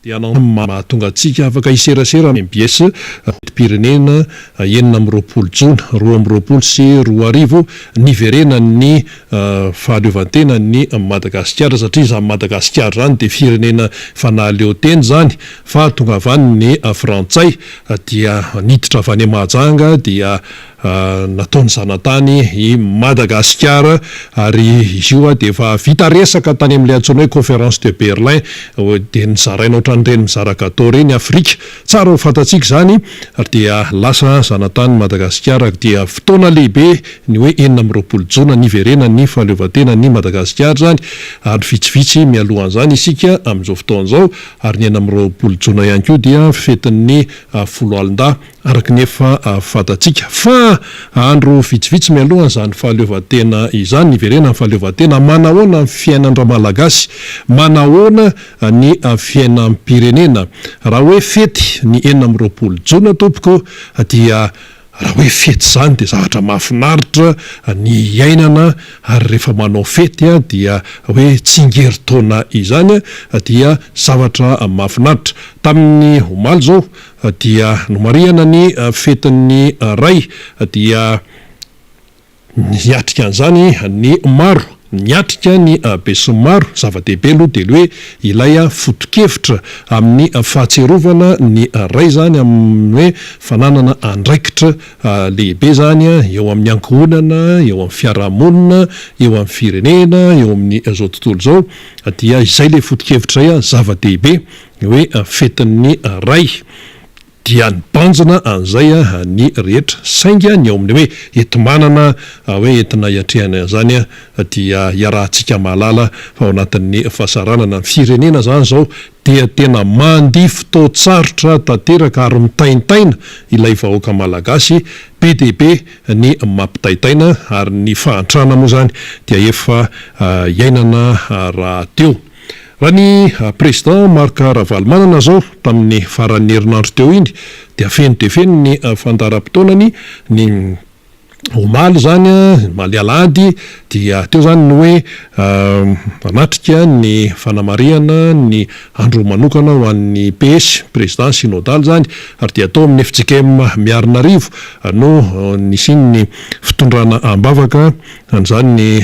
Mahatonga antsika afaka hiserasera amin'ny mbs fetim-pirenena 26 jona 2022 niverenan'ny fahaleovantenan'i Madagasikara satria izany Madagasikara izany dia firenena efa nahaleo tena izany fa tonga avy any ny frantsay dia niditra avy any Mahajanga dia Nataony zanatany i Madagasikara ary izy io dia efa vita resaka tany amin'ilay antsoina hoe Conférence de Berlin dia nozaraina ohatran'ireny mizara gâteau ireny Afrika. Tsara ho fantatsika izany ary dia lasa zanatany Madagasikara dia fotoana lehibe ny hoe 26 jona niverenan'ny fahaleovantenan'i Madagasikara izany ary vitsivitsy mialohan'izany isika amin'izao fotoana izao ary ny 26 jona ihany koa dia fetin'ny foloalindahy Araka ny efa fantatsika fa andro vitsivitsy mialohan'izany fahaleovantena izany, niverenan'ny fahaleovantena, manahoana ny fiainan-dRamalagasy? Manahoana ny fiainam-pirenena? Raha hoe fety ny 26 jona tompoko dia raha hoe fety izany dia zavatra mahafinaritra ny iainana ary rehefa manao fety dia hoe tsingerin-taona izany dia zavatra mahafinaritra. Tamin'ny omaly izao dia nomarihana ny fetin'ny Ray dia niatrika an'izany ny maro, niatrika ny besinimaro, zava-dehibe aloha dia ny hoe ilay foto-kevitra amin'ny fahatsiarovana ny Ray izany amin'ny hoe fananana andraikitra lehibe izany eo amin'ny ankohonana, eo amin'ny fiarahamonina, eo amin'ny firenena, eo amin'izao tontolo izao dia izay ilay foto-kevitra izay zava-dehibe. Ny hoe fetin'ny Ray dia nibanjina an'izay ny rehetra saingy ny ao amin'ny hoe enti-manana hoe entina hiatrehana an'izany dia iarahantsika mahalala fa ao anatin'ny fahasaranana ny firenena izany izao dia tena mandia fotoan-tsarotra tanteraka ary mitaintaina ilay vahoaka malagasy be dia be ny mampitaintaina ary ny fahantrana moa izany dia efa iainana rahateo. Raha ny Président Marc Ravalomanana izao tamin'ny faran'ny herinandro teo iny dia feno dia feno ny fandaharam-potoanany, ny omaly izany, omaly alahady dia teo izany ny hoe nanatrika ny fanamarihana ny andro manokana ho an'ny PS, Président Synodal izany, ary dia tao amin'ny fjkm Miarinarivo no nisian'ny fitondrana am-bavaka An'izany ny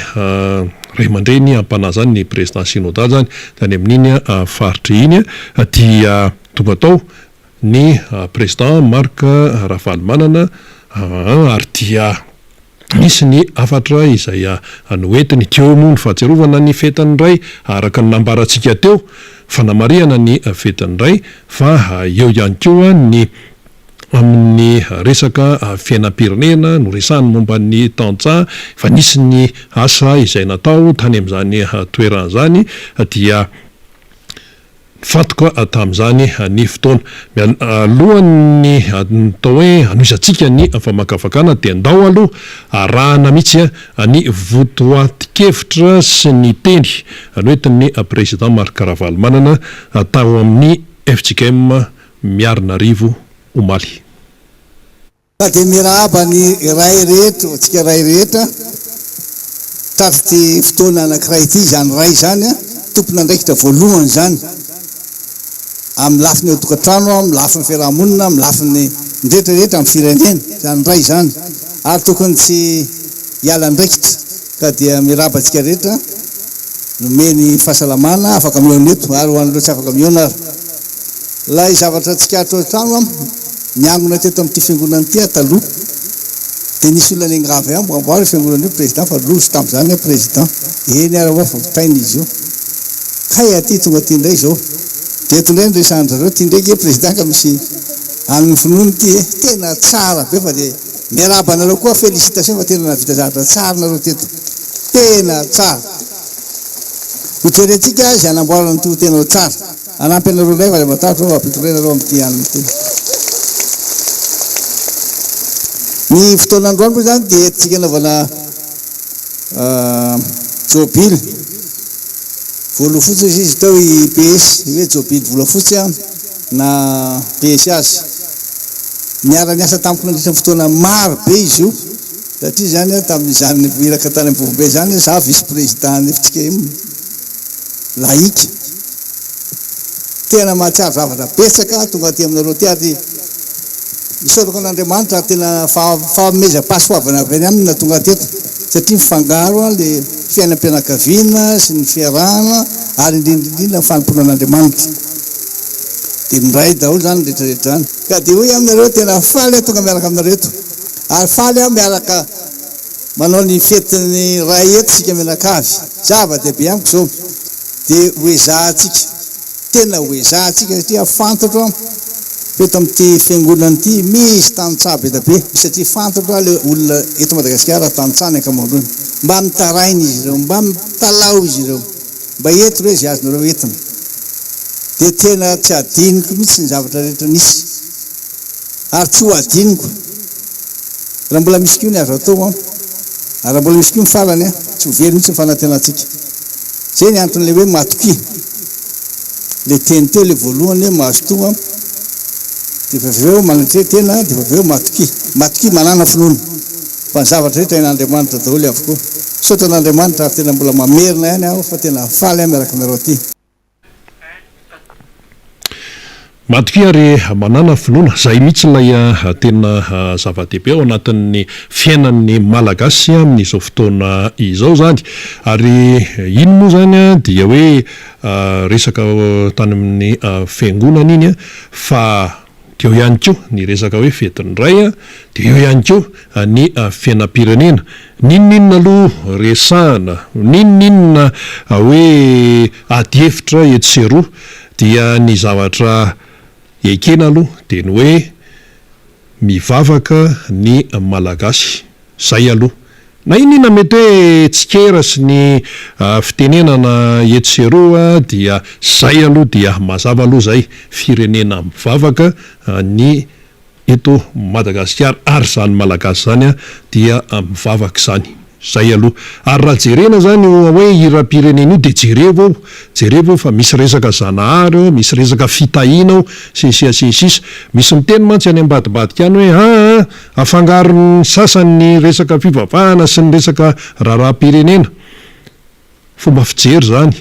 ray aman-dreny am-panahy izany, ny président synodal izany, tany amin'iny faritra iny dia tonga tao ny président Marc Ravalomanana ary dia nisy ny hafatra izay noentiny. Teo moa ny fahatsiarovana ny fetin'ny Ray araka ny nambarantsika teo, fanamarihana ny fetin'ny Ray fa eo ihany koa ny amin'ny resaka fiainam-pirenena, noresahiny momba ny tantsaha, efa nisy ny asa izay natao tany amin'izany toerana izany dia nifantoka tamin'izany ny fotoana. Mialohan'ny atao hoe hanohizantsika ny famakafakana dia ndao aloha arahana mihitsy ny votoatin-kevitra sy ny teny noentin'ny Président Marc Ravalomanana tao amin'ny fjkm Miarinarivo omaly. Fa dia miarahaba ny ray rehetra, antsika ray rehetra, tratry ity fotoana anankiray ity, izany ray izany an, tompon'andraikitra voalohany izany amin'ny lafiny ao an-tokantrano, amin'ny lafiny fiaraha-monina, amin'ny lafiny rehetra rehetra amin'ny firenena, izany ray izany, ary tokony tsy hiala andraikitra, ka dia miarahaba antsika rehetra, nomeny fahasalamana, afaka mihaona eto, ary ho an'ireo tsy afaka mihaona ary. Ilay zavatra tsikaritro hatrany an, niangona teto amin'ity fiangonana ity aho taloha, dia nisy olona niangavy ahy mba amboary io fiangonana io président fa loza tamin'izany aho président, eny ary ho'a fa vitaina izy io. Kay aty tonga aty indray izao, dia eto indray no resahan-dry zareo, ity indray ange président ka misy an'ny finoana ity e, tena tsara be fa dia miarahaba anareo koa félicitation fa tena nahavita zavatra tsara nareo teto, tena tsara. Ho jerentsika izay hanamboarana an'ity ho tena ho tsara. Hanampy anareo indray fa aza matahotra fa hampitondray nareo amin'ity alina ity. Ny fotoana androany moa izany dia entintsika anaovana jobily. Voalofotsy hoy izy teo i PS, hoe jobily volafotsy na PS azy. Niara-niasa tamiko nandritra ny fotoana maro be izy io. Satria izany aho tamin'izany iraka tany Ambovombe izany, izaho vice président ny fjkm, laïque. Tena mahatsiaro zavatra betsaka aho tonga aty aminareo aty ary isaorako an'Andriamanitra ary tena fanomezam-pahasoavana avy any aminy nahatonga ahy teto satria mifangaro le fiainam-pianakaviana sy ny fiarahana ary indrindra indrindra ny fanompoana an'Andriamanitra. Dia miray daholo izany ny rehetra rehetra izany. Ka dia hoy aho aminareo tena faly aho tonga miaraka aminareo eto ary faly aho miaraka manao ny fetin'ny Ray eto isika mianakavy. Zava-dehibe amiko izao. Dia ho ezahantsika, tena ho ezahantsika satria fantatro fa eto amin'ity fiangonana ity misy tantsaha be dia be satria fantatro ilay olona eto Madagasikara tantsaha ny ankamaroany. Mba mitaraina izy ireo, mba mitalaho izy ireo, mba ento re izay azonareo entina. Dia tena tsy adinoko mihitsy ny zavatra rehetra nisy. Ary tsy ho adinoko. Raha mbola misy koa ny azo atao an, ary raha mbola misy koa ny farany an, tsy ho very mihitsy ny fanantenantsika. Izay ny anton'ilay hoe matokia. Ilay teny teo ilay voalohany hoe mazotoa an, dia efa avy eo manatreha tena, dia efa avy eo matokia. Matokia, manàna finoana. Fa ny zavatra rehetra hain'Andriamanitra daholo avokoa. Misaotra an'Andriamanitra ary tena mbola mamerina ihany aho fa tena faly aho miaraka aminareo aty. Matokia ary manàna finoana, izay mihitsy ilay tena zava-dehibe ao anatin'ny fiainan'ny Malagasy amin'izao fotoana izao izany. Ary iny moa izany dia hoe resaka tany amin'ny fiangonana iny fa Teo ihany koa ny resaka hoe fetin'ny ray, dia eo ihany koa ny fiainam-pirenena. N'inon'inona aloha resahana, n'inon'inona hoe adihevitra etsy sy eroa, dia ny zavatra ekena aloha dia ny hoe mivavaka ny Malagasy. Zay aloha. Na inona inona mety hoe tsikera sy ny fitenenana etsy sy eroa dia zay aloha dia mazava aloha zay, firenena mivavaka ny eto Madagasikara ary zany Malagasy zany dia mivavaka izany. Zay aloha. Ary raha jerena zany io hoe hiram-pirenena io dia jerevo ao, jerevo ao fa misy resaka Zanahary ao, misy resaka fitahiana ao, sy ny sisa sy ny sisa. Misy miteny mantsy any ambadibadika any hoe aa Afangaron'ny sasany ny resaka fivavahana sy ny resaka raharaham-pirenena. Fomba fijery izany.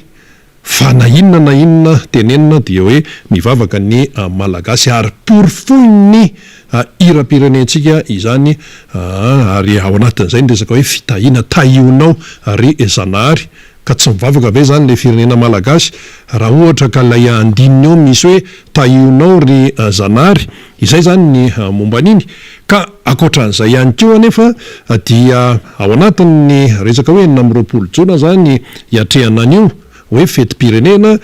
Fa na inona na inona tenenina dia hoe mivavaka ny Malagasy ary porofoin'ny hiram-pirenentsika izany ary ao anatin'izay ny resaka hoe fitahiana, tahionao ry Zanahary. Ka tsy mivavaka ve izany ilay firenena Malagasy raha ohatra ka ilay andininy ao misy hoe tahionao ry Zanahary? Izay izany ny momba an'iny. Ka ankoatran'izay ihany koa anefa dia ao anatin'ny resaka hoe 26 jona izany hiatrehana an'io hoe fetim-pirenena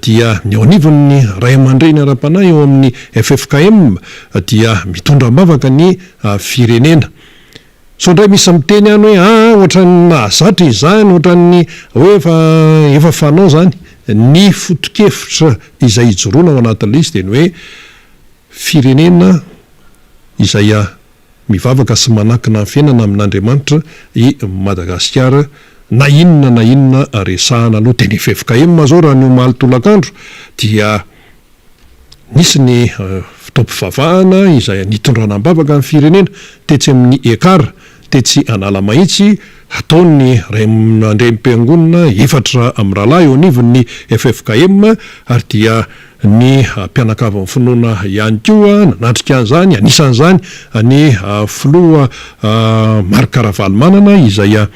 dia ny eo anivon'ny ray aman-dreny ara-panahy eo amin'ny ffkm dia mitondra am-bavaka ny firenena. Sao indray misy miteny any hoe aa ohatran'ny nahazatra izany, ohatran'ny hoe efa efa fanao izany. Ny foto-kevitra izay ijoroana ao anatin'ilay izy dia ny hoe firenena izay mivavaka sy manankina ny fiainana amin'Andriamanitra i Madagasikara na inona na inona resahana aloha. Dia ny ffkm izao raha ny omaly tolakandro dia Nisy ny fotoam-pivavahana izay nitondrana am-bavaka ny firenena tetsy amin'ny Ekar tetsy Analamahitsy, hataon'ny ray aman-drenim-piangonana efatra mirahalahy eo anivon'ny ffkm ary dia ny mpianakavin'ny finoana ihany koa nanatrika an'izany, anisan'izany ny filoha Marc Ravalomanana izay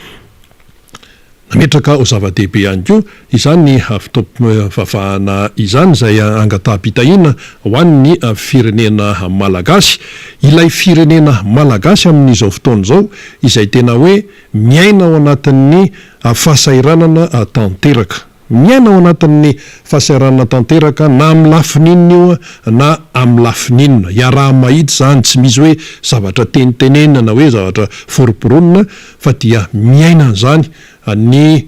Nametraka ho zava-dehibe ihany koa izany fotoam-pivavahana izany izay angataham-pitahiana ho an'ny firenena malagasy. Ilay firenena malagasy amin'izao fotoana izao izay tena hoe miaina ao anatin'ny fahasahiranana tanteraka. Miaina ao anatin'ny fahasahiranana tanteraka na amin'ny lafiny inona io na amin'ny lafiny inona. Iaraha-mahita izany, tsy misy hoe zavatra tenitenenina na hoe zavatra foromporonina fa dia miaina an'izany ny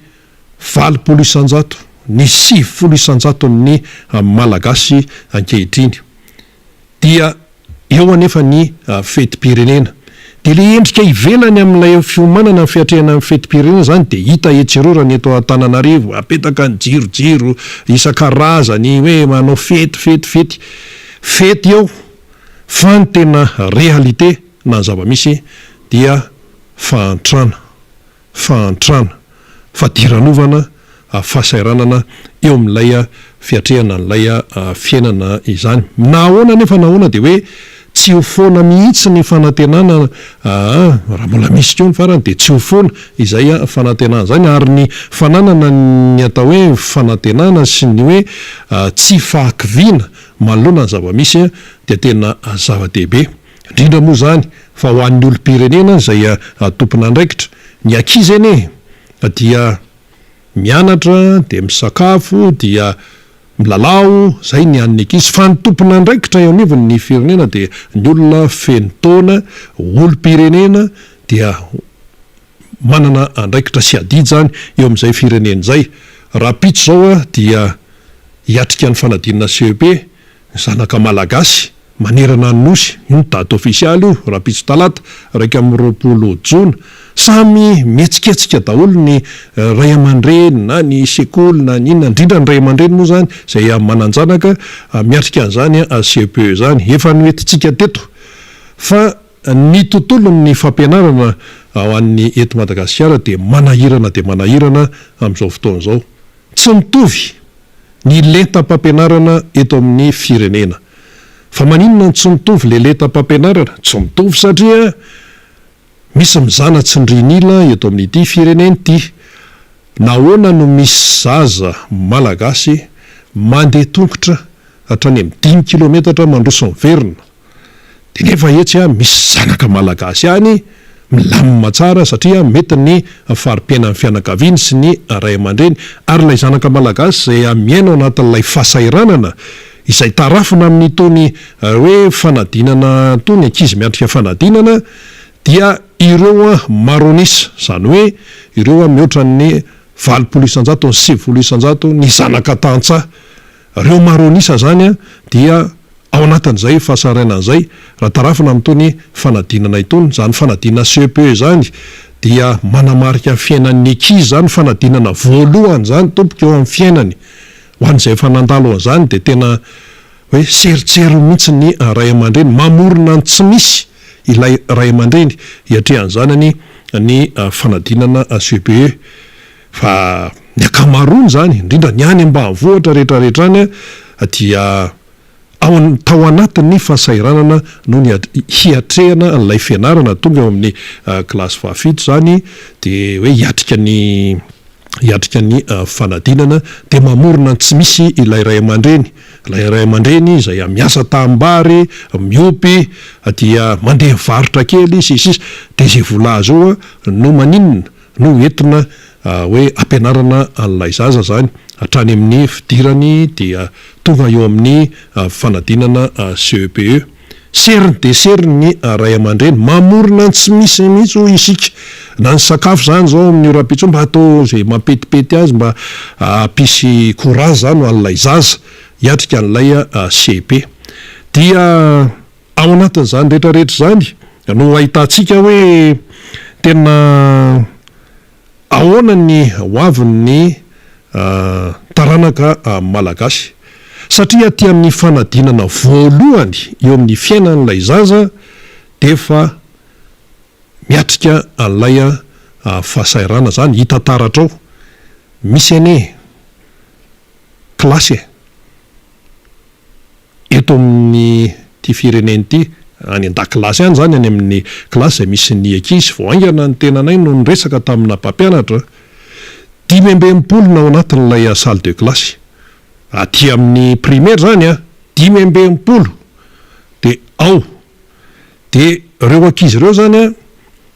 80%, ny 90 isan-jaton'ny Malagasy ankehitriny. Dia eo anefa ny fetim-pirenena. Dia ilay endrika ivelany amin'ilay fiomanana ny fiatrehana ny fetim-pirenena izany dia hita etsy eroa raha ny eto Antananarivo, apetaka ny jirojiro isan-karazany hoe manao fety, fety, fety. Fety eo fa ny tena réalité na ny zava-misy dia fahantrana, fahantrana, fadiranovana. fahasahiranana eo amin'ilay fiatrehana an'ilay fiainana izany. Na ahoana anefa na ahoana dia hoe tsy ho foana mihitsy ny fanantenana aa, raha mbola misy koa ny farany dia tsy ho foana izay fanantenana izany ary ny fananana ny atao hoe fanantenana sy ny hoe tsy fahakiviana manoloana ny zava-misy dia tena zava-dehibe. Indrindra moa izany fa ho an'ny olom-pirenena izay tompon'andraikitra. Ny ankizy anie dia mianatra dia misakafo dia milalao, izay ny an'ny ankizy. Fa ny tompon'andraikitra eo anivon'ny firenena dia ny olona feno taona, olom-pirenena dia manana andraikitra sy adidy izany eo amin'izay firenena izay. Rahampitso izao dia hiatrika ny fanadinana CEP Ny zanaka Malagasy manerana ny Nosy, io ny daty ofisialy io, rahampitso talata, 21 jona. Samy mihetsiketsika daholo ny ray aman-dreny na ny sekoly na ny inona, indrindra ny ray aman-dreny moa izany izay manan-janaka miatrika an'izany CEPE izany. Efa noentintsika teto fa ny tontolon'ny fampianarana ho an'ny eto Madagasikara dia manahirana dia manahirana amin'izao fotoana izao. Tsy mitovy ny lentam-pampianarana eto amin'ny firenena. Fa maninona no tsy mitovy le lentam-pampianarana? Tsy mitovy satria misy mizana tsindrin'ila eto amin'ity firenena ity. Nahoana no misy zaza malagasy mandeha tongotra hatrany amin'ny dimy kilometatra mandroso miverina? Dia nefa etsy misy zanaka malagasy ihany milamina tsara satria mety ny fari-piainan'ny fianakaviany sy ny ray aman-dreny ary ilay zanaka malagasy izay miaina ao anatin'ilay fahasahiranana izay tarafina amin'itony hoe fanadinana itony, ankizy miatrika fanadinana dia ireo maro an'isa, izany hoe ireo mihoatra ny 80%, ny 90% ny zanaka tantsaha. Ireo maro an'isa izany dia ao anatin'izay fahasahiranana izay, raha tarafina amin'itony fanadinana itony, izany fanadinana CEPE izany dia manamarika ny fiainan'ny ankizy izany fanadinana voalohany izany tompoko eo amin'ny fiainany. Ho an'izay efa nandalo an'izany dia tena hoe serintseriny mihitsy ny ray aman-dreny, mamorona ny tsy misy ilay ray aman-dreny hiatrehan'ny zanany ny fanadinana CEPE. Fa ny ankamaroany izany, indrindra ny any ambanivohitra rehetra rehetra any dia ao tao anatin'ny fahasahiranana no hiatrehana an'ilay fianarana, tonga eo amin'ny kilasy fahafito izany dia hoe hiatrika ny hiatrika ny fanadinana dia mamorona ny tsy misy ilay ray aman-dreny, ilay ray aman-dreny izay miasa tanimbary, miompy dia mandeha mivarotra kely sy ny sisa dia izay vola azo eo no maninona? no entina hoe ampianarana an'ilay zaza zany hatrany amin'ny fidirany dia tonga eo amin'ny fanadinana CEPE. Seriny dia seriny ny ray aman-dreny, mamorona ny tsy misy mihitsy hoy isika, na ny sakafo zany zao amin'io rahampitso io mba atao izay mampetipety azy mba hampisy courage zany ho an'ilay zaza hiatrika an'ilay CEPE. Dia Ao anatin'izany rehetra rehetra izany no ahitantsika hoe tena ahoana ny hoavin'ny taranaka malagasy. Satria aty amin'ny fanadinana voalohany eo amin'ny fiainan'ilay zaza dia efa miatrika an'ilay fahasahiranana izany, hita taratra ao. Misy anie kilasy e! Eto amin'ity firenena ity, any an-dakilasy any izany, any amin'ny kilasy izay misy ny ankizy, vao haingana ny tenanay no niresaka tamina mpampianatra, 65 no ao anatin'ilay salle de classe. Aty amin'ny primaire izany an, 65 dia ao. Dia ireo ankizy ireo izany an,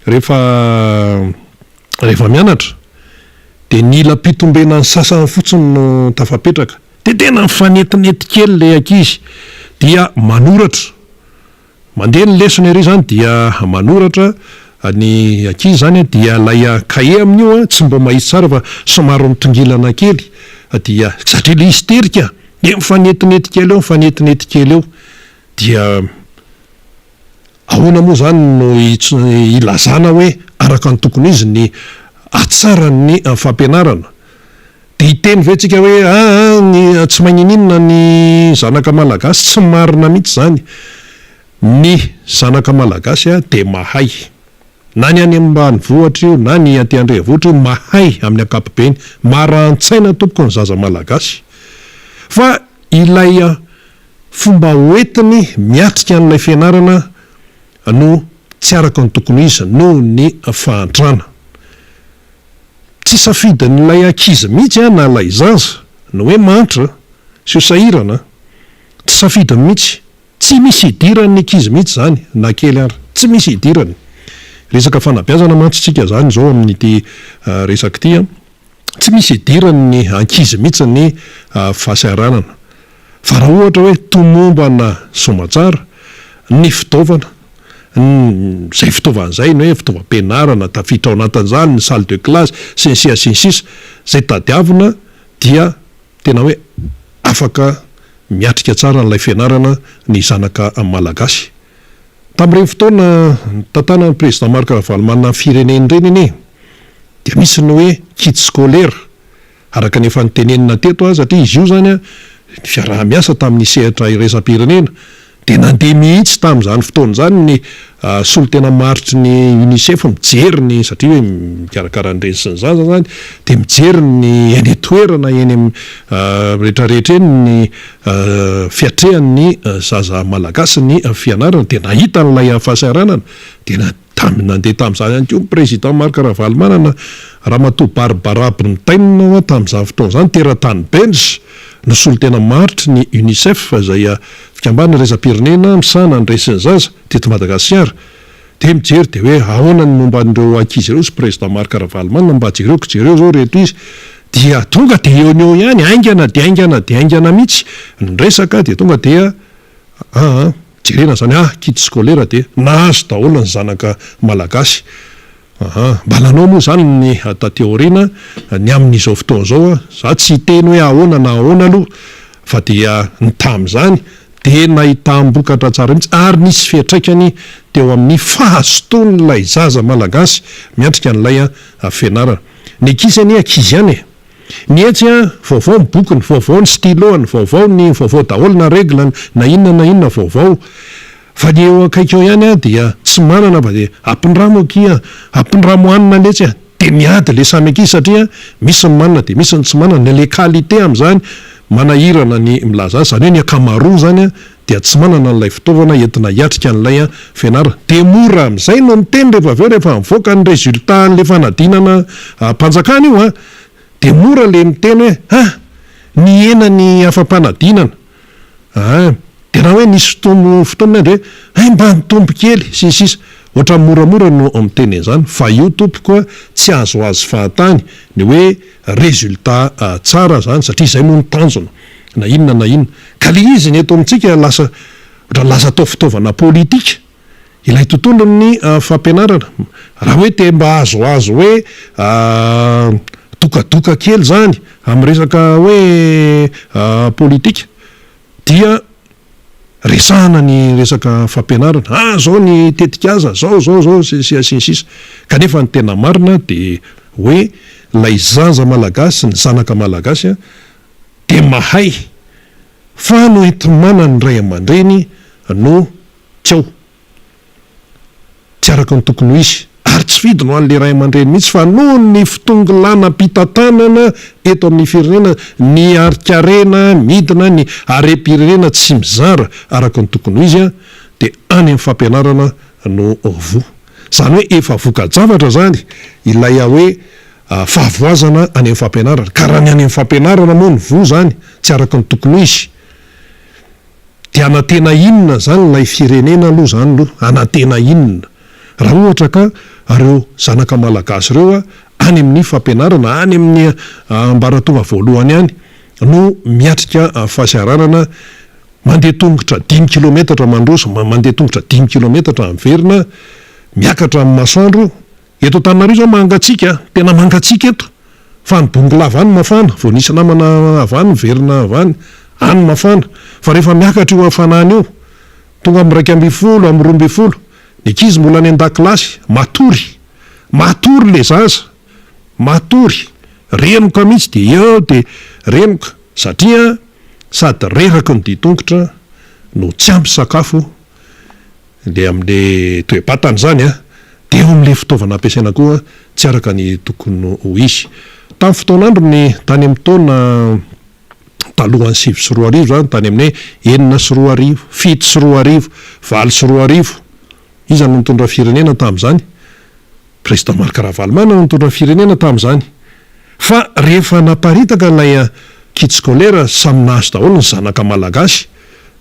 rehefa rehefa mianatra dia ny ila-pitombenan'ny sasany fotsiny no tafapetraka. Dia tena mifanetinety kely ilay ankizy dia manoratra. Mandeha ny lesona ery izany dia manoratra ny ankizy izany dia ilay kahie amin'io tsy mba mahitsy tsara fa somary mitongilana kely dia satria ilay izy terika dia mifanetinety kely eo mifanetinety kely eo dia Ahoana moa izany no hilazana hoe araka ny tokony ho izy ny hatsaran'ny fampianarana? Dia hiteny ve tsika hoe aa ny tsy magnininona ny zanaka malagasy? Tsy marina mihitsy izany. Ny zanaka malagasy dia mahay. Na ny any ambanivohitra io na ny aty an-drenivohitra io mahay amin'ny ankapobeny. Maran-tsaina tompoko ny zaza malagasy. Fa ilay fomba hoentiny miatrika an'ilay fianarana no tsy araka ny tokony ho izy noho ny fahantrana. Tsy safidin'ilay ankizy mihitsy na ilay zaza ny hoe mahantra sy ho sahirana. Tsy safidiny mihitsy. Tsy misy idiran'ny ankizy mihitsy izany na kely ary. Tsy misy idirany. Resaka fanabeazana mantsy tsika izany izao amin'ity resaka ity an. Tsy misy idiran'ny ankizy mihitsy ny fahasahiranana. Fa raha ohatra hoe tomombana soamatsara ny fitaovana, ny izay fitaovana izay, ny hoe fitaovam-pianarana tafiditra ao anatin'izany, ny salle de classe, sy ny sisa sy ny sisa, izay tadiavina dia tena hoe afaka miatrika tsara an'ilay fianarana ny zanaka Malagasy. Tamin'ireny fotoana nitantanan'ny Président Marc Ravalomanana ny firenena ireny anie dia misy ny hoe kit scolaire araka ny efa notenenina teto satria izy io izany ny fiaraha-miasa tamin'ny sehatra iraisam-pirenena dia nandeha mihitsy tamin'izany fotoana izany ny solontena maharitry ny Unicef mijery ny satria hoe mikarakara ny reny sy ny zaza izany dia mijery ny eny an-toerana eny amin'ny rehetrarehetra eny ny fiatrehan'ny zaza malagasy ny fianarana dia nahita an'ilay fahasahiranana dia Tamy nandeha tamin'izany ihany koa ny Président Marc Ravalomanana, Ramatoa Barbara Brintaine hoa tamin'izany fotoana izany, teratany Belge, no solontena maharitry ny Unicef izay fikambanana iraisam-pirenena misahana ny ray sy ny zaza teto Madagasikara. Dia mijery dia hoe ahoana ny momba an'ireo ankizy ireo sy Président Marc Ravalomanana mba jereo ko jereo izao ireto izy. Dia tonga dia eo no eo ihany, haingana dia haingana dia haingana mihitsy ny resaka dia tonga dia Aa jerena zany ah kit scolaire dia nahazo daholo ny zanaka malagasy aa mba nanao moa zany ny taty aoriana ny amin'izao fotoana izao ah za tsy hiteny hoe ahoana na ahoana aloha fa dia ny tamin'izany dia nahitam-bokatra tsara mihitsy ary nisy fiantraikany teo amin'ny fahazotoan'ilay zaza malagasy miantrika an'ilay fianarana ny ankizy anie ankizy ihany e. Ny etsy an, vaovao ny bokiny, vaovao ny stylo-ny, vaovao ny vaovao daholo na regle-ny na inona na inona vaovao. Fa ny eo akaiky eo ihany an dia tsy manana fa dia ampindramo akia, ampindramo hanina letsy a! Dia miady le samy ankizy satria misy ny manana dia misy ny tsy manana, ny le qualité amin'izany manahirana ny milaza azy, izany hoe ny ankamaroany izany an dia tsy manana an'ilay fitaovana entina hiatrika an'ilay fianarana. Dia mora amin'izay no miteny rehefa avy eo rehefa mivoaka ny résultat an'ilay fanadinana mpanjakana io an, dia mora ilay miteny hoe ah! nihena ny afa-panadinana ah! Dia raha hoe nisy fotoana fotoana dia hoe hay mba nitombo kely sy ny sisa. Ohatran'ny moramora no miteny an'izany fa io tompoko tsy azoazo fahatany ny hoe résultat tsara izany satria izay moa no tanjona na inona na inona. Ka le izy ny eto amintsika lasa ohatran'ny lasa atao fitaovana politika ilay tontolon'ny fampianarana. Raha hoe te mba hahazoazo hoe dokadoka kely zany amin'ny resaka hoe politika dia resahana ny resaka fampianarana, ah zao ny tetikasa, zao zao zao sy sy ny sisa. Kanefa ny tena marina dia hoe ilay zaza malagasy, ny zanaka malagasy dia mahay fa no enti-manan'ny ray aman-dreny no tsy ao, tsy araka ny tokony ho izy, ary tsy fidiny ho an'ilay ray aman-dreny mihitsy fa noho ny fitongilanam-pitantanana eto amin'ny firenena, ny harin-karena midina, ny harem-pirenena tsy mizara araka ny tokony ho izy dia any amin'ny fampianarana no voa. Izany hoe efa voka-javatra izany ilay hoe fahavoazana any amin'ny fampianarana. Ka raha ny any amin'ny fampianarana moa ny voa izany tsy araka ny tokony ho izy, dia hanantena inona izany ilay firenena aloha izany aloha? Hanantena inona? Raha ohatra ka ireo zanaka malagasy ireo any amin'ny fampianarana, any amin'ny ambaratonga voalohany any no miatrika fahasahiranana, mandeha tongotra dimy kilometatra mandroso, mandeha tongotra dimy kilometatra miverina, miakatra amin'ny masoandro, Eto Antananarivo zao mangatsiaka, tena mangatsiaka eto, fa any Bongolava any mafana, vao nisy namana avy any niverina avy any, any mafana, fa rehefa miakatra io hafanana io, tonga amin'ny 11, amin'ny 12, ny ankizy mbola any an-dakilasy, matory, matory le zaza, matory, renoka mihitsy dia eo dia renoka, satria sady reraky ny dian-tongotra no tsy ampy sakafo, le amin'le toe-batana izany an. Dia eo amin'ilay fitaovana ampiasaina koa tsy araka ny tokony ho izy. Tamin'ny fotoan'androny tany amin'ny taona talohan'ny 2009 izany, tany amin'ny hoe 2006, 2007, 2008, iza no nitondra firenena tamin'izany? Président Marc Ravalomanana no nitondra firenena tamin'izany. Fa rehefa naparitaka ilay kit scolaire samy nahazo daholo ny zanaka malagasy,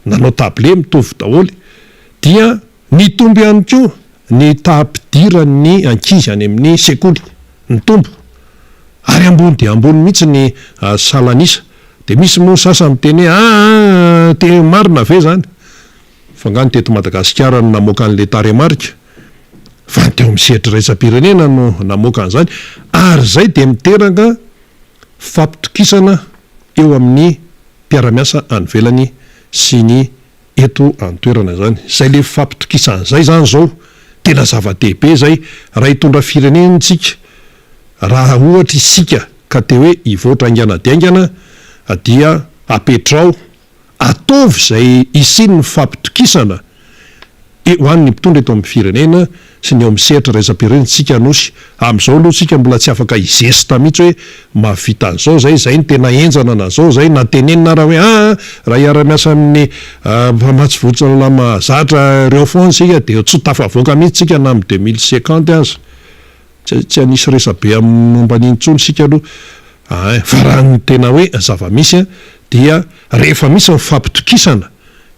nanao tablier mitovy daholo, dia nitombo ihany koa ny taham-pidiran'ny ankizy any amin'ny sekoly. Nitombo. Ary ambony dia ambony mihitsy ny salan'isa. Dia misy moa ny sasany miteny hoe aa tena marina ve izany? Fa angaha ny teto Madagasikara no namoaka an'ilay tarehimarika? Fa ny teo amin'ny sehatra iraisam-pirenena no namoaka an'izany. Ary izay dia miteraka fampitokisana eo amin'ny mpiara-miasa any ivelany sy ny eto an-toerana izany. Izay ilay fampitokisana izay izany izao tena zava-dehibe izay raha hitondra firenena isika, raha ohatra isika ka te hoe hivoatra haingana dia haingana dia apetraho, ataovy izay hisian'ny fampitokisana ho an'ny mpitondra eto amin'ny firenena sy ny eo amin'ny sehatra iraisam-pirenena tsika Nosy. Amin'izao aloha tsika mbola tsy afaka hizesta mihitsy hoe mahavita an'izao izay, izay no tena henjana na izao izay, na tenenina ara hoe aa raha hiara-miasa amin'ny mpamatsy vola mahazatra ireo foana isika dia tsy ho tafavoaka mihitsy tsika na amin'ny 2050 aza. Tsy hanisy resabe momba an'iny intsony isika aloha ein. Fa raha ny tena hoe zava-misy dia rehefa misy ny fampitokisana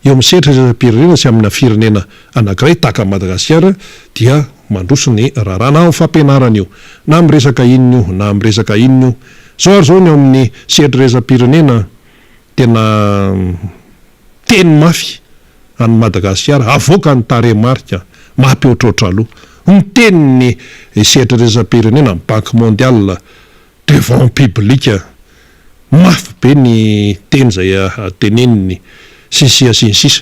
eo amin'ny sehatra iraisam-pirenena sy amina firenena anankiray tahaka an'i Madagasikara dia mandroso ny raharaha na amin'ny fampianarana io na amin'ny resaka inona io na amin'ny resaka inona io. Izao ary izao ny ao amin'ny sehatra iraisam-pirenena tena teny mafy an'i Madagasikara, avoaka ny tarehimarika mampihoatroatra aloha. Miteny ny sehatra iraisam-pirenena, ny Banque mondiale devant public. Mafy be ny teny izay teneniny sy ny sisa sy ny sisa.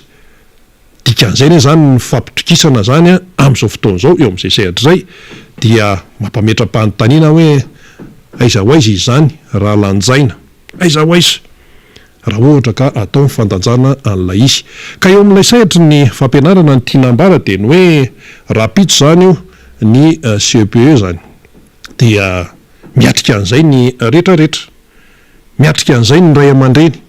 Dikan'izay anie izany ny fampitokisana izany amin'izao fotoana izao eo amin'izay sehatra izay dia mampametra-panontaniana hoe aiza ho aiza izany raha lanjaina? Aiza ho aiza? Raha ohatra ka atao ny fandanjana an'ilay izy. Ka eo amin'ilay sehatry ny fampianarana ny tiana ambara dia ny hoe rahampitso izany io ny CEPE izany dia miatrika an'izay ny retraretra. Miatrika an'izay ny ray aman-dreny.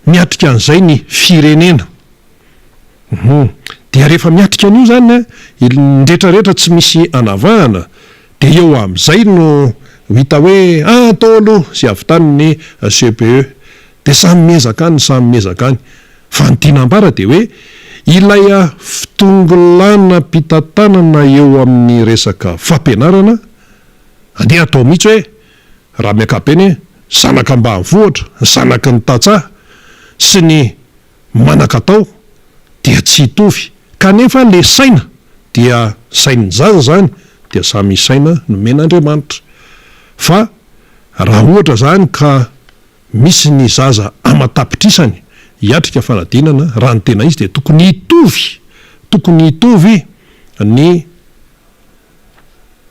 Miatrika an'izay ny firenena. Hum. Dia rehefa miatrika an'io izany ny retraretra tsy misy anavahana dia eo amin'izay no ho hita hoe ah atao aloha izay hahavitany ny CEPE. Dia samy miezaka any samy miezaka any. Fa ny tiana ambara dia hoe ilay fitongilana-pitantanana eo amin'ny resaka fampianarana, andeha atao mihitsy hoe raha amin'ny ankapobeny hoe zanaka ambanivohitra, zanaky ny tantsaha sy ny manan-katao dia tsy hitovy kanefa le saina dia sain'ny zaza zany dia samy saina nomen'Andriamanitra fa raha ohatra zany ka misy ny zaza aman-tapitrisany hiatrika fanadinana raha ny tena izy dia tokony hitovy tokony hitovy ny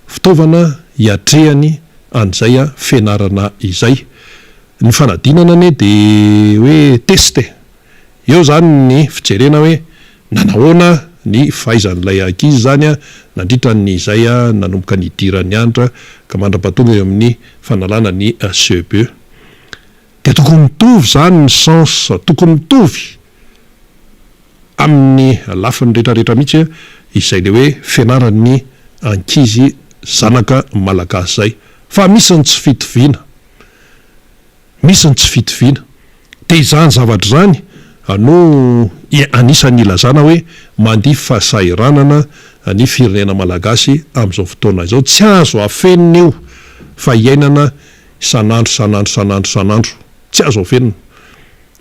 fitaovana hiatrehany an'izay fianarana izay. Ny fanadinana anie dia hoe test e! Eo izany ny fijerena hoe nanahoana ny fahaizan'ilay ankizy izany nandritra ny izay nanomboka nidirany andra ka mandra-pahatonga eo amin'ny fanalana ny CEPE. Dia tokony mitovy izany ny sens, tokony mitovy amin'ny lafiny rehetrarehetra mihitsy izay le hoe fianaran'ny ankizy zanaka malagasy izay. Fa misy ny tsy fitoviana. Misy ny tsy fitoviana. Dia izany zavatra izany no anisan'ny ilazana hoe mandia fahasahiranana ny firenena malagasy amin'izao fotoana izao. Tsy azo afenina io fa iainana isan'andro isan'andro isan'andro isan'andro. Tsy azo afenina.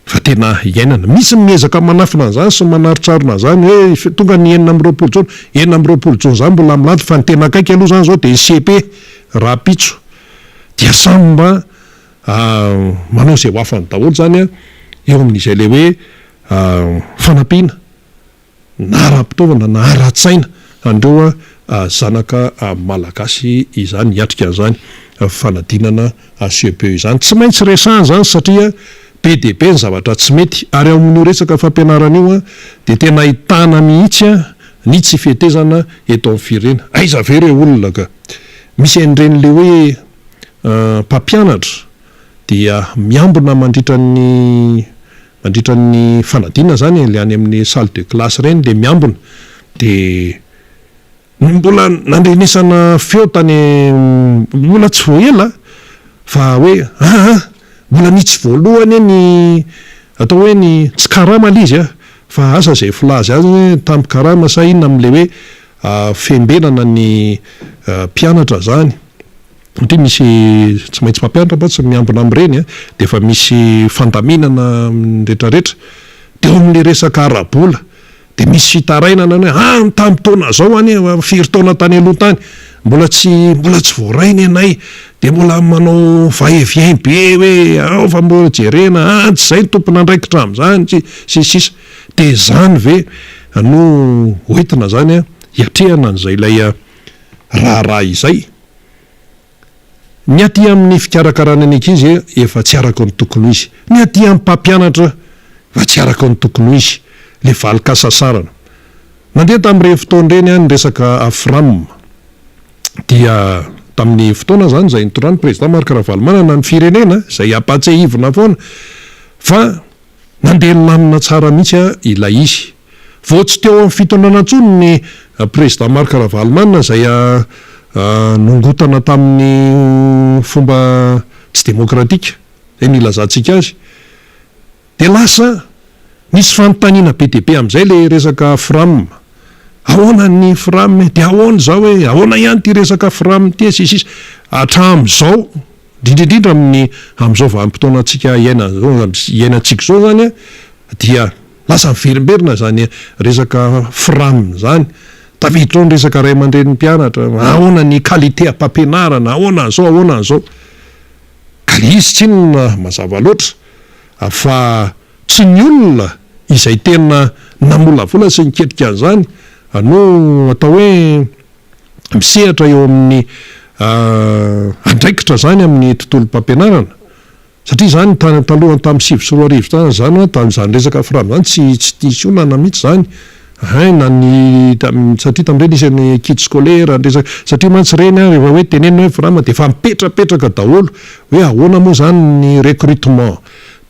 Fa tena iainana. Misy ny miezaka manafina an'izany sy manarontsarona an'izany hoe tonga ny 26 jona. 26 jona izany mbola milanto fa ny tena akaiky aloha izany izao dia ny cepe rahampitso. Dia samy mba manao izay ho afany daholo izany eo amin'izay ilay hoe fanampiana. na ara-pitaovana na ara-tsaina an'ireo zanaka malagasy izany hiatrika an'izany fanadinana CEPE izany. Tsy maintsy resahana izany satria be dia be ny zavatra tsy mety ary ao amin'io resaka fampianarana io dia tena ahitana mihitsy. ny tsy fetezana eto amin'ny firenena. Aiza ve ireo olona ka? Misy an'ireny le hoe mpampianatra dia miambina mandritra ny mandritra ny fanadinana izany e, le any amin'ny salle de classe ireny le miambina dia Mbola nandrenesana feo tany mbola tsy vao ela fa hoe aa mbola nitsy voalohany ny atao hoe ny tsy karama le izy a fa asa izay filaza azy hoe tambin-karama sa inona amin'ilay hoe fiambenana ny mpianatra zany satria misy tsy maintsy mpampianatra mantsy miambina amin'ireny a dia efa misy fandaminana amin'ny retraretra dia eo amin'ilay resaka ara-bola Dia misy fitarainana ny hoe ah tamin'ny taona izao anie, firy taona tany aloha tany, mbola tsy mbola tsy voaray ny anay, dia mbola manao va et vient be hoe ao fa mbola jerena, ah tsy izay ny tompon'andraikitra amin'izany, sy sy ny sisa. Dia izany ve no hoentina izany hiatrehana an'izay ilay raharaha izay? Ny aty amin'ny fikarakarana ny ankizy efa tsy araka ny tokony ho izy. Ny aty amin'ny mpampianatra efa tsy araka ny tokony ho izy. Ilay valin-kasasarana. Nandeha tamin'ireny fotoana ireny ny resaka Afram. Dia tamin'ny fotoana izany izay nitondran'ny Président Marc Ravalomanana ny firenena, izay ampahatsiahivina foana fa Nandeha nilamina tsara mihitsy ilay izy. Vao tsy teo amin'ny fitondrana intsony ny Président Marc Ravalomanana izay nongotana tamin'ny fomba tsy demokratika, izay no ilazantsika azy, dia lasa nisy fanontaniana be dia be amin'izay ilay resaka Fram. Ahoana ny Fram e? Dia ahoana izao e? Ahoana ihany ity resaka Fram ity e? Sy ny sisa. Hatramin'izao. Indrindra indrindra amin'ny amin'izao vanim-potoanantsika iainana iainantsika izao izany dia lasa miverimberina izany resaka fram izany. Tafiditra ao ny resaka ray aman-drenin'ny mpianatra, ahoana ny qualité am-pampianarana, ahoana an'izao, ahoana an'izao. Ka le izy tsinona mazava loatra fa tsy ny olona izay tena namolavola sy niketrika an'izany no atao hoe misehatra eo amin'ny andraikitra izany amin'ny tontolom-pampianarana satria izany tany talohan'ny tamin'ny 2009 tany izany an, tamin'izany resaka fram izany tsy tsy nisy olana mihitsy izany hein na ny satria tamin'ireny nisy ny kit scolaire ny resaka satria mantsy ireny an rehefa hoe tenenina hoe fram dia efa mipetrapetraka daholo hoe ahoana moa izany ny recrutement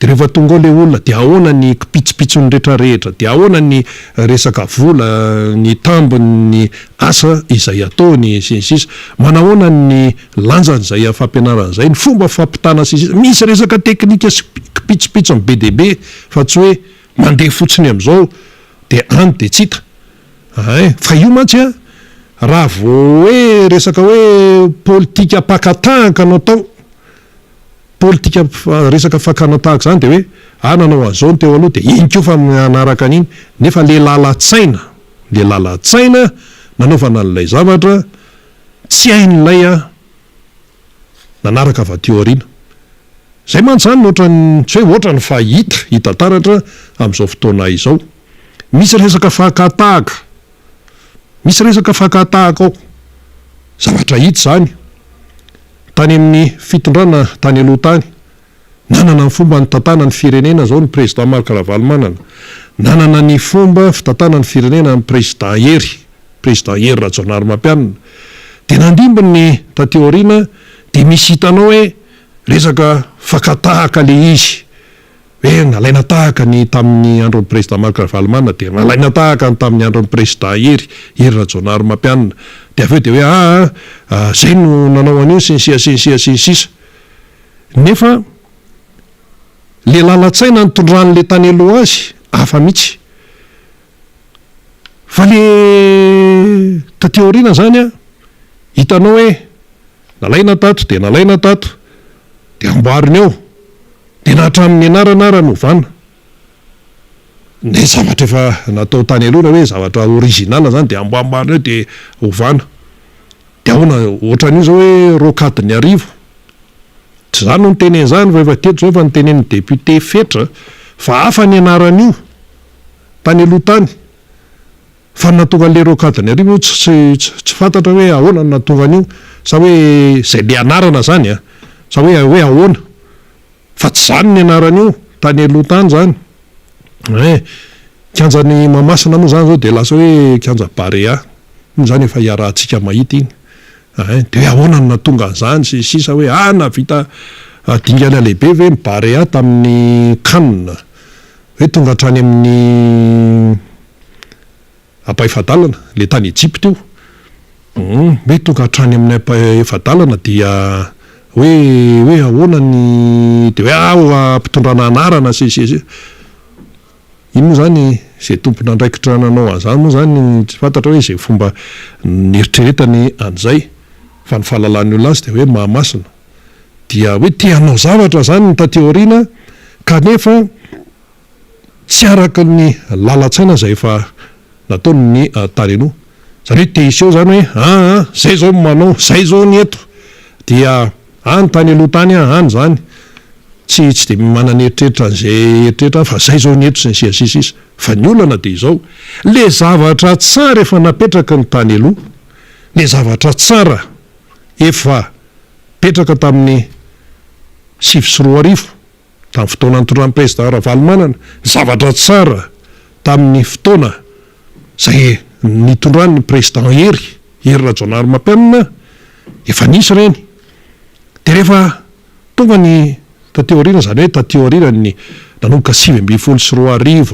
Dia rehefa tonga ao ilay olona dia ahoana ny kipitsopitsony rehetra rehetra, dia ahoana ny resaka vola, ny tambin'ny asa izay ataony sy ny sisa, manahoana ny lanjan'izay fampianarana izay, ny fomba fampitana sy ny sisa, misy resaka teknika sy kipitsopitsony be dia be fa tsy hoe mandeha fotsiny amin'izao dia any dia tsy hita. Hay, fa io mantsy an, raha vao hoe resaka hoe politika mpaka tahaka no atao, Politika resaka fakana tahaka izany dia hoe ah nanao an'izao ny teo aloha dia iny koa fa manaraka an'iny nefa le lalan-tsaina le lalan-tsaina nanaovana an'ilay zavatra tsy hain'ilay nanaraka avy aty aoriana. Izay mantsy izany no ohatran'ny tsy hoe ohatran'ny fa hita hita taratra amin'izao fotoana izao. Misy resaka fakan-tahaka misy resaka fakan-tahaka ao. Zavatra hita izany. Tany amin'ny fitondrana tany aloha tany, nanana ny fomba nitantana ny firenena izao ny Président Marc Ravalomanana, nanana ny fomba fitantana ny firenena ny Président Hery, Président Hery Rajaonarimampianina. Dia nandimby ny taty aoriana dia misy hitanao hoe resaka fakan-tahaka ilay izy. Hoe nalaina tahaka ny tamin'ny andron'ny Président Marc Ravalomanana dia nalaina tahaka ny tamin'ny andron'ny Président Hery, Hery Rajaonarimampianina. Dia avy eo dia hoe aa izay no nanao an'io sy ny sisa sy ny sisa sy ny sisa. Nefa le lalan-tsaina nitondran'le tany aloha azy hafa mihitsy. Fa le taty aoriana izany an, hitanao hoe nalaina tato dia nalaina tato dia amboariny eo. Dia na hatramin'ny anarana ara novana. Ny zavatra efa natao tany aloha raha hoe zavatra original zany dia amboamboarina eo dia ovana. Dia ahoana ohatran'io zao hoe rocade ny arivo. Tsy za no niteny an'izany fa efa teto zao efa nitenenin'ny député Fetra fa hafa ny anaran'io tany aloha tany. Fa ny nahatonga an'ilay rocade ny arivo tsy tsy fantatra hoe ahoana no nahatonga an'io sa hoe izay le anarana zany an! Sa hoe hoe ahoana? Fa tsy zany ny anaran'io tany aloha tany zany ein! Kianjan'i Mahamasina moa izany izao dia lasa hoe kianja Barea. Iny izany efa iarahantsika mahita iny. Ein, dia hoe ahoana no nahatonga an'izany sy ny sisa hoe ah nahavita dingana lehibe ve ny Barea tamin'ny can? Hoe tonga hatrany amin'ny ampahefa-dalana, ilay tany Egypta io. Hum, hoe tonga hatrany amin'ny ampahefa-dalana dia hoe hoe ahoana ny dia hoe ah ampitondrana anarana sy ny sisa. Iny moa izany, izay tompon'andraikitra nanao an'izany moa izany tsy fantatra hoe izay fomba nieritreretany an'izay fa ny fahalalan'ny olona azy dia hoe Mahamasina. Dia hoe te hanao zavatra izany ny taty aoriana kanefa tsy araka ny lalan-tsaina izay efa nataon'ny Tareno. Izany hoe te hiseho izany hoe aa izay izao no manao, izay izao ny eto dia any tany aloha tany aho any izany tsy tsy dia manana eritreritra an'izay eritreritra aho fa izay izao ny eto sy ny sisa sy ny sisa. Fa ny olana dia izao, le zavatra tsara efa napetraky ny tany aloha, le zavatra tsara efa petraka tamin'ny 2009, tamin'ny fotoana nitondran'ny Président Ravalomanana, zavatra tsara tamin'ny fotoana izay nitondran'ny Président Hery, Hery Rajaonarimampianina, efa nisy ireny. Dia rehefa tonga ny taty aoriana, izany hoe taty aorianan'ny nanomboka 2019,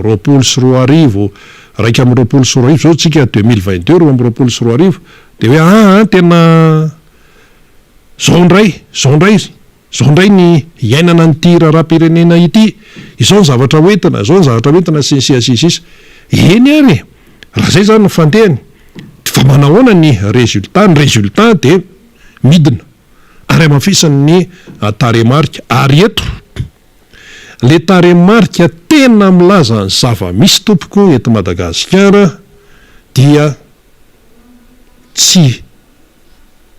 2020, 2021, izao tsika 2022, 2022, dia hoe aa tena izao indray, izao indray. Izao indray ny iainana an'ity raharaham-pirenena ity, izao ny zavatra ho entina, izao ny zavatra ho entina, sy ny sisa sy ny sisa. Eny ary e! Raha izay izany ny fandehany, fa manahoana ny résultat? Ny résultat dia midina ary hamafisin'ny tarehimarika. Ary eto, ilay tarehimarika tena milaza ny zava-misy tompoko eto Madagasikara dia tsy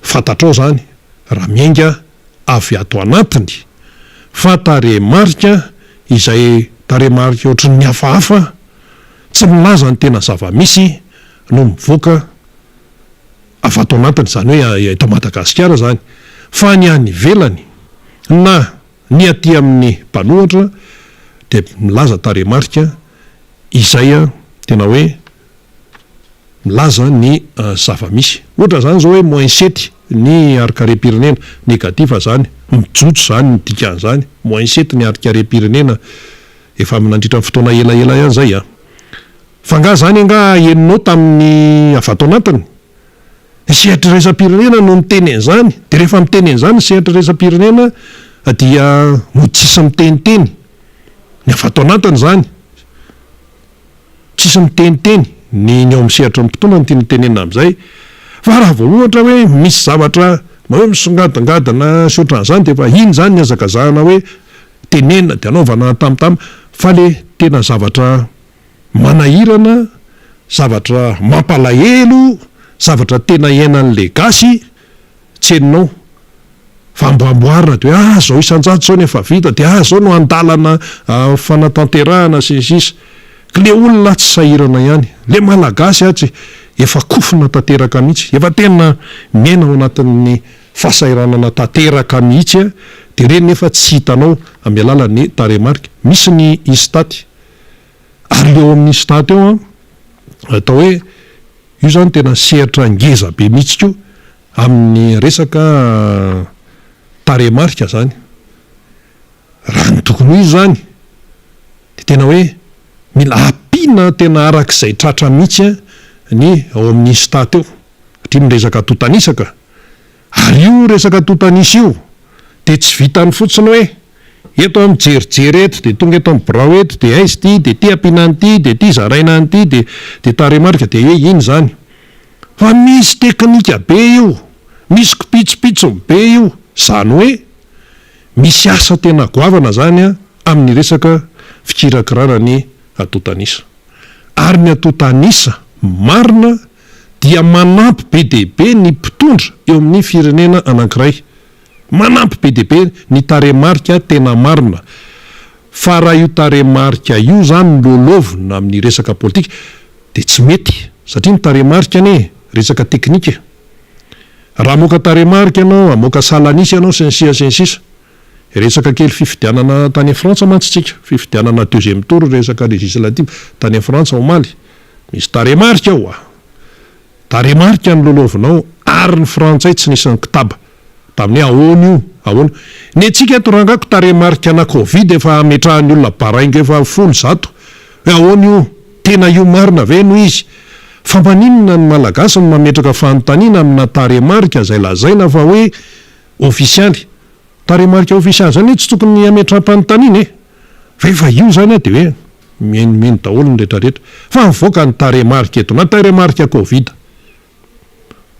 Fantatrao izany raha miainga avy ato anatiny fa tarehimarika izay tarehimarika ohatran'ny hafahafa, tsy milaza ny tena zava-misy no mivoaka avy ato anatiny, izany hoe eto Madagasikara izany, fa ny any ivelany na ny aty amin'ny mpanohatra dia milaza tarehimarika izay tena hoe milaza ny zava-misy. Ohatra izany izao hoe moins sept ny harinkarem-pirenena, négatif izany, mijotso izany ny dikan'izany, moins sept ny harinkarem-pirenena efa nandritra ny fotoana elaela ihany izay an. Fa angaha izany angaha henonao tamin'ny avy ato anatiny? Ny sehatra iraisam-pirenena no miteny an'izany, dia rehefa miteny an'izany ny sehatra iraisam-pirenena dia mody tsisy miteniteny, ny avy ato anatiny izany. Tsisy miteniteny ny ny ao amin'ny sehatry ny mpitondra no tiana tenenina amin'izay fa raha vao ohatra hoe misy zavatra na hoe misongadingadina sy ohatran'izany dia efa iny izany ny hazakazahana hoe tenenina dia anaovana tam-tam fa le tena zavatra manahirana, zavatra mampalahelo, zavatra tena iainan'le gasy tsy henonao. Fa amboamboarina dia hoe ah zao isan-jato zao no efa vita dia ah zao no andalana fanatanterahana sy ny sisa. Kle olona atsy sahirana ihany. Le malagasy atsy efa kofona tanteraka mihitsy. Efa tena miaina ao anatin'ny fahasahiranana tanteraka mihitsy dia ireny nefa tsy hitanao amin'ny alalan'ny tarehimarika. Misy ny ISTAT ary le ao amin'ny ISTAT ao an atao hoe io zany tena sehatra ngeza be mihitsy koa. Amin'ny resaka tarehimarika izany, raha ny tokony ho izy izany dia tena hoe mila ampiana tena arak'izay tratra mihitsy ny ao amin'ny INSTAT eo satria miresaka antontan'isa ka. Ary io resaka antontan'isa io dia tsy vitan'ny fotsiny hoe eto aho mijerijery eto dia tonga eto amin'ny birao eto dia aiza ity dia ity ampiana an'ity dia ity zaraina an'ity dia dia tarehimarika dia hoe iny izany. Fa misy teknika be io, misy kipitsopitsony be io, izany hoe misy asa tena goavana izany amin'ny resaka fikirakirana ny antontan'isa. Ary ny antontan'isa marina dia manampy be dia be ny mpitondra eo amin'ny firenena anankiray. Manampy be dia be ny tarehimarika tena marina. Fa raha io tarehimarika io izany no lôlovina amin'ny resaka politika, dia tsy mety satria ny tarehimarika anie resaka teknika e! Raha hamoaka tarehimarika ianao, hamoaka salan'isa ianao sy ny sisa sy ny sisa. Resaka kely fifidianana tany Frantsa mantsy tsika, fifidianana deuxième tour resaka législative tany Frantsa omaly. Misy tarehimarika ao a! Tarehimarika ny lolovinao ary ny frantsay tsy nisy nikitaba tamin'ny hoe ahoana io, ahoana. Ny antsika eto rangako tarehimarika ana covid efa ametrahan'ny olona baraingo efa folo zato hoe ahoana io, tena io marina ve no izy? Fa maninona ny malagasy no mametraka fanontaniana amina tarehimarika izay lazaina fa hoe ofisialy? Tarehimarika ofisialy izany anie tsy tokony hametraham-panontaniana e! Fa efa io izany dia hoe mihainomihaino daholo ny retraretra. Fa mivoaka ny tarehimarika eto na tarehimarika covid.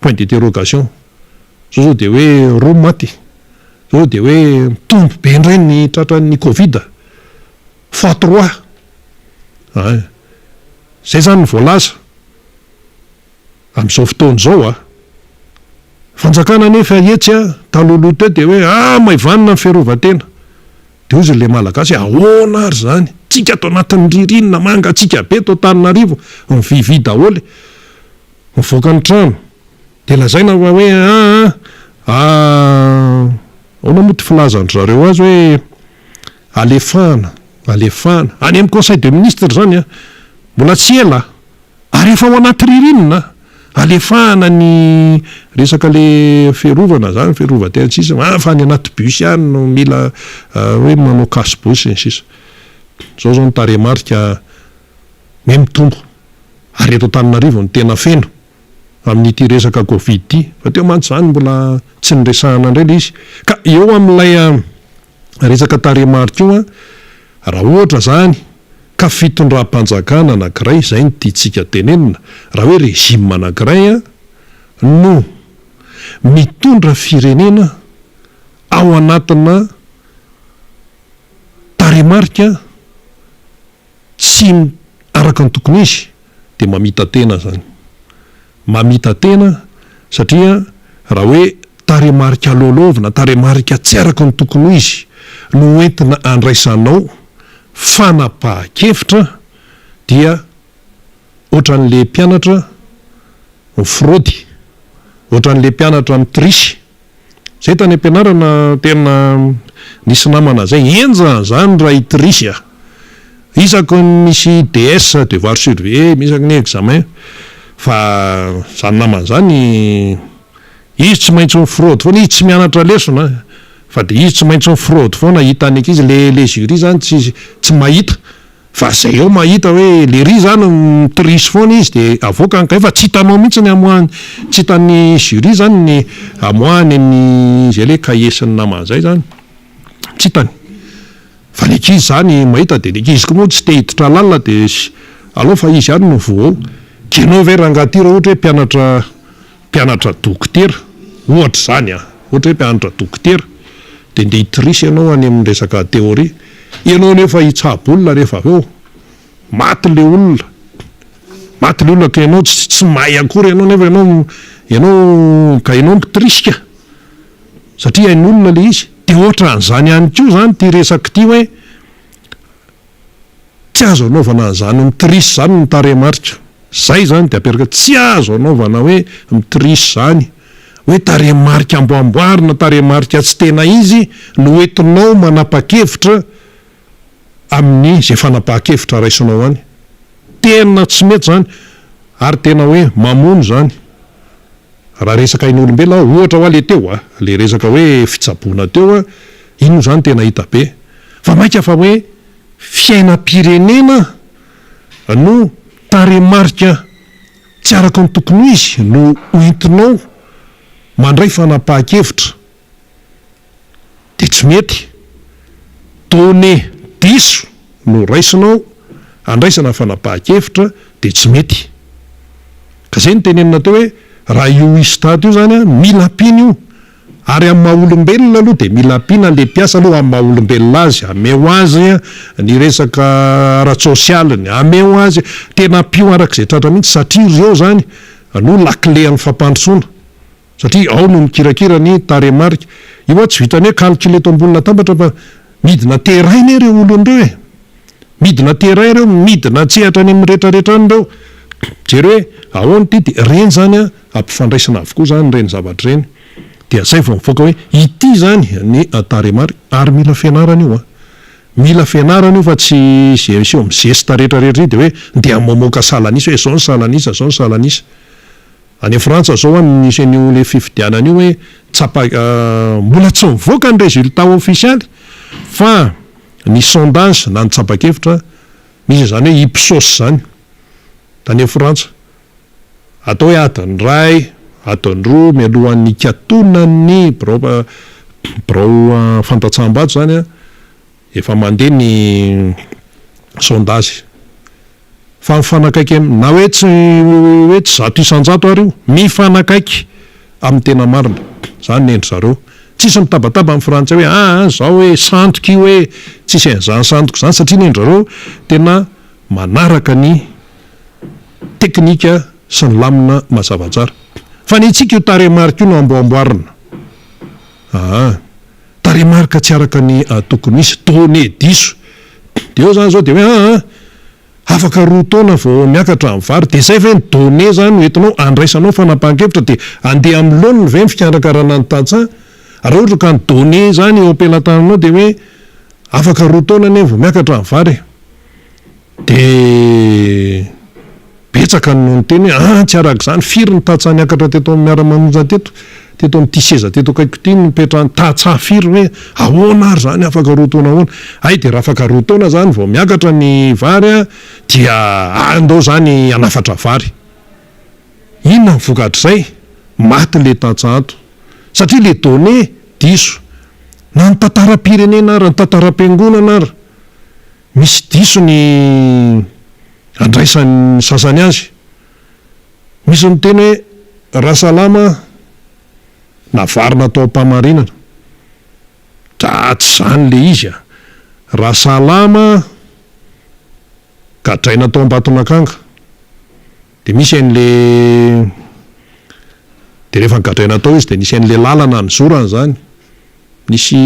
Point d'interrogation. Zao zao dia hoe roa maty. Zao zao dia hoe mitombo be indray ny tratran'ny covid. Fois trois. Ein. Zay izany ny voalaza. Amin'izao fotoana izao a! Fanjakana anefa etsy a, talohaloha teo dia hoe ah maivanina ny fiarovan-tena. Dia hozy ilay Malagasy hoe ahoana ary izany? Tsika ato anatin'ny ririnina, mangatsiaka be eto Antananarivo, mivivi daholo, mivoaka ny trano. Dia lazaina fa hoe ah ah, ahoana moa ity filazan-dry zareo azy hoe alefahana, alefahana. Any amin'ny conseil de ministre izany a, mbola tsy ela. Ary efa ao anaty ririnina, alefahana ny resaka le fiarovana zany, fiarovan-tena sy ny sisa, ah fa any anaty bus ihany no mila hoe manao cache bouche sy ny sisa. Zao zao ny tarehimarika hoe mitombo, ary eto Antananarivo no tena feno amin'ity resaka covid ity, fa teo mantsy zany mbola tsy niresahana indray le izy. Ka eo amin'ilay resaka tarehimarika io an, raha ohatra zany ka fitondram-panjakana anankiray, izay no tiantsika tenenina, raha hoe régime anankiray no mitondra firenena ao anatina tarehimarika tsy araka ny tokony izy dia mamita-tena izany. Mamita-tena satria raha hoe tarehimarika lôlôvina, tarehimarika tsy araka ny tokony ho izy no hoentina andraisanao fanapahan-kevitra dia ohatran'le mpianatra mifraody, ohatran'le mpianatra mi-triche. Zay tany am-pianarana tena nisy namana zay henjana zany raha hi-triche a! Isaky ny misy DS, devoir surveillé, isaky ny examen fa zany namana zany izy tsy maintsy mi-fraude foana, izy tsy mianatra lesona fa de izy tsy maintsy mi-fraude foana hitan'ny ankizy, le le jury zany tsy tsy mahita Fa zay eo mahita hoe lery zany mi-triche foana izy de avoakany kay fa tsy hitanao mihitsy ny amoahany, tsy hitan'ny jury zany ny amoahany ny zay le cahier sy ny namany zay zany, tsy hitany. Fa ny ankizy zany mahita de ny ankizy koa moa tsy te hiditra lalina de aleo fa izy ihany no voa ao. K'enao ve rangaha ty raha ohatra hoe mpianatra mpianatra dokotera, ohatra izany an, ohatra hoe mpianatra dokotera, dia ndeha hi-triche ianao any amin'ny resaka théorie, ianao nefa hitsabo olona rehefa avy eo, maty le olona, maty le olona ka ianao tsy tsy mahay akory ianao nefa ianao ianao ka ianao mi-triche ka, satria hain'olona le izy, dia ohatran'izany ihany koa izany ity resaka ity hoe, Tsy azo anaovana an'izany mi-triche izany ny tarehimarika. Izay izany dia apetraka, tsy azo anaovana hoe mi-triche izany, hoe tarehimarika amboamboarina, tarehimarika tsy tena izy no entinao manapa-kevitra amin'ny izay fanapahan-kevitra raisinao any. Tena tsy mety izany ary tena hoe mamono izany. Raha resaka ain'olombelona, ohatra hoa le teo a, le resaka hoe fitsaboana teo a, iny moa zany tena hita be. Fa mainka fa hoe fiainam-pirenena no tarehimarika tsy araka ny tokony ho izy no hoentinao mandray fanapahan-kevitra dia tsy mety. Données diso no raisinao andraisana fanapahan-kevitra dia tsy mety. Ka zay no tenenina teo hoe raha io ISTAT io zany an, mila ampiana io. Ary amin'ny maha olombelona aloha dia mila ampiana le mpiasa aloha amin'ny maha olombelona azy, ameo azy ny resaka ara-tsosialiny, ameo azy, tena ampio araka izay tratra mihitsy satria ireo zany no lakile an'ny fampandrosoana. Satria ao no mikirakira ny tarehimarika. Io hoa tsy vitan'ny hoe calcul eto ambony latabatra fa midina terrain anie ireo olona ireo e! Midina terrain ireo, midina an-tsehatra any amin'ny retraretra any ireo. Mijery hoe ahoana ity dia ireny izany an, ampifandraisina avokoa izany ireny zavatra ireny. Dia zay vao mivoaka hoe ity izany ny tarehimarika ary mila fianarana io an! Mila fianarana io fa tsy ze miseho amin'ny zesta rehetra rehetra io dia hoe ndeha mamoaka salan'isa hoe zao ny salan'isa, zao ny salan'isa. Any Frantsa zao an nisy an'io le fifidianana io hoe tsapa mbola tsy mivoaka ny résultat ofisialy fa ny sondage na ny tsapa-kevitra misy an'izany hoe Ipsos zany tany Frantsa. Atao hoe adiny iray, adiny roa mialohan'ny hikatonan'ny birao birao fandatsaham-bato izany an, efa mandeha ny sondage. Fa mifanakaiky am-, na hoe tsy hoe tsy 100% ary io, mifanakaiky amin'ny tena marina. Izany ny endry zareo. Tsisy mitabataba amin'ny frantsay hoe aa zao hoe sandoka io hoe, tsisy an'izany sandoka izany satria ny endry zareo tena manaraka ny teknika sy ny lamina mazava tsara. Fa ny antsika io tarehimarika io no amboamboarina. Aa. Tarehimarika tsy araka ny tokony hisy, données diso. Dia eo izany izao dia hoe aa, afaka roa taona vao miakatra ny vary. Dia izay ve ny données izany no entinao andraisanao fanapahan-kevitra dia andeha amin'ny laoniny ve ny fikarakarana ny tantsaha? Raha ohatra ka ny données izany eo am-pelatananao dia hoe afaka roa taona anie vao miakatra ny vary e. Dia betsaka no niteny hoe ah tsy araka izany, firy ny tantsaha niakatra teto amin'ny Miara-manonja teto, teto amin'ity seza teto akaikiko ity no nipetrahan'ny tantsaha firy hoe ahoana ary izany afaka roa taona ahoana? Hay dia raha afaka roa taona izany vao miakatra ny vary dia andao izany hanafatra vary. Inona ny vokatr'izay? Maty ilay tantsaha ato. Satria ilay données diso. Na ny tantaram-pirenena ary, ny tantaram-piangonana ary. Misy diso ny andraisan'ny sasany azy. Misy miteny hoe Rasalama navarina tao am-pahamarinana. Dra tsy izany le izy a! Rasalama gadraina tao Ambatonakanga. Dia misy an'le dia rehefa nogadraina tao izy dia nisy an'le lalana nizorany izany. Nisy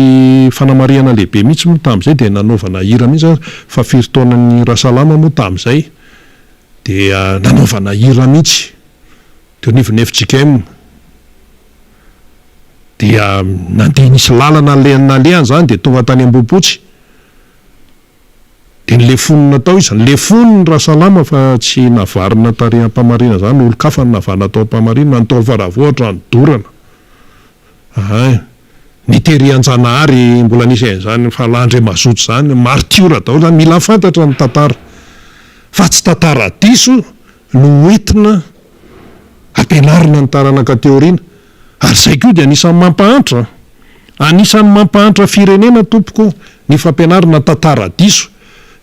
fanamarihana lehibe mihitsy moa tamin'izay dia nanaovana hira mihitsy aza fa firy taonan'i Rasalama moa tamin'izay dia nanaovana hira mihitsy teo anivon'ny fjkm dia nandeha nisy lalana nalehany izany dia tonga tany Ambohipotsy dia nilefonina tao izy, nilefoniny Rasalama fa tsy navarina tary Ampamarina izany, olon-kafa no navarina tao Ampamarina, ny tao Faravohitra nodorana. Hay, ny tery Anjanahary mbola nisy an'izany fa Andriamazoto izany, martiora daholo izany, mila fantatra ny tantara fa tsy tantara diso no hoentina ampianarina ny taranaka aty aoriana, ary izay koa dia anisan'ny mampahantra, anisan'ny mampahantra firenena tompoko ny fampianarana tantara diso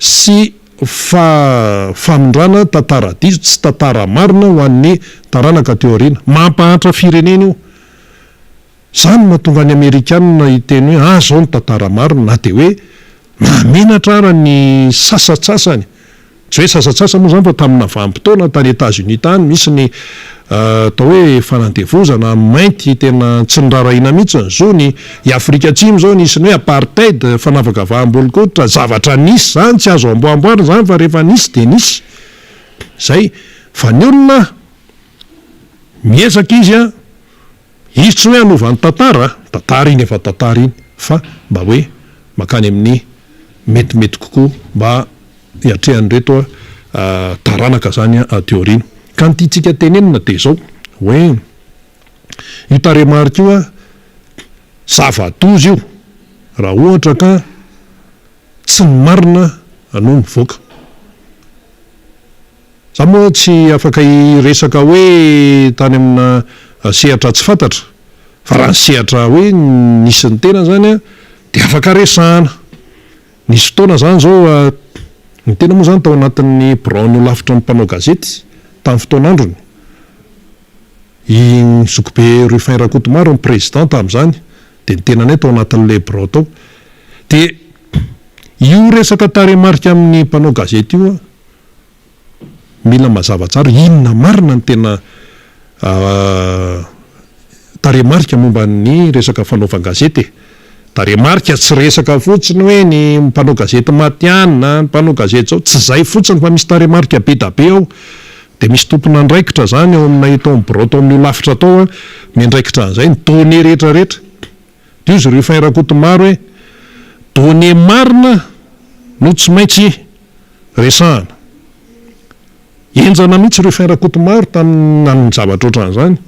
sy fa famindrana tantara diso tsy tantara marina ho an'ny taranaka aty aoriana, mampahantra firenena io. Izany no mahatonga ny Amerikanina hiteny hoe ah izao ny tantara marina na dia hoe mahamenatra ara ny sasatsasany, tsy hoe sasatsasany moa izany fa tamina vanim-potoana tany Etats-Unis tany misy ny atao hoe fanandevozana ny mainty tena tsy niraharahiana mihitsy ny zony, i Afrika Atsimo izao nisy ny hoe apartheid, fanavakavaham-bolon-koditra, zavatra nisy izany tsy azo amboamboarina izany fa rehefa nisy dia nisy, izay fa ny olona miezaka izy an. Izy tsy hoe hanova ny tantara, tantara iny efa tantara iny, fa mba hoe mankany amin'ny metimety kokoa mba hiatrehan'ireto taranaka izany aty aoriana. Ka ny tiantsika tenenina dia izao, hoe io tarehimarika io zava-doza io raha ohatra ka tsy ny marina no mivoaka. Za moa tsy afaka hiresaka hoe tany amina sehatra tsy fantatra fa raha ny sehatra hoe nisy ny tena zany dia afaka resahana. Nisy fotoana zany zao ny tena moa zany tao anatin'ny biraon'ny holafitry ny mpanao gazety tamin'ny fotoan'androny. I zokibe Ruffin Rakotomaro ny président tamin'izany dia ny tenanay tao anatin'ilay birao tao. Dia io resaka tarehimarika amin'ny mpanao gazety io Mila mazava tsara inona marina ny tena tarehimarika momba ny resaka fanaovan-gazety e! Tarehimarika tsy resaka fotsiny hoe ny mpanao gazety matihanina, ny mpanao gazety izao, tsy izay fotsiny fa misy tarehimarika be da be ao. Dia misy tompon'andraikitra izany ao aminay tao amin'ny birao tao amin'io lafitra tao miandraikitra an'izay, ny données rehetra rehetra. Dia hozy Ruffin Rakotomaro hoe, données marina no tsy maintsy resahana. Henjana mihitsy Ruffin Rakotomaro tamin'ny amin'ny zavatra ohatran'izany.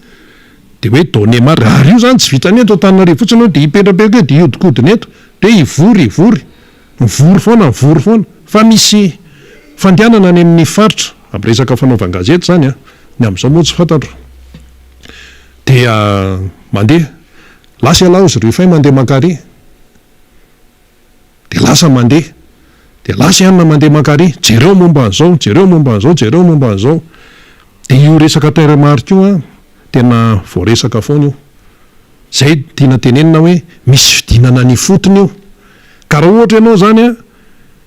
Dia hoe données marina. Ary io izany tsy vitan'ny eto Antananarivo fotsiny hoe dia hipetrapetraka eo dia hihodinkodina eto. Dia hivory, hivory. Mivory foana, mivory foana. Fa misy fandehanana any amin'ny faritra, amin'ny resaka fanaovan-gazety izany an, ny amin'izao moa tsy fantatro. Dia mandeha. Lasa ialahy hozy Ruffin mandeha mankary. Dia lasa mandeha. Dia lasa i anona mandeha mankary. Jereo momba an'izao, jereo momba an'izao, jereo momba an'izao. Dia io resaka tarehimarika io an, tena voaresaka foana io. Izay tiana tenenina hoe misy fidinana any ifotony io. Ka raha ohatra ianao izany an,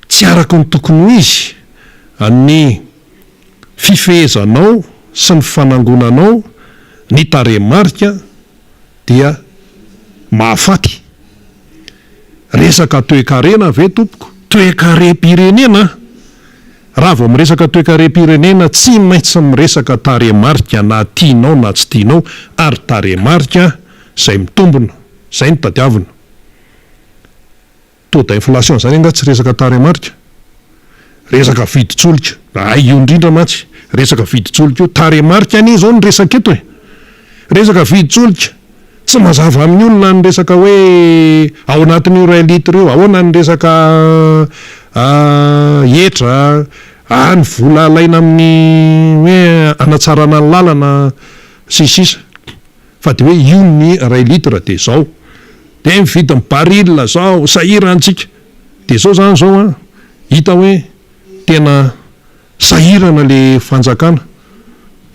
tsy araka ny tokony ho izy ny fifehezanao sy ny fanangonanao ny tarehimarika dia mahafaty. Resaka toekarena ve tompoko? Toekarem-pirenena an! Raha vao miresaka toekarem-pirenena tsy maintsy miresaka tarehimarika na tianao na tsy tianao ary tarehimarika izay mitombina, izay no tadiavina. Taux d'inflation izany angaha tsy resaka tarehimarika? Resaka vidin-tsolika, hay io indrindra mantsy, resaka vidin-tsolika io, tarehimarika anie izao no resaka eto e! Resaka vidin-tsolika, tsy mazava amin'ny olona ny resaka hoe ao anatin'io iray litre io, ahoana ny resaka hetra, ah ny vola alaina amin'ny hoe hanatsarana ny lalana sy ny sisa Fa dia hoe io ny iray litre dia izao, dia ny vidin'ny baril izao, sahirana antsika. Dia izao izany izao an, hita hoe tena Sahirana le fanjakana,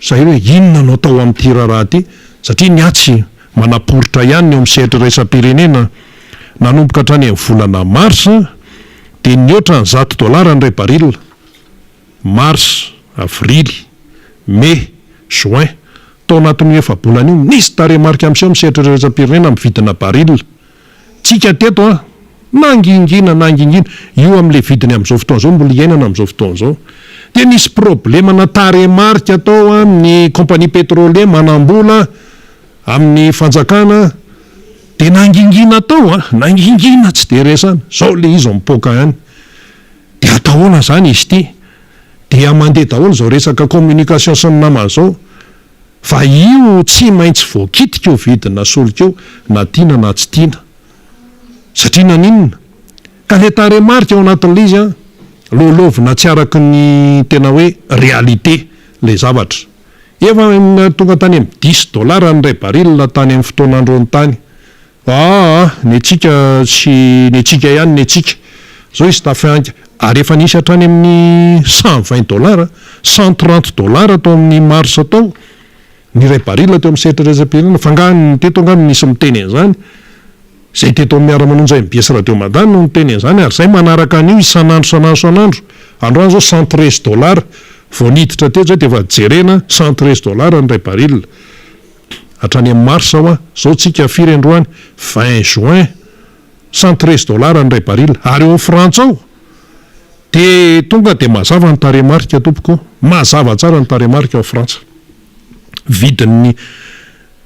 sahirana hoe inona no atao amin'ity raharaha ity, satria ny atsy manaporitra ihany ny eo amin'ny sehatra iraisam-pirenena, nanomboka hatrany amin'ny volana mars dia nihoatra ny zato dolara ny iray baril, mars, avrily, mey, juin, tao anatin'io efa-bolana io nisy tarehimarika miseho amin'ny sehatra iraisam-pirenena amin'ny vidina baril. Tsika teto an! Nangingina, nangingina. Io amin'ilay vidiny amin'izao fotoana izao mbola iainana amin'izao fotoana izao. Dia nisy problema-na tarehimarika tao amin'ny compagnie pétrolier manam-bola amin'ny fanjakana dia nangingina tao an! Nangingina tsy dia resahana. Izao ilay izy mipoaka ihany. Dia atao ahoana izany izy ity? Dia mandeha daholo izao resaka communication sy ny namany izao. Fa io tsy maintsy voakitika io vidina solika io na tiana na tsy tiana. Satria naninona? Ka le tarehimarika ao anatin'ilay izy an, lôlôvina tsy araky ny tena hoe réalité ilay zavatra. Efa tonga tany amin'ny dix dollars ny iray baril tany amin'ny fotoan'androny tany. Aa ny antsika tsy ny antsika ihany ny antsika. Zao izy tafihanka ary efa nisy hatrany amin'ny 120 dollars, 130 dollars tao amin'ny mars tao ny iray baril teo amin'ny sehatra iraisam-pirenena. Fa angaha ny teto angaha no nisy miteny an'izany? Izay teto amin'ny Miara-manonja mbs Radio Mada no niteny an'izany ary izay manaraka an'io isan'andro isan'andro isan'andro. Androany izao 113 dollars vao niditra teto izay dia efa jerena 113 dollars ny iray baril. Hatrany amin'ny mars hoa, zao tsika firy androany? 20 juin, 113 dollars ny iray baril, ary eo Frantsa ao dia tonga dia mazava ny tarehimarika tompoko, mazava tsara ny tarehimarika ao Frantsa. Vidin'ny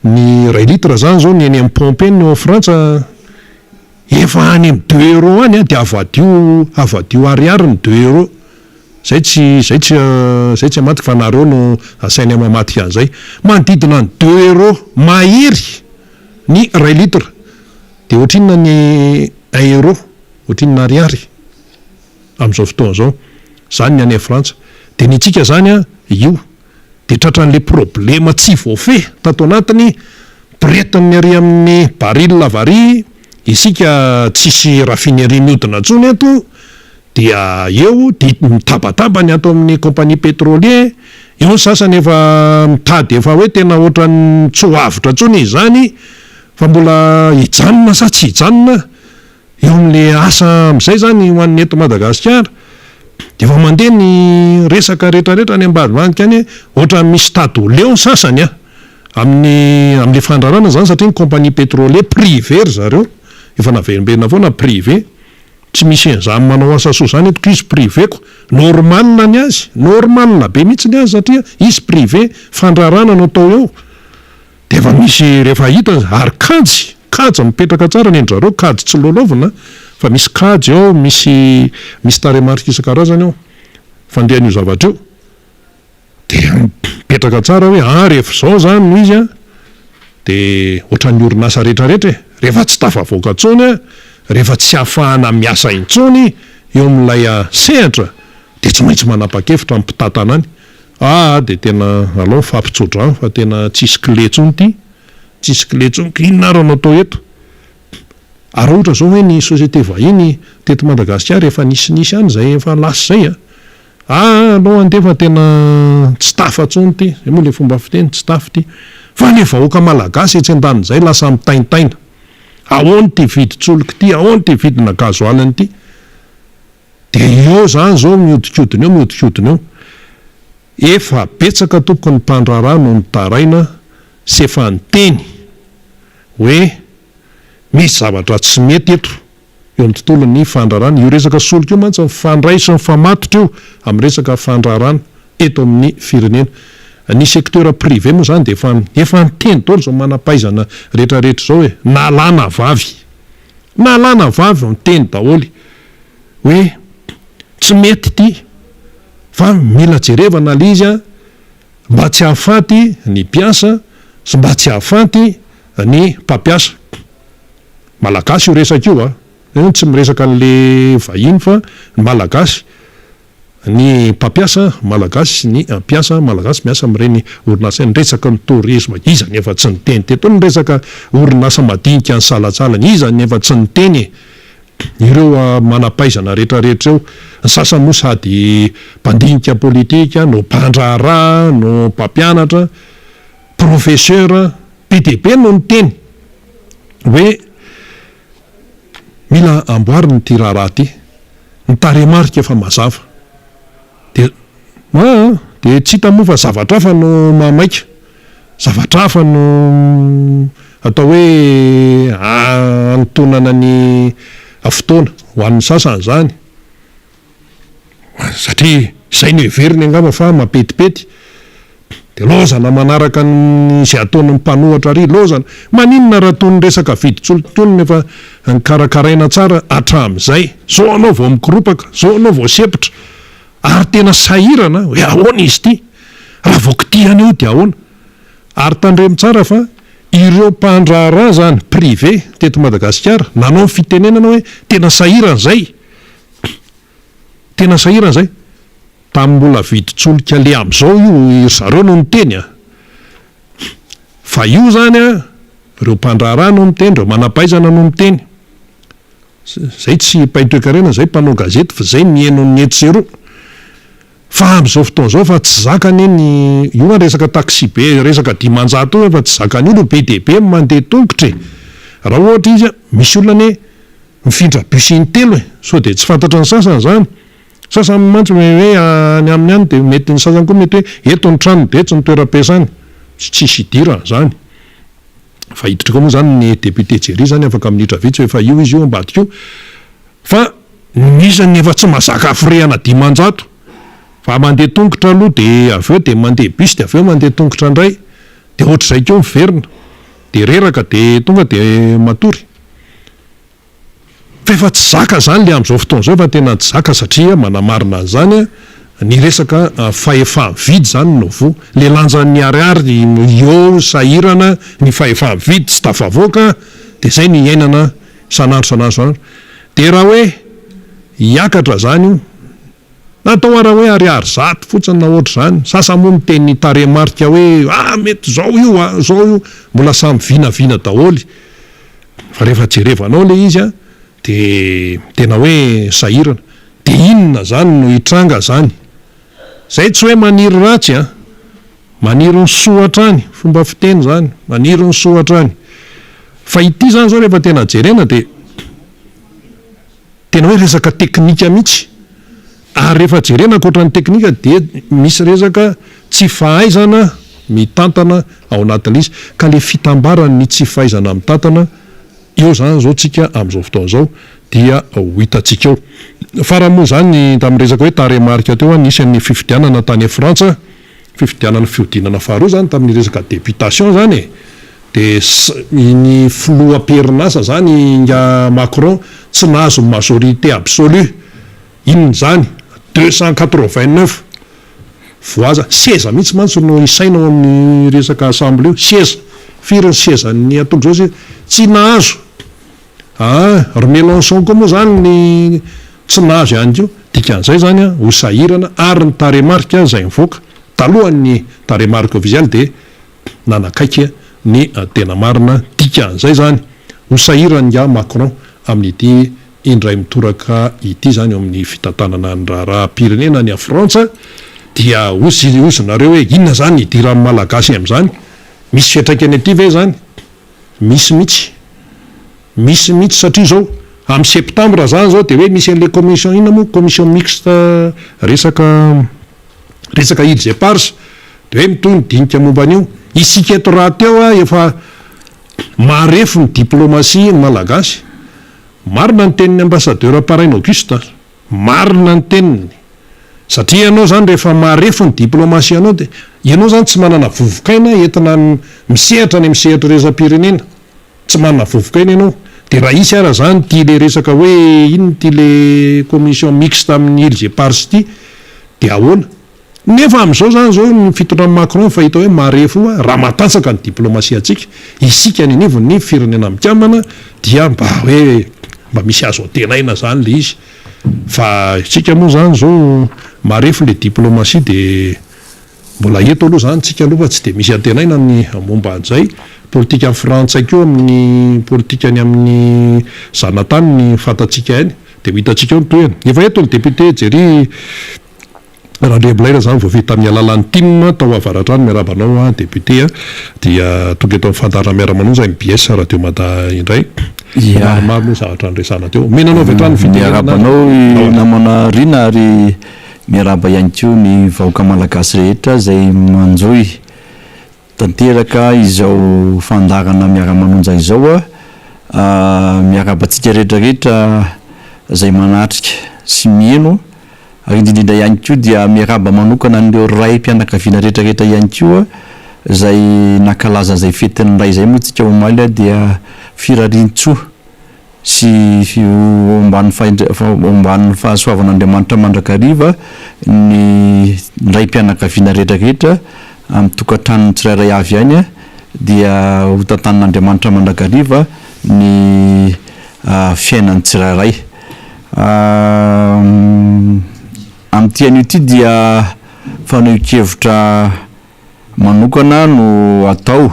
ny iray litre zany zao ny eny amin'ny pompe eny ao Frantsa efa any amin'ny deux euros any dia avadio avadio ariary ny deux euros. Zay tsy zay tsy zay tsy hamadika fa nareo no asainy mamadika an'izay. Manodidina ny deux euros mahery ny iray litre. Dia ohatrinona ny un euro? Ohatrinona ariary amin'izao fotoana izao? Izany ny any Frantsa. Dia ny antsika izany an, io dia tratran'ilay problema tsy voafehy tato anatiny, pretin'ny ary amin'ny baril avy ary, isika tsisy raffinerie mihodina intsony eto, dia eo dia mitabataba ny ato amin'ny compagnie pétrolier, eo ny sasany efa mitady efa hoe tena ohatran'ny tsy ho avotra intsony izy izany fa mbola hijanona sa tsy hijanona eo amin'ilay asa amin'izay izany ho an'ny eto Madagasikara dia efa mandeha ny resaka rehetrarehetra any ambadimbadika any ohatran'ny misy tady ho leo ny sasany an! amin'ny amin'ilay fandrarana izany satria ny compagnie pétrolier privé ry zareo efa naverimberina foana privé. Tsy misy an'izany manao asa soa izany eto k'izy privé-ko. Normal ny azy, normal be mihitsy ny azy satria izy privé, fandraharahana no atao eo. Dia efa misy rehefa hita ary kajy, kajy mipetraka tsara ny an-dry zareo, kajy tsy lôlôvina fa misy kajy ao, misy misy tarehimarika isan-karazany ao fandehan'io zavatra io. Dia mipetraka tsara hoe ah rehefa izao izany no izy an, dia ohatran'ny orinasa rehetra rehetra e, rehefa tsy tafavoaka intsony an, rehefa tsy ahafahana miasa intsony eo amin'ilay sehatra dia tsy maintsy manapa-kevitra ny mpitantana any, ah dia tena alao mifampitso-drano fa tena tsisy clé intsony ity, tsisy clé intsony, ka inona ary no atao eto? Ary ohatra izao hoe ny société vahiny teto Madagasikara efa nisinisy ihany izay efa lasa izay an, Aa aleo andeha fa tena tsy tafa tsony ty, zay moa le fomba fiteny, tsy tafa ty. Fa le vahoaka malagasy etsy andanin'izay lasa mitaintaina. Ahoana ty vidin-tsolika ty, ahoana ty vidina gasoil ty. De eo zany zao miodikodina eo miodikodina eo. Efa betsaka tompoko ny mpandraharaha no nitaraina sy efa niteny hoe misy zavatra tsy mety eto. eo amin'ny tontolon'ny fandraharahana. Io resaka solika io mantsy mifandray sy mifamatotra io amin'ny resaka fandraharahana eto amin'ny firenena. Ny secteur privé moa izany dia efa efa niteny daholo izao manam-pahaizana rehetra rehetra izao e, na lahy na vavy, na lahy na vavy miteny daholo hoe tsy mety ity fa mila jerevana ilay izy an, mba tsy hahafaty ny mpiasa sy mba tsy hahafaty ny mpampiasa. Malagasy io resaka io a! Io tsy miresaka an'le vahiny fa ny Malagasy, ny mpampiasa Malagasy sy ny mpiasa Malagasy miasa amin'ireny orinasa ireny. Resaka ny tourisme, iza no efa tsy niteny teto ny resaka orinasa madinika nisalatsalany, iza no efa tsy niteny e! Ireo manam-pahaizana rehetrarehetra ireo, ny sasany moa sady mpandinika politika no mpandraharaha no mpampianatra, professeur, be dia be no niteny. hoe mila amboarina ity raharaha ity, ny tarehimarika efa mazava dia aa dia tsy hita moa fa zavatra hafa no mahamaika, zavatra hafa no atao hoe hanintonana ny fotoana ho an'ny sasany izany. Satria izay no heveriny angamba fa mampetipety. Dia lozana manaraka ny izay ataon'ny mpanohatra ary, lozana. Maninona raha toy ny resaka vidin-tsolika itony no efa nokarakaraina tsara hatramin'izay. Zao anao vao mikoropaka, zao anao vao sempotra. Ary tena sahirana hoe ahoana izy ity? Raha vao kitihana eo dia ahoana? Ary tandremo tsara fa ireo mpandraharaha izany, privé, teto Madagasikara, nanao ny fitenenana hoe tena sahirana izay. Tena sahirana zay. Tamin'ny mbola vidin-tsolika le amin'izao io ry zareo no niteny a! Fa io zany a, ireo mpandraharaha no miteny, ireo manam-pahaizana no miteny. Zay tsy mpahay toekarena, zay mpanao gazety fa zay miheno ny etsy sy eroa. Fa amin'izao fotoana izao efa tsy zaka anie ny, io an resaka taxi be, resaka 500 io efa tsy zakan'ny olona, be dia be ny mandeha tongotra e! Raha ohatra izy, misy olona anie Mifindra bus intelo e! Sao dia tsy fantatry ny sasany izany? Sasany mantsy hoe any aminy any dia mety ny sasany koa mety hoe eto ny tranony dia etsy ny toeram-piasany. Tsisy idirany izany. Fa hiditra koa moa izany ny député Jerry izany afaka minitra vitsy efa io izy io ambadika io. Fa ny isany efa tsy mahazaka hafirehana 500 fa mandeha tongotra aloha dia avy eo dia mandeha bus dia avy eo mandeha tongotra indray dia ohatr'izay koa miverina dia reraka dia tonga dia matory. Fa efa tsy zaka zany le amzao fotoana zao fa tena tsy zaka satria manamarina an'izany ny resaka fahefa-mividy zany no voa. Le lanjan'ny ariary eo sahirana ny fahefa-mividy tsy tafavoaka de zay no iainana isan'andro isan'andro isan'andro. De raha hoe hiakatra zany io na atao ara hoe ariary 100 fotsiny na ohatr'izany, sasany moa miteny tarehimarika hoe ah mety zao io ah zao io, mbola samy vinavina daholo. Fa rehefa jerevanao le izy an, de tena hoe sahirana. De inona zany no hitranga zany? Zay tsy hoe maniry ratsy an, maniry ny soa hatrany, fomba fiteny zany, maniry ny soa hatrany. Fa ity zany zao rehefa tena jerena de tena hoe resaka teknika mihitsy. Ary rehefa jerena ankoatra ny teknika dia misy resaka tsy fahaizana mitantana ao anatin'ilay izy. Ka ilay fitambaran'ny tsy fahaizana mitantana, eo izany izao tsika amin'izao fotoana izao. dia ho hitantsika eo. Farany moa izany tamin'ny resaka hoe tarehimarika teo, nisy ny fifidianana tany Frantsa, fifidianana fihodinana faharoa izany tamin'ny resaka députation izany e! Dia ny filoha am-perinasa izany ingahy Macron tsy nahazo ny majorité absolue. Inona izany? 289 voix, seza mihitsy mantsy no isaina ao amin'ny resaka assemblée io, seza. Firy ny sezan'ny antoko izao? Tsy nahazo. Aa ry Mélenchon koa moa izany ny tsy nahazo ihany koa. Dikan'izay izany an, ho sahirana ary ny tarehimarika izay nivoaka talohan'ny tarehimarika ofisialy dia nanakaiky ny tena marina. Dikan'izay izany, ho sahiran'ingahy Macron amin'ity indray mitoraka ity izany eo amin'ny fitantanana ny raharaham-pirenena any Frantsa dia hozy hozy nareo hoe inona izany hidiran'ny Malagasy amin'izany? Misy fiantraikany aty ve izany? Misy mihitsy. Misy mihitsy satria izao, amin'ny septambra izany izao dia hoe misy an'ilay commission inona moa, commission mixte resaka resaka îles éparses, dia hoe mitohy ny dinika momba an'io. Isika eto rahateo efa marefo ny diplomatie ny Malagasy. Marina ny tenin'ny ambassadeur Paraina Auguste. Marina ny teniny. Satria ianao izany rehefa marefo ny diplomatie anao dia ianao izany tsy manana vovokaina entina misehatra any amin'ny sehatra iraisam-pirenena. Tsy manana vovokaina ianao. Dia raha hisy ara izany ity ilay resaka hoe inona ity ilay commission mixte amin'ny îles éparses ity dia ahoana? Nefa amin'izao izany izao ny fitondran'i Macron efa hita hoe marefo io raha matanjaka ny diplomasiantsika, isika any anivon'ny firenena mikambana dia mba hoe mba misy azo antenaina izany ilay izy. Fa isika moa izany izao marefo ilay diplomasia dia mbola eto aloha izany tsika aloha fa tsy dia misy antenaina ny momba an'izay. Politikan'ny frantsay koa amin'ny politikany amin'ny zanatany ny fantatsika ihany dia ho hitantsika eo ny tohiny. Efa eto ny député Jerry. Randriambilaina zany voafidy tamin'ny alalan'ny tim tao Avaradrano miarahaba anao a député a dia tonga eto amin'ny fandaharana miara-manonja mbs radio mada indray Ia. maromaro moa zavatra niresahana teo omena anao avy hatrany ny fitenenana Miarahaba anao namana Rina ary miarahaba ihany koa ny vahoaka malagasy rehetra izay manjohy Tanteraka izao fandaharana miara-manonja izao a! Miarahaba antsika rehetra rehetra izay manatrika sy miheno ary indrindra indrindra ihany koa dia miarahaba manokana an'ireo raim-pianakaviana rehetra rehetra ihany koa izay nankalaza an'izay fetin'ny ray izay moa tsika omaly dia firarian-tsoa sy ho ambany ho ambanin'ny fahasoavan'Andriamanitra mandrakariva ny raim-pianakaviana rehetra rehetra amin'ny tokantranony tsirairay avy any dia ho tantanin'Andriamanitra mandrakariva ny fiainan'ny tsirairay. Amin'ity anio ity dia fanehoan-kevitra manokana no atao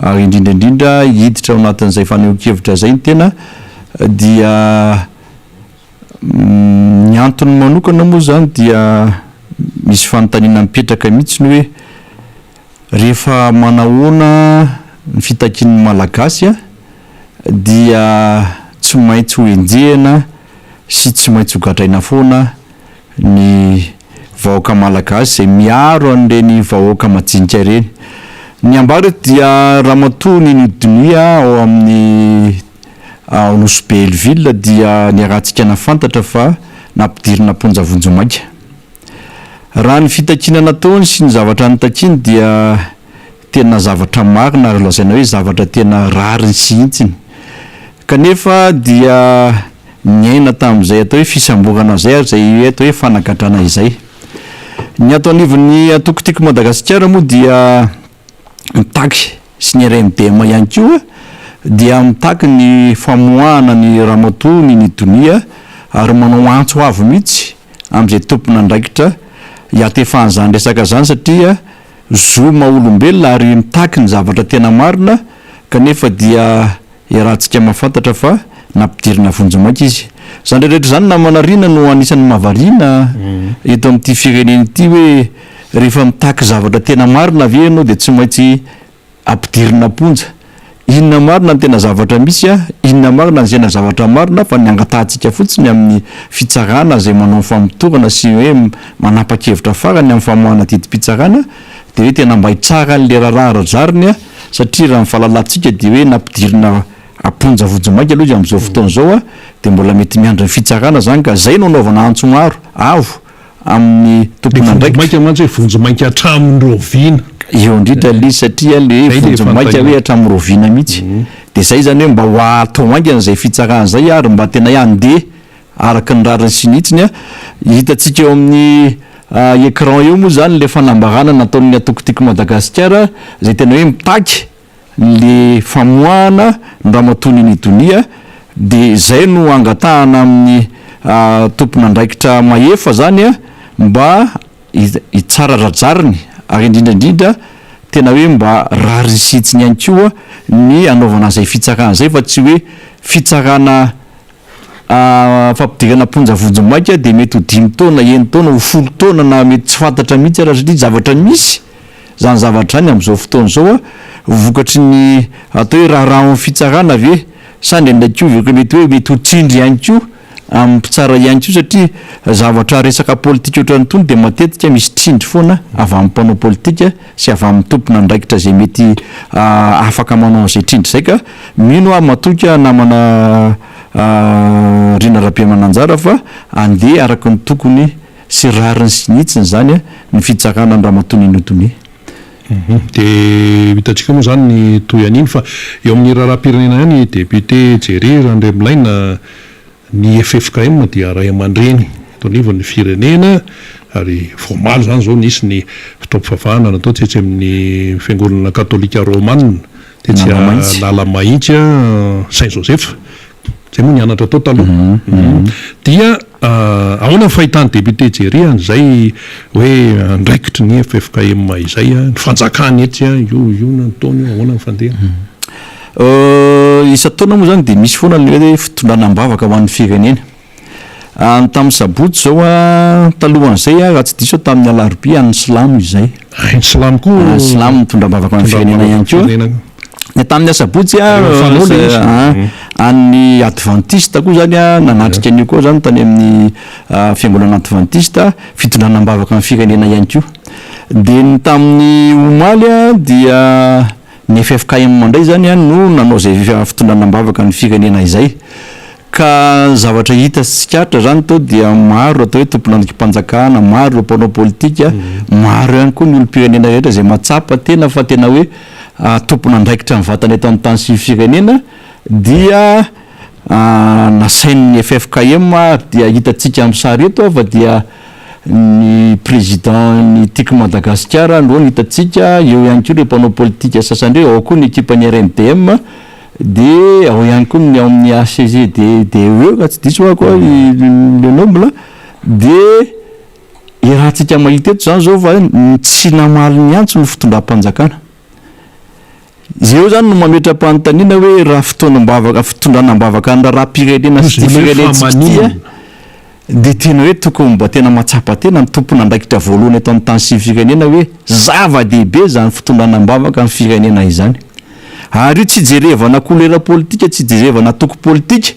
ary indrindra indrindra hiditra ao anatin'izay fanehoan-kevitra izay ny tena dia ny antony manokana moa izany dia misy fanontaniana mipetraka mihitsy ny hoe rehefa manahoana ny fitakian'ny Malagasy dia tsy maintsy ho enjehina sy tsy maintsy ho gadraina foana ny vahoaka malagasy izay miaro an'ireny vahoaka majinika ireny. Ny ambara eto dia ramatoa Nino Donia ao amin'ny ao Nosy Be Hellville dia niarahantsika nahafantatra fa nampidirina am-ponja vonjimaika. Raha ny fitakiana nataony sy ny zavatra notakiany dia tena zavatra marina ary lazaina hoe zavatra tena rariny sy hintsiny. Kanefa dia niaina tamin'izay atao hoe fisamborana izay ary izay atao hoe fanagadrana izay. Ny ato anivon'ny antoko Tiako Madagasikara moa dia mitaky sy ny RMDM ihany koa dia mitaky ny famoahana ny ramatoa Nini Donia ary manao antso avo mihitsy amin'izay tompon'andraikitra hiantefan'izany resaka izany satria zo maha olombelona ary mitaky ny zavatra tena marina kanefa dia iarahantsika mahafantatra fa nampidirina vonjimaika izy. Izany rehetra izany namana Rina no anisan'ny mahavariana eto amin'ity firenena ity hoe rehefa mitaky zavatra tena marina ve ianao dia tsy maintsy ampidirina am-ponja. Inona marina ny tena zavatra misy a? Inona marina ny tena zavatra marina fa ny angatahantsika fotsiny amin'ny fitsarana izay manao ny famotorana sy hoe manapa-kevitra farany amin'ny famoahana didim-pitsarana dia hoe tena mba hitsara an'ilay raharaha ara-drariny a satria raha ny fahalalantsika dia hoe nampidirina. Am-ponja vonjimaika aloha izy amin'izao fotoana izao dia mbola mety miandry ny fitsarana izany ka izay no anaovana antso maro avo amin'ny Ilay tompon'andraikitra. vonjimaika mantsy hoe vonjimaika hatramin'ny rahoviana? Eo indrindra ilay izy satria ilay hoe Izay ilay vonjimaika hoe fanontaniana. hatramin'ny rahoviana mihitsy. Dia izay izany hoe mba ho atao haingana izay fitsarana izay ary mba tena hoe handeha araka ny rariny sy ny hitsiny. Hitantsika eo amin'ny écran eo moa izany ilay fanambarana nataon'ny antoko Tiako Madagasikara izay tena hoe mitaky le famoahana ny ramatoa Nini Donia de izay no angatahana amin'ny tompon'andraikitra mahefa zany mba hitsara rajariny ary indrindra indrindra tena hoe mba rariny sy hitsiny ihany koa ny hanaovana an'izay fitsarana izay fa tsy hoe fitsarana Fampidirana am-ponja vonjimaika dia mety ho dimy taona, enin-taona, ho folo taona na mety tsy fantatra mihitsy ara satria zavatra misy izany zavatra izany amin'izao fotoana izao vokatry ny atao hoe raharaha ao amin'ny fitsarana ve sa indraindray koa ve mety hoe mety ho tsindry ihany koa amin'ny mpitsara ihany koa satria zavatra resaka politika ohatran'itony dia matetika misy tsindry foana avy amin'ny mpanao politika sy avy amin'ny tompon'andraikitra izay mety afaka manao an'izay trindry izay ka mino aho matoky aho namana Rina Rabemananjara fa andeha araka ny tokony sy rariny sy ny hitsiny izany ny fitsarana an-dRamatoa Nino Donia. Dia hitantsika moa izany ny toy an'iny fa eo amin'ny raharaham-pirenena ihany député Jerry Randriamilaina Ny ffkm dia ray aman-dreny eto anivon'ny firenena ary vao omaly izany izao nisy ny fotoam-pivavahana natao tetsy amin'ny fiangonana katolika romana tetsy Analamahitsy Saint Joseph, izay moa nianatra tao taloha. Dia ahoana ny fahitan'ny député Jerry an'izay hoe andraikitry ny ffkm izay, ny fanjakana etsy io io na ny taona io, ahoana ny fandehany? Isan-taona moa izany dia misy foana ny hoe fitondrana am-bavaka ho an'ny firenena. Ny tamin'ny sabotsy izao, talohan'izay raha tsy diso aho tamin'ny alarobia an'ny silamo izay. Hay ny silamo koa. Ny silamo mitondra am-bavaka ho an'ny firenena ihany koa. Ny tamin'ny asabotsy an'ny advantista koa izany nanatrika an'io koa izany tany amin'ny fiangonana advantista, fitondrana am-bavaka ny firenena ihany koa. Dia ny tamin'ny omaly dia Ny ffkm indray izany no nanao izay fitondrana am-bavaka ny firenena izay. Ka ny zavatra hita sy tsikaritra izany tao dia maro ireo atao hoe tompon'andraiki-panjakana, maro ireo mpanao politika, maro ihany koa ny olom-pirenena rehetra izay mahatsapa tena fa tena hoe tompon'andraikitra ny vatana eto amin'ny tany sy ny firenena dia nasain'ny ffkm ary dia hitantsika amin'ny sary eto fa dia ny président ny Tiako Madagasikara aloha no hitantsika, eo ihany koa ireo mpanao politika sasany ireo, ao koa ny ekipan'ny RMDM, dia ao ihany koa ny ao amin'ny ACGDE raha tsy diso aho koa i Le Noble, dia iarahantsika mahita eto izany izao fa tsy namaly ny antso ny fitondram-panjakana. Eo izany no mametra-panontaniana hoe raha fotoanam-bavaka, fitondrana am-bavaka ny raharaham-pirenena sy ity firenentsika ity a, dia tena hoe tokony mba tena mahatsapa tena ny tompon'andraikitra voalohany eto amin'ny tany sy ny firenena hoe zava-dehibe izany fitondrana am-bavaka ny firenena izany. Ary io tsy ijerevana kolera politika, tsy ijerevana antoko politika,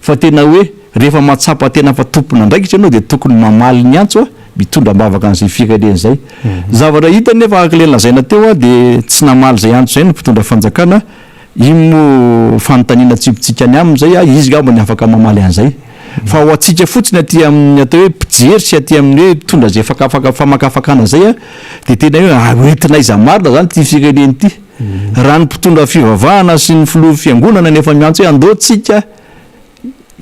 Fa tena hoe rehefa mahatsapa tena fa tompon'andraikitra ianao dia tokony mamaly ny antso mitondra am-bavaka an'izay firenena izay. Zavatra hita nefa araka ilay lazaina teo dia tsy namaly izay antso izay ny mpitondra fanjakana, iny moa fanontaniana atsipitsika any aminy izay, izy ngamba ny afaka mamaly an'izay. Fa ho antsika fotsiny aty amin'ny atao hoe mpijery sy aty amin'ny hoe mpitondra izay fakafaka famakafakana izay dia tena hoe hoentina aiza marina izany ity firenena ity? Raha ny mpitondra fivavahana sy ny filoha fiangonana no efa miantso hoe andao tsika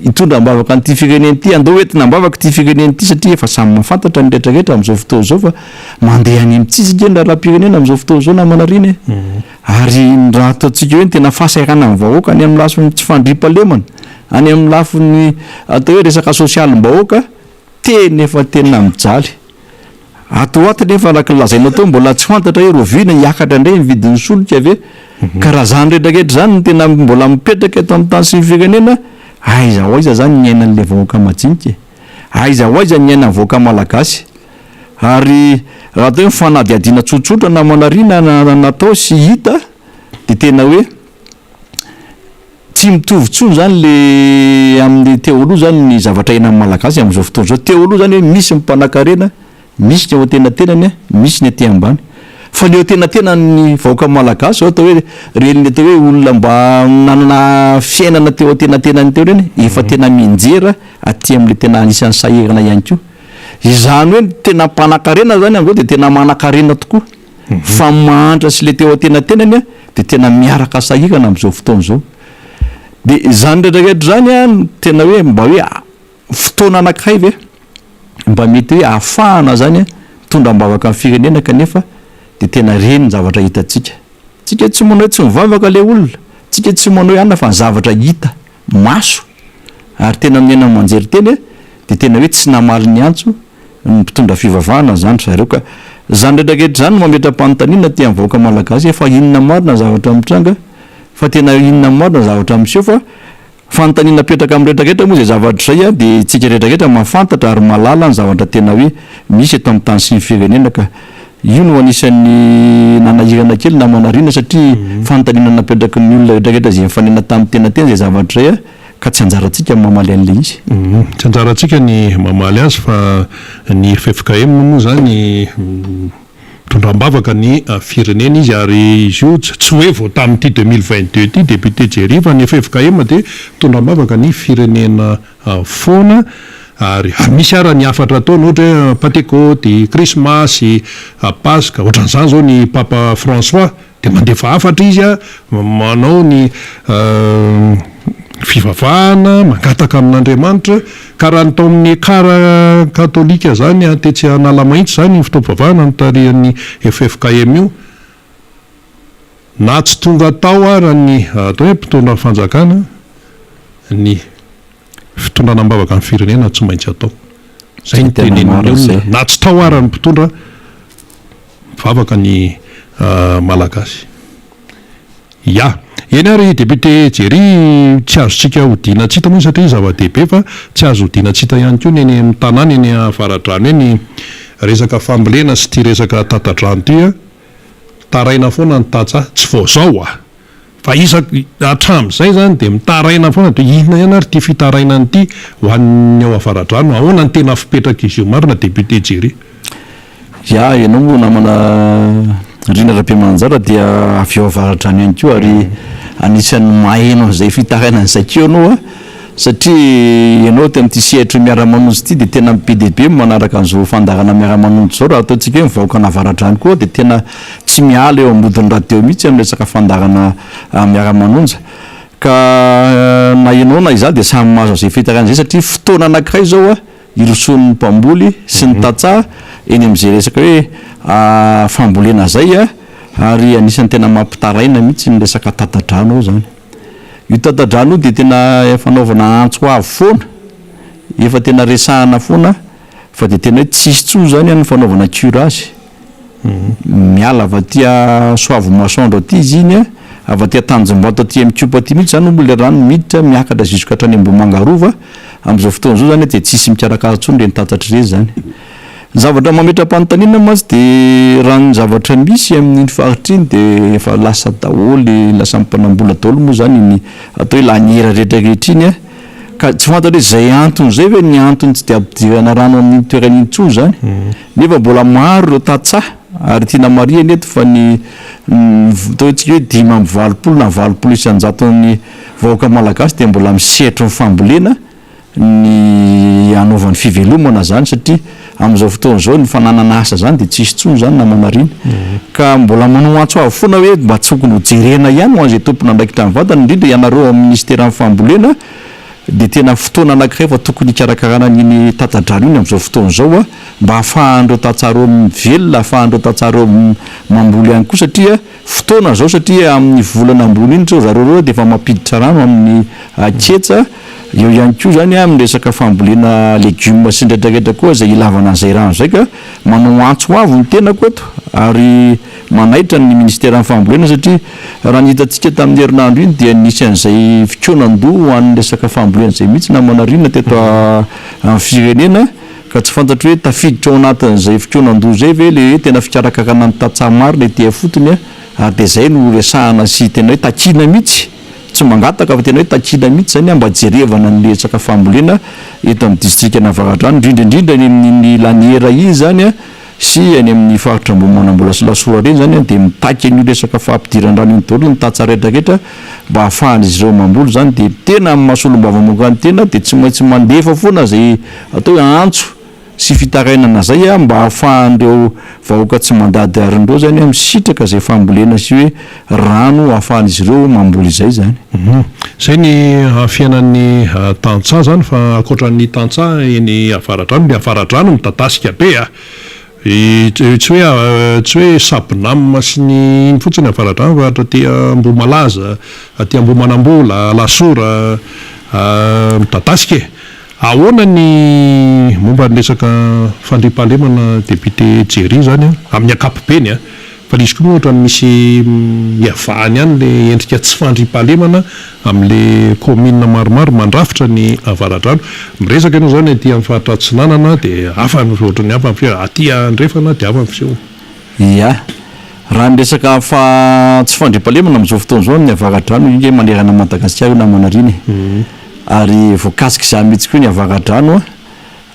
hitondra am-bavaka an'ity firenena ity, andao hoentina am-bavaka ity firenena ity satria efa samy mahafantatra ny rehetra rehetra amin'izao fotoana izao fa mandeha any amin'ny tsisy ange ny raharaham-pirenena amin'izao fotoana izao namana Rina e. Ary ny raha ataontsika hoe ny tena fahasahiranan'ny vahoaka any amin'ny lafiny tsy fandriampahalemana, any amin'ny lafiny atao hoe resaka sosialim-bahoaka, tena efa tena mijaly. Ato ho ato nefa araka ny lazainao teo mbola tsy fantatra hoe rahoviana hiakatra indray ny vidin'ny solika ve? Ka raha izany rehetra rehetra izany no tena mbola mipetraka eto amin'ny tany sy ny firenena, aiza ho aiza izany ny iainan'ilay vahoaka majinika e? Aiza ho aiza ny iainan'ny vahoaka malagasy? Ary raha atao hoe ny fanadihadiana tsotsotra namana Rina natao sy hita dia tena hoe Tsy mitovy intsony izany le amin'ny teo aloha izany ny zavatra iainan'ny Malagasy amin'izao fotoana izao. Teo aloha izany hoe misy ny mpanakarena, misy ny ao antenatenany, misy ny aty ambany. Fa ny eo antenatenan'ny vahoaka malagasy zao atao hoe ireny atao hoe olona mba nanana fiainana teo antenatenany teo ireny efa tena mianjera aty amin'ilay tena anisan'ny sahirana ihany koa. Izany hoe ny tena mpanankarena zany amin'izao dia tena manankarena tokoa fa ny mahantra sy ilay teo antenatenany dia tena miaraka sahirana amin'izao fotoana izao. Dia izany rehetra rehetra izany an, tena hoe mba hoe fotoana anankiray ve mba mety hoe ahafahana zany mitondra am-bavaka ny firenena kanefa dia tena ireny ny zavatra hitantsika. Tsika tsy manao hoe tsy mivavaka ilay olona, tsika tsy manao hoe anona fa ny zavatra hita maso ary tena miaina aman-jery teny dia tena hoe tsy namaly ny antso ny mpitondra fivavahana izany ry zareo ka izany rehetra rehetra izany no mametra-panontaniana aty amin'ny vahoaka malagasy hoe fa inona marina ny zavatra mitranga fa tena inona marina ny zavatra miseho fa Fanontaniana apetraka amin'ny rehetra rehetra moa izay zavatra izay dia isika rehetra rehetra mahafantatra ary mahalala ny zavatra tena hoe misy eto amin'ny tany sy ny firenena ka io no anisan'ny nanahirana kely namana Rina satria fanontaniana napetraky ny olona rehetra rehetra izay nifanena tamin'ny tena teny izay zavatra izay ka tsy anjarantsika ny mamaly an'ilay izy. Tsy anjarantsika ny mamaly azy fa ny ffkm moa izany Mitondra am-bavaka ny firenena izy ary izy io tsy hoe vao tamin'ity 2022 ity député Jerry fa ny ffkm dia mitondra am-bavaka ny firenena foana ary misy ara ny hafatra ataony ohatra hoe pantekoty, krismasy, paska ohatran'izany izao ny papa François Dia mandefa hafatra izy, manao ny fivavahana, mangataka amin'Andriamanitra. Ka raha ny tao amin'ny Ekar katolika izany, tetsy Analamahitsy izany, io fotoam-pivavahana notarihan'ny ffkm io, na tsy tonga tao ara ny atao hoe mpitondra fanjakana, ny fitondrana am-bavaka ny firenena tsy maintsy atao. Izay no tenenin'ny olona. Na tsy tao ara ny mpitondra. Mivavaka ny Malagasy. Ya. Eny ary Député Jerry, tsy azontsika odiana tsy hita moa satria zava-dehibe fa tsy azo odiana tsy hita ihany koa ny eny amin'ny tanàna eny Avaradrano eny resaka fambolena sy ity resaka tata-drano ity a. Taraina foana ny tantsaha, tsy vao izao a. Fa isak hatramin'izay izany dia mitaraina foana dia inona ihany ary ity fitarainana ity ho an'ny ao Avaradrano, ahoana ny tena fipetrak'izy io marina Député Jerry? Ya, ianao moa namana Rina Rabemananjara dia avy ao Avaradrano ihany koa ary anisan'ny maheno an'izay fitarainana izay koa ianao a, satria ianao aty amin'ity sehatry ny miara-manonja ity dia tena be dia be ny manaraka an'izao fandaharana miara-manonja izao, raha ataontsika hoe ny vahoakan'Avaradrano koa dia tena tsy miala eo ambodin'ny radio mihitsy amin'ny resaka fandaharana miara-manonja ka na ianao na izaho dia samy mahazo an'izay fitarainana izay satria fotoana anankiray izao a hirosoan'ny mpamboly sy ny tantsaha eny amin'izay resaka hoe fambolena izay a, ary anisan'ny tena mampitaraina mihitsy ny resaka tata-drano ao izany. Io tata-drano io dia tena efa anaovana antso avo foana, efa tena resahana foana fa dia tena hoe tsisy intsony izany ny fanaovana curage. Miala avy aty Soavimasoandro aty izy iny a, avy aty Tanjombato aty Mikopa aty mihitsy izany moa ilay rano miditra miakatra jusqu'à hatrany Ambohimanga Rova, amin'izao fotoana izao izany dia tsisy mikarakara intsony ireny tatatra ireny izany. Ny zavatra mametra-panontaniana mantsy dia raha ny zavatra misy amin'iny faritra iny dia efa lasa daholo, lasa mpanam-bola daholo moa izany iny atao hoe laniera rehetra rehetra iny a. Ka tsy fantatra hoe izay antony izay ve ny antony tsy dia ampidirana rano amin'iny toerana iny intsony izany. Nefa mbola maro ireo tantsaha ary tiana marihana eto fa ny ataontsika hoe 85 na 80 isan-jaton'ny vahoaka malagasy dia mbola misehatry ny fambolena ny hanaovany fivelomana izany satria amin'izao fotoana izao ny fananana asa izany dia tsisy intsony izany namana Rina. Ka mbola manao antso avo foana hoe mba tokony ho jerena ihany ho an'izay tompon'andraikitra mivantana indrindra ianareo ao amin'ny minisiteran'ny fambolena dia tena fotoana anankiray fa tokony hikarakarana an'iny tata-drano iny amin'izao fotoana izao mba hahafahan'ireo tantsaha ireo mivelona, hahafahan'ireo tantsaha ireo mamboly ihany koa satria Fotoana izao satria amin'ny volana ambony iny ry zareo ireo dia efa mampiditra rano amin'ny ketsa, eo ihany koa izany amin'ny resaka fambolena legioma sy ny rehetra rehetra koa izay ilavana an'izay rano izay ka manao antso avo ny tenako eto ary manaitra ny ministeran'ny fambolena satria raha ny hitantsika tamin'ny herinandro iny dia nisy an'izay fikaonan-doha ho an'ny resaka fambolena izay mihitsy namana Rina teto amin'ny firenena. Ka tsy fantatro hoe tafiditra ao anatin'izay fikaonan-doha izay ve ilay hoe tena fikarakarana ny tantsaha marina ety ifotony a! Ary dia izay no resahana sy tena hoe takiana mihitsy, tsy mangataka fa tena hoe takiana mihitsy izany mba jerevana ny resaka fambolena eto amin'ny distrikan'Avaradrano, indrindra indrindra eny amin'iny Laniera iny izany a! sy any amin'ny faritra Ambohimanambola sy Lasora ireny izany dia mitaky an'io resaka fampidiran-drano io daholo ny tantsaha rehetra rehetra mba hahafahan'izy ireo mamboly izany dia tena amin'ny maha solombavambahoaka ny tena dia tsy maintsy mandefa foana izay atao hoe antso sy fitarainana izay mba hahafahan'ireo vahoaka tsy mandady harona ireo izany misitraka izay fambolena sy hoe rano hahafahan'izy ireo mamboly izay izany. Izay ny fiainan'ny tantsaha izany fa ankoatran'ny tantsaha eny Avaradrano, ny Avaradrano midadasika be a! Tsy hoe tsy hoe Sabnam sy ny iny fotsiny Avaradrano fa hatraty Ambohimalaza, aty Ambohimanambola, Alasora, midadasika e! Ahoana ny momba ny resaka fandriampahalemana député Jerry izany an, amin'ny ankapobeny an, fa ilay izy koa moa ohatran'ny misy iavahany ihany ilay endrika tsy fandriampahalemana amin'ilay kaominina maromaro mandrafitra ny Avaradrano. Miresaka ianao izany aty amin'ny faritra Atsinanana dia hafa ny ohatran'ny hafa ny feo, aty Andrefana dia hafa ny fisehony. Ia. Raha ny resaka fa tsy fandriampahalemana amin'izao fotoana izao amin'ny Avaradrano, io nge manerana an'i Madagasikara io namana Rina e. Ary voakasik'izany mihitsy koa ny Avaradrano an.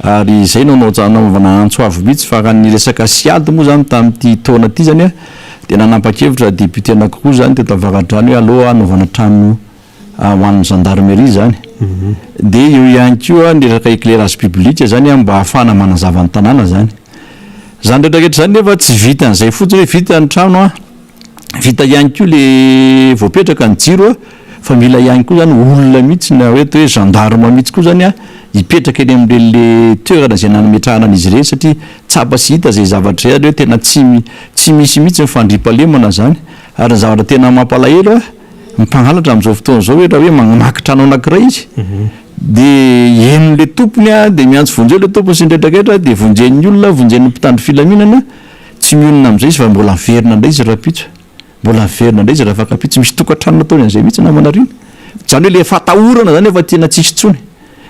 Ary izay no nanaovana antso avo mihitsy fa raha ny resaka siady moa izany tamin'ity taona ity izany an, dia nanapa-kevitra député anankiroa izany teto Avaradrano hoe aleo hanaovana trano ho an'ny gendarmerie izany. Dia eo ihany koa ny resaka éclairage public izany an, mba hahafahana manazava ny tanàna izany. Izany rehetra rehetra izany nefa tsy vitan'izay fotsiny hoe vita ny trano an, vita ihany koa le voapetraka ny jiro an, fa mila ihany koa izany olona mihitsy na hoe atao hoe gendarme mihitsy koa izany an, hipetraka eny amin'ireny le toerana izay nametrahana an'izy ireny satria tsapa sy hita izay zavatra izay ary hoe tena tsy tsy misy mihitsy ny fandriampahalemana izany. Ary ny zavatra tena mampalahelo an, ny mpangalatra amin'izao fotoana izao hoe raha hoe mamaky trano anankiray izy dia henon'ilay tompony an, dia miantso vonjeo ilay tompony sy ny rehetra rehetra dia vonjen'ny olona, vonjen'ny mpitandro filaminana, tsy mionona amin'izay izy fa mbola miverina indray izy rahampitso, mbola miverina indray izy rahafakampitso, misy tokantrano nataony an'izay mihitsy namana Rina, izany hoe ilay fatahorana izany efa tena tsisy intsony,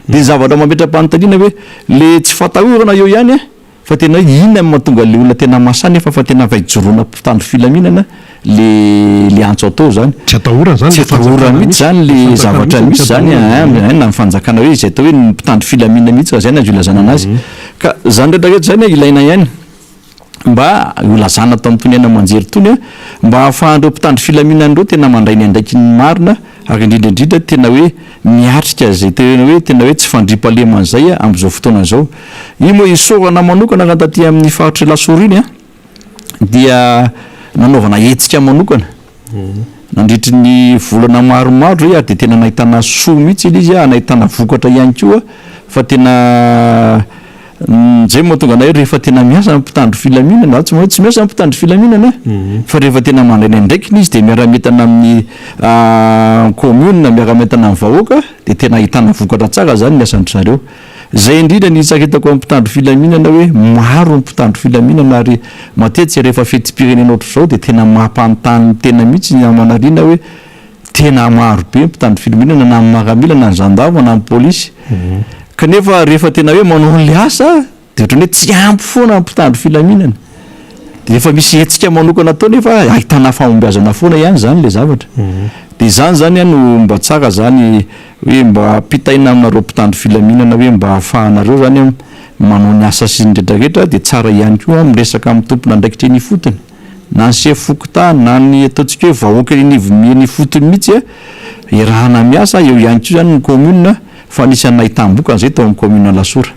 dia ny zavatra mametra-panontaniana hoe ilay tsy fatahorana eo ihany an, Fa tena hoe inona no mahatonga le olona tena masahy nefa fa tena efa ijoroana mpitandro filaminana le le antso atao zany. Tsy atahorana zany le fanjakana mihitsy zany le zavatra misy zany ein, na ny fanjakana hoe izay atao hoe ny mpitandro filaminana mihitsy raha zay no azo ilazana anazy. Ka zany rehetra rehetra zany ilaina ihany mba holazana ato amin'itony haino aman-jery itony mba ahafahan'ireo mpitandro filaminana ireo tena mandray ny andraikiny marina ary indrindra indrindra tena hoe miatrika izay tena hoe tena hoe tsy fandriampahalemana izay amin'izao fotoana izao. Io moa isaorana manokana raha taty amin'ny faritr'i Lasora iny dia nanaovana hetsika manokana nandritry ny volana maromaro izay ary dia tena nahitana soa mihitsy ilay izy, nahitana vokatra ihany koa fa tena izay no mahatonga anay hoe rehefa tena miasa ny mpitandro filaminana, za tsy hoe tsy miasa ny mpitandro filaminana fa rehefa tena mandray ny andraikiny izy dia miara-mientana amin'ny commune, miara-mientana amin'ny vahoaka dia tena ahitana vokatra tsara izany ny asan-dry zareo. Izay indrindra ny hitsakitako amin'ny mpitandro filaminana hoe maro ny mpitandro filaminana ary matetika rehefa fetim-pirenena ohatr'izao dia tena mampanontany tena mihitsy ny aman'arina hoe tena maro be ny mpitandro filaminana na ny maramila na ny zandarma na ny polisy kanefa rehefa tena hoe manao an'ilay asa dia ohatran'ny hoe tsy ampy foana ny mpitandro filaminana dia efa misy hetsika manokana atao nefa ahitana fahombiazana foana ihany izany ilay zavatra dia izany izany no mba tsara izany hoe mba ampitaina aminareo mpitandro filaminana hoe mba ahafahanareo izany manao ny asa sy ny rehetra rehetra dia tsara ihany koa miresaka amin'ny tompon'andraikitra eny ifotony na ny sefo fokontany na ny ataontsika hoe vahoaka eny anivon'ny eny ifotony mihitsy iarahana miasa, eo ihany koa izany ny commune fa anisan'ny nahitam-bokany izay tao amin'ny commune Alasora.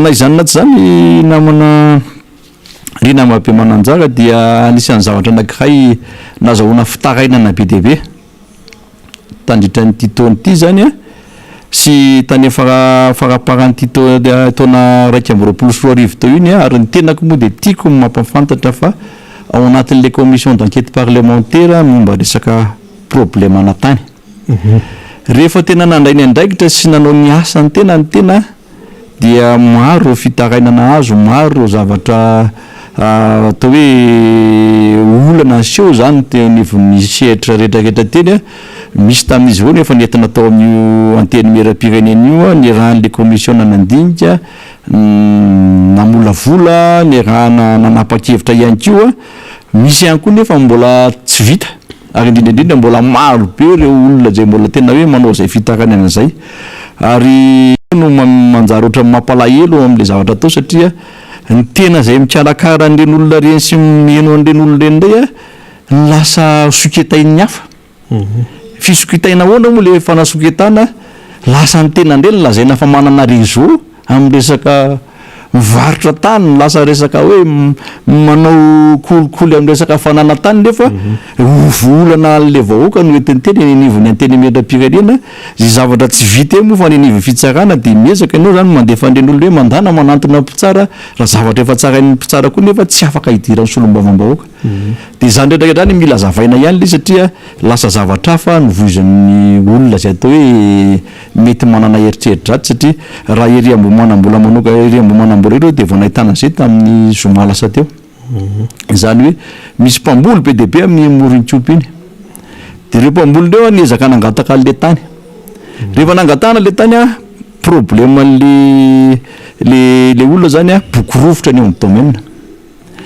Na izany na tsy izany namana Rina Mahabemananjara dia anisan'ny zavatra anankiray nazahoana fitarainana be dia be tandritra an'ity taona ity izany an, sy tany amin'ny fara faramparan'ity taona 2021 teo iny an, ary ny tenako moa dia tiako ny mampahafantatra fa ao anatin'ilay commission d'enquête parlementaire momba resaka problemana tany. Rehefa tena nandray ny andraikitra sy nanao ny asany tena ny tena dia maro ireo fitarainana azo, maro ireo zavatra atao hoe olana niseho izany teo anivon'ny sehatra rehetra rehetra teny. Misy tamin'izy ireo no efa nentina tao amin'io antenimierampirenena io, niarahan'ilay komisiona nandinika, namolavola, niarahana nanapa-kevitra ihany koa. Misy ihany koa nefa mbola tsy vita ary indrindra indrindra mbola maro be ireo olona izay mbola tena hoe manao izay fitarainana izay ary io no manjary ohatran'ny mampalahelo amin'ilay zavatra atao satria. Ny tena izay mikarakara an'ireny olona ireny sy miheno an'ireny olona ireny indray no lasa soketain'ny hafa. Fisoketaina ahoana moa ilay fanasoketana? Lasa ny tena indray no lazaina fa manana réseau amin'ny resaka mivarotra tany, lasa resaka hoe manao kolikoly amin'ny resaka fananan-tany nefa olana an'ilay vahoaka no entin'ny tena eny anivon'ny antenimieram-pirenena. Izay zavatra tsy vita eo moa fa any anivon'ny fitsarana dia miezaka ianao izany mandefa an'ireny olona hoe mandàna manantona mpitsara raha zavatra efa tsarain'ny mpitsara koa nefa tsy afaka hidiran'ny solombavambahoaka. Dia izany rehetra rehetra izany mila azavaina ihany ilay izy satria lasa zavatra hafa no voizin'ny olona izay atao hoe mety manana eritreri-dratsy satria raha ery Ambohimanambola manoka ery Ambohimanambola ery dia vao nahitana an'izay tamin'ny zoma lasa teo. Izany hoe misy mpamboly be dia be amin'iny moron'Ikopa iny. Dia ireo mpamboly ireo niezaka nangataka an'ilay tany. Rehefa nangatahana ilay tany, problème an'ilay ilay olona izany, boky rovitra ny eo amin'ny domaine.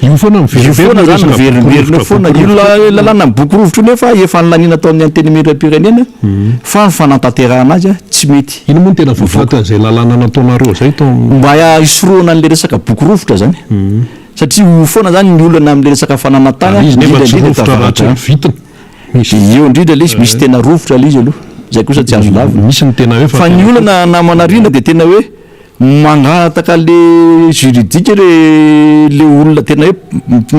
Io foana Io foana miverimberina zany resaka boky miverimberina rovitra, foana. boky Io rovitra. la- lalàna ny boky rovitra io nefa efa nolaniana tao amin'ny Antenimierampirenena fa ny fanatanterahana azy tsy mety Inona moa no tena mivoaka. votoatin'izay lalàna nataonareo izay tao amin'ny. Mba hisorohana an'ilay resaka boky rovitra zany. Satria io foana zany ny olana amin'ilay resaka fananan-tany Ary izy nefa indrindra tsy indrindra eto rovitra raha tsy Avaradrano. vitina. Misy. Dia eo indrindra ilay izy, misy tena rovitra ilay izy aloha. Izay kosa tsy azo lavina. Misy ny tena hoe Fa ny olana namana Rina dia tena hoe Mangataka le juridique le le olona tena hoe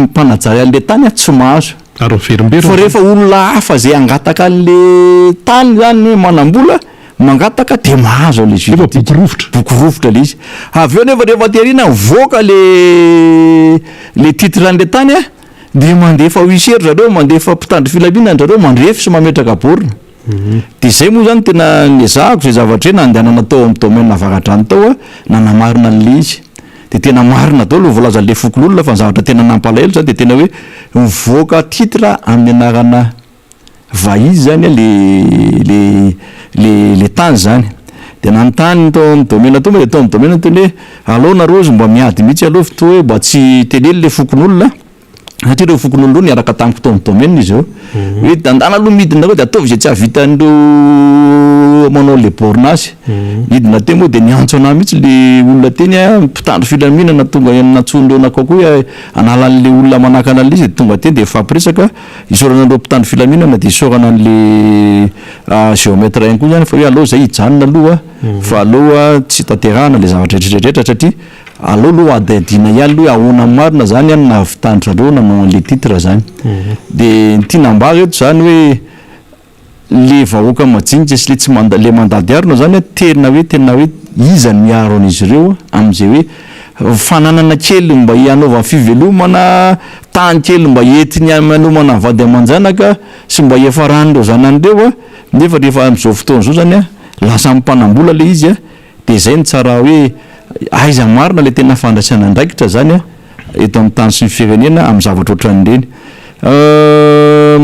mpanajary an'le tany tsy mahazo. Ary miverimberina. Fa rehefa olona hafa zay hangataka an'le tany zany hoe manambola mangataka de mahazo an'le Nefa juridique. boky rovitra. Boky rovitra le izy. Avy eo nefa rehefa aty aoriana mivoaka le le titre an'le tany a, de mandefa huissier ry zareo, mandefa mpitandro filaminana ry zareo mandrefy sy mametraka borne. Dia izay moa izany tena nezahako izay zavatra izay nandehanana tao amin'ny domaine Avaradrano tao aho nanamarina an'ilay izy. Dia tena marina daholo ny voalazan'ilay fokonolona fa ny zavatra tena nampalahelo izany dia tena hoe mivoaka titre amin'ny anarana vahiny izany le le le le tany izany. Dia nanontany tao amin'ny domaine tao moa dia tao amin'ny domaine niteny hoe alao nareo izy mba miady mihitsy aloha fa toa hoe mba tsy teneno ilay fokonolona. satria ireo fokonolona ireo niaraka tamiko tao amin'ny domaine izy ireo, hoe dandana aloha midina ireo dia ataovy izay tsy hahavitan'ireo manao le borne azy, nidina teo moa dia niantso anah mihitsy le olona teny an, mpitandro filaminana tonga nantsoin'ireo nakao koa hoe hanala an'le olona manakana an'ilay izy dia tonga teny dia nifampiresaka, isaorana an'ireo mpitandro filaminana dia isaorana an'le géomètre ihany koa zany fa hoe aleo izay hijanona aloha fa aleo tsy tanterahana le zavatra rehetra rehetra satria Aleo aloha hadihadiana ihany aloha hoe ahoana marina zany an nahavitan-dry zareo nanao an'le titre zany. De ny tiana ambara eto zany hoe le vahoaka majinika sy le tsy manda- le mandady harona zany an tena hoe tena hoe iza no miaro an'izy ireo amin'izay hoe fananana kely mba hanaovany fivelomana, tany kely mba entiny hamelomana ny vady aman-janaka sy mba hiafaran'ireo zanany ireo an, nefa rehefa amin'izao fotoana izao zany an lasa amin'ny mpanam-bola le izy an. Dia izay no tsara hoe aiza marina ilay tena fandraisana andraikitra izany an, eto amin'ny tany sy ny firenena amin'ny zavatra ohatran'ireny.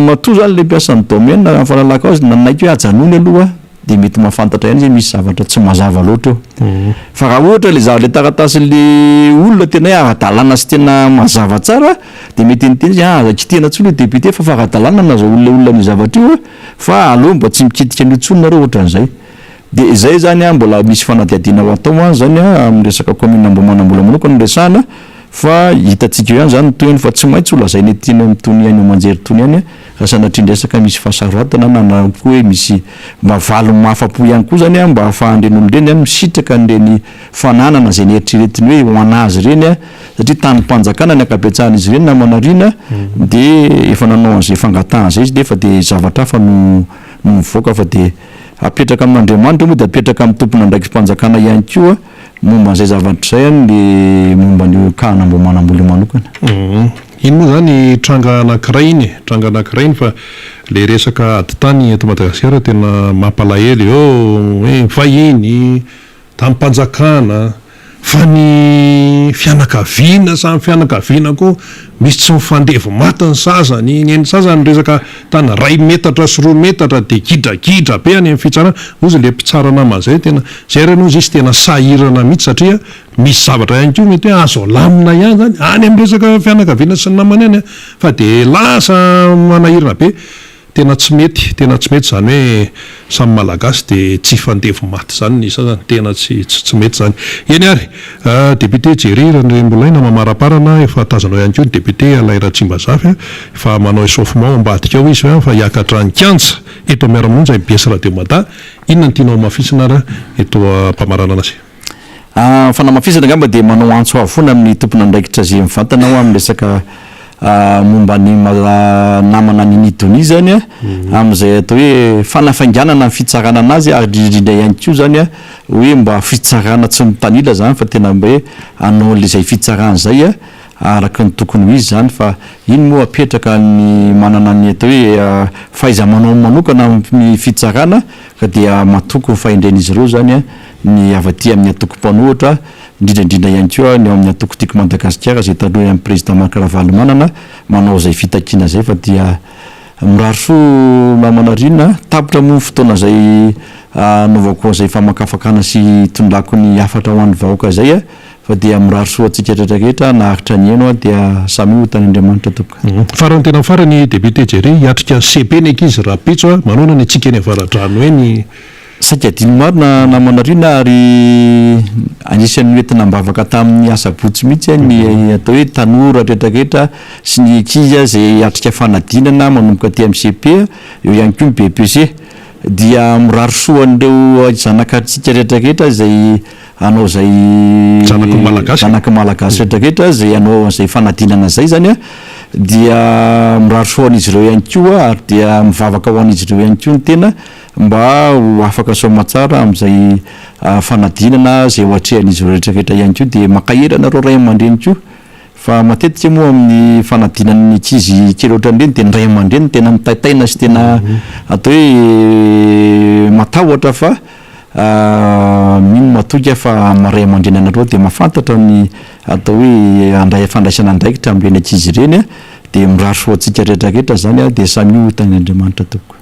Matoa izany ilay mpiasan'ny domaine raha ny fahalalako azy nanaiky hoe ajanony aloha dia mety mahafantatra ihany izy hoe misy zavatra tsy mazava loatra eo. Fa raha ohatra ilay zavatra ilay taratasin'ilay olona tena hoe ara-dalàna sy tena mazava tsara dia mety niteny izy ah aza kitihana intsony io député fa efa ara-dalàna ny nahazoan'ilay olona an'io zavatra io fa aleo mba tsy mikitika an'io intsony nareo ohatran'izay. Dia izay izany an, mbola misy fanadihadiana ho atao an izany an, amin'ny resaka commune Ambohimanambola manokana no resahana, fa hitantsika eo ihany izany ny tohiny fa tsy maintsy ho lazaina ety amin'itony haino aman-jery itony ihany an, raha sanatria ny-resaka misy fahasaroatana na na koa hoe misy mba valiny mahafa-po ihany koa izany an, mba ahafahan'ireny olona ireny an misitraka an'ireny fananana izay neritreretiny hoe ho an'azy ireny an, satria tanim-panjakana ny ankabetsahan'izy ireny namana Rina, dia efa nanao an'izay fangatahana izay izy nefa dia zavatra hafa no no mivoaka fa dia Apetraka amin'Andriamanitra moa dia apetraka amin'ny tompon'andraiki-panjakana ihany koa momba an'izay zavatra izay ny momba an'io cas an'Ambohimanambola io manokana. Iny moa izany tranga anankiray iny e, tranga anankiray iny fa ilay resaka ady tany eto Madagasikara tena mampalahelo eo hoe vahiny, tanim-panjakana, Fa ny fianakaviana samy fianakaviana koa misy tsy mifandevo maty ny sasany, ny an'ny sasany resaka tany iray metatra sy roa metatra dia gidragidra be any amin'ny fitsarana, hozy ilay mpitsara namana izay tena, izay re aloha izy tena sahirana mihitsy satria misy zavatra ihany koa mety hoe azo alamina ihany zany any amin'ny resaka fianakaviana sy ny namany any fa dia lasa manahirana be. Tena tsy mety, tena tsy mety izany hoe samy Malagasy dia tsy hifandevo maty izany ny sasany, tena tsy tsy mety izany. Eny ary, Député Jerry Randriambolaina mamaraparana, efa tazanao ihany koa ny Député Alain Ratsimbazafy, efa manao échauffement ao ambadika ao izy fa hiakatra ny kianja eto Miara-monja mbs Radio Mada. Inona no tianao hamafisina ary eto am-pamaranana azy? Ny fanamafisana angamba dia manao antso avo foana amin'ny tompon'andraikitra izay mivantana aho amin'ny resaka momba ny namana Nini Donia izany amin'izay atao hoe fanafainganana ny fitsarana anazy ary indrindra indrindra ihany koa izany hoe mba fitsarana tsy mitanila izany fa tena mba hoe hanao an'izay fitsarana izay araka ny tokony ho izy izany fa iny moa apetraka ny manana ny atao hoe fahaiza-manao manokana amin'ny fitsarana ka dia matoky ny fahendren'izy ireo izany ny avy aty amin'ny antoko mpanohitra, indrindra indrindra ihany koa ny ao amin'ny antoko Tiako Madagasikara izay taloha amin'ny Président Marc Ravalomanana manao izay fitakiana izay fa dia mirary soa namana Rina a! Tapitra moa ny fotoana izay hanaovako an'izay famakafakana sy hitondrako ny hafatra ho an'ny vahoaka izay a! Fa dia mirary soa antsika rehetra rehetra naharitra nihaino aho dia samia ho tanin'Andriamanitra tompoko. Farany tena farany Député Jerry, hiatrika CP ny ankizy rahampitso a, manaona ny antsika eny Avaradrano eny? Saika adino marina namana Rina ary anisan'ny noentina am-bavaka tamin'ny asabotsy mihitsy ny atao hoe tanora rehetra rehetra sy ny ankizy izay hiatrika fanadinana manomboka aty amin'ny CP, eo ihany koa ny BEPC. Dia mirary soa an'ireo zanakatsika rehetra rehetra izay hanao izay Zanaky ny Malagasy. zanaky ny Malagasy rehetra rehetra izay hanao an'izay fanadinana izay izany an, dia mirary soa an'izy ireo ihany koa ary dia mivavaka ho an'izy ireo ihany koa ny tena mba ho afaka soamatsara amin'izay fanadinana izay ho atrehan'izy ireo rehetra rehetra ihany koa dia mankahery anareo ray aman-dreny koa fa matetika moa amin'ny fanadinan'ny ankizy kely ohatran'ireny dia ny ray aman-dreny no tena mitaitaina sy tena atao hoe matahotra fa Mino matoky aho fa amin'ny ray aman-dreny anareo dia mahafantatra ny atao hoe handray fandraisana andraikitra amin'ireny ankizy ireny dia mirary soa antsika rehetra rehetra izany dia samia ho tahin'Andriamanitra tompoko.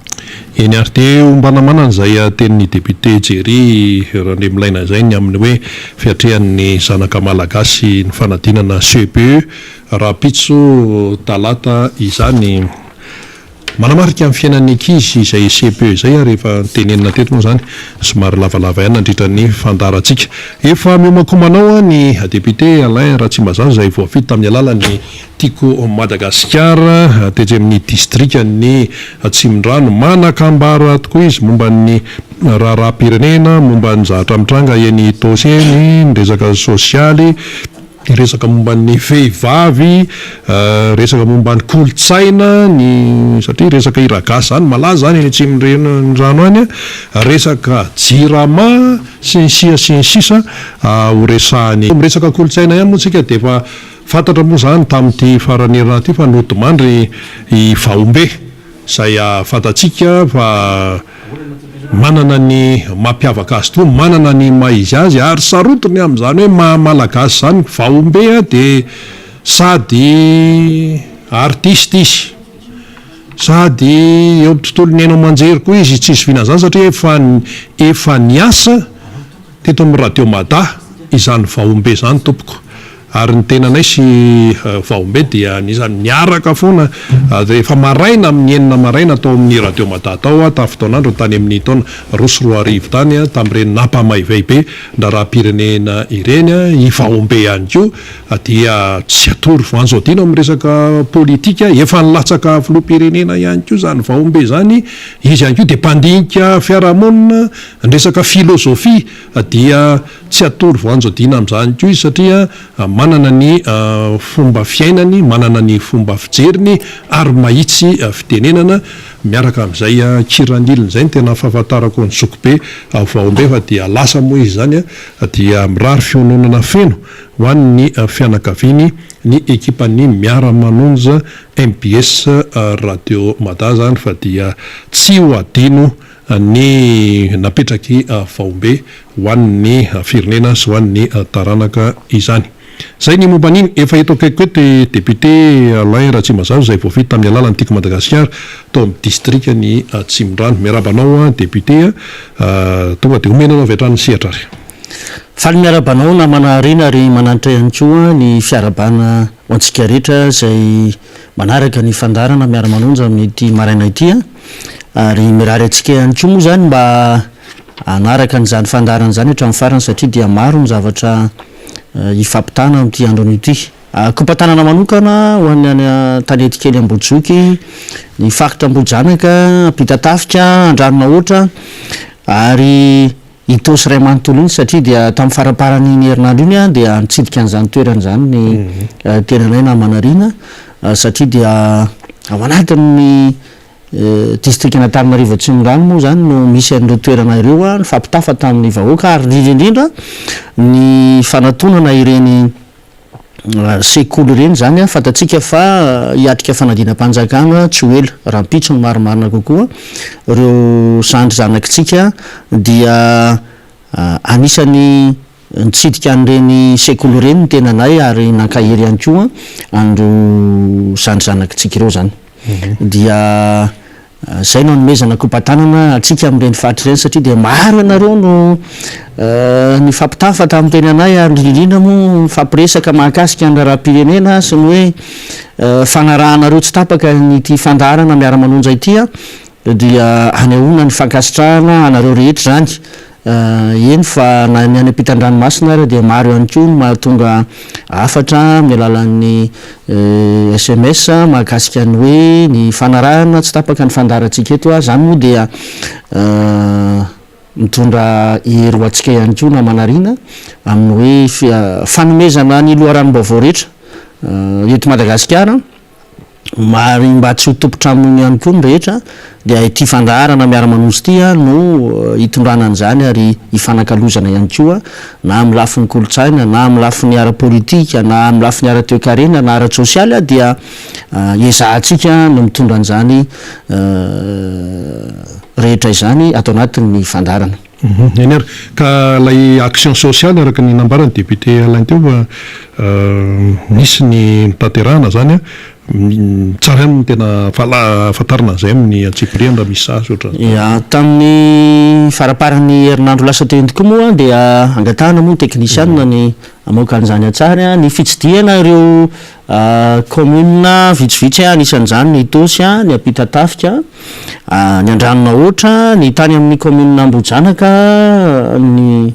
Eny ary dia ombana manana izay tenin'ny député Jerry Randriamilaina izay ny amin'ny hoe fiatrehan'ny zanaka malagasy ny fanadinana CEPE rahampitso talata izany. Manamarika ny fiainan'ny ankizy izay CPE izay ary efa notenenina teto moa izany somary lavalava ihany nandritra ny fandaharantsika. Efa miomankomana ao ny député Alain Ratsimbazaza izay voafidy tamin'ny alalan'ny Tiako Madagasikara tetsy amin'ny distrikan'i Atsimondrano. Manan-kambara tokoa izy momba ny raharaham-pirenena, momba ny zavatra mitranga eny Itaosy eny, ny resaka sosialy. Resaka momba ny vehivavy, resaka momba ny kolontsaina, ny satria resaka hira gasy zany malaza any any atsimondrano any, resaka jirama sy ny sia sy ny sisa ho resahiny. Miresaka kolontsaina ihany moa tsika dia efa fantatra moa zany tamin'ity faran'ny herinandro ity fa nodimandry i Vahombe. Izay fantatsika fa manana ny mampiavaka azy tokoa, manana ny maha izy azy ary sarotiny amin'izany hoe maha malagasy izany. Vahombe dia sady artiste izy, sady eo amin'ny tontolon'ny haino aman-jery koa izy, tsy zoviana izany satria efa efa niasa. Teto amin'ny Radio Mada izany Vahombe izany tompoko. Ary ny tenanay sy Vahombe dia anisan'ny niaraka foana rehefa maraina amin'ny enina maraina tao amin'ny Radio Mada tao aho tamin'ny fotoan'andro tany amin'ny taona 2002 tany tamin'ireny nampamaivay be ny raharaham-pirenena ireny. I Vahombe ihany koa dia tsy atoro voanjo adino amin'ny resaka politika. Efa nilatsaka filoham-pirenena ihany koa izany Vahombe izany. Izy ihany koa dia mpandinika fiarahamonina. Ny resaka filozofia dia tsy atoro voanjo adina amin'izany koa izy satria manana ny fomba fiainany, manana ny fomba fijeriny ary mahitsy fitenenana miaraka amin'izay kiraniliny izay no tena fahafantarako an'i Zokibe Vaombe fa dia lasa moa izy izany dia mirary fiononana feno ho an'ny fianakaviany ny ekipan'ny Miara-manonja mbs Radio Mada izany fa dia tsy ho adino ny napetraky Vaombe ho an'ny firenena sy ho an'ny taranaka izany. Izay ny momba an'iny. Efa eto akaikiko eto i Député Alain Ratsimazaza izay voafidy tamin'ny alalan'ny Tiako Madagasikara tao amin'ny distrikan'i Atsimondrano. Miarahaba anao Député a! Tonga dia omena anao avy hatrany ny sehatra ary. Faly miarahaba anao namana Rina ary mananitra ihany koa ny fiarahabana. ho antsika rehetra izay manaraka ny fandaharana miara-manonja amin'ity maraina ity ary mirary antsika ihany koa moa izany mba hanaraka an'izany fandaharana izany hatramin'ny farany satria dia maro ny zavatra hifampitana amin'ity andro anio ity. Kopa-tanana manokana ho an'ny any Antanetikely Ambohijoky, ny faritra Ambohijanaka, Ampitatafika, Andranonahoatra ary Itaosy iray manontolo iny satria dia tamin'ny faramparan'iny herinandro iny dia nitsidika an'izany toerana izany ny tenanay namana Rina satria dia ao anatin'ny distrikan'Antananarivo Atsimondrano moa izany no misy an'ireo toerana ireo, nifampitafa tamin'ny vahoaka ary indrindra indrindra ny fanatonana ireny sekoly ireny izany, fantatsika fa hiatrika fanadinam-panjakana tsy ho ela, rahampitso ny marimarina kokoa, ireo zandry zanakitsika dia anisan'ny nitsidika an'ireny sekoly ireny ny tenanay ary nankahery ihany koa an'ireo zandry zanakitsika ireo izany. Dia Izay no anomezana kopa-tanana antsika amin'ireny faritra ireny satria dia maro ianareo no nifampitafa tamin'ny tenanay ary indrindra indrindra moa nifampiresaka mahakasika ny raharaham-pirenena sy ny hoe fanarahanareo tsy tapaka ity fandaharana miara-manonja ity dia anehoana ny fankasitrahana anareo rehetra izany. Eny fa na ny any ampitan-dranomasina ary dia maro ihany koa ny mahatonga hafatra amin'ny alalan'ny sms mahakasika ny hoe ny fanarahana tsy tapaka ny fandaharantsika eto. Izany moa dia mitondra hery ho antsika ihany koa namana Rina amin'ny hoe fanomezana ny loharanom-baovao rehetra eto Madagasikara. Ary mba tsy ho tompon-tranony ihany koa ny rehetra dia ity fandaharana miara-manozy ity no hitondrana an'izany ary hifanakalozana ihany koa na amin'ny lafiny kolontsaina na amin'ny lafiny ara-politika na amin'ny lafiny ara-toekarena na ara-tsosialy dia ezahantsika ny mitondra an'izany rehetra izany ato anatin'ny fandaharana. Eny ary. Ka ilay action sociale araka ny nambaran'ny député Alain teo fa misy ny notanterahana izany an, tsara ihany ny tena ahafantarana an'izay amin'ny antsipiriany raha misy sazy ohatran'izany. Ya, tamin'ny faramparan'ny herinandro lasa teo iny tokoa moa dia angatahana moa ny teknisianina ny hamoaka an'izany an-tsary, ny fitsidihana ireo Kaominina vitsivitsy, anisan'izany ny Itaosy, ny Ampitatafika, ny Andranonahoatra, ny tany amin'ny kaominina Ambohijanaka, ny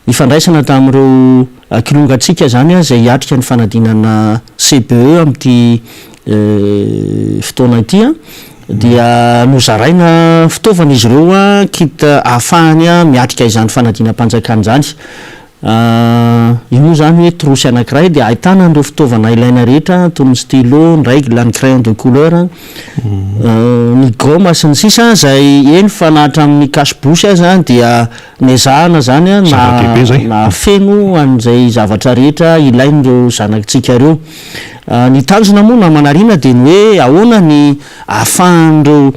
nifandraisana tamin'ireo kilongantsika izany izay hiatrika ny fanadinana CBE amin'ity fotoana ity dia nozaraina fitaovana izy ireo, kit ahafahany miatrika izany fanadinam-panjakana izany. Io moa izany hoe trousse anankiray dia ahitana an'ireo fitaovana ilaina rehetra toy ny stylo, ny règle, ny crayon de couleur, ny gomme sy ny sisa izay eny fa na hatramin'ny cache bouche aza dia nezahana izany na nahafeno an'izay zavatra rehetra ilain'ireo zanakitsika ireo. Ny tanjona moa namana Rina dia ny hoe ahoana ny ahafahan'ireo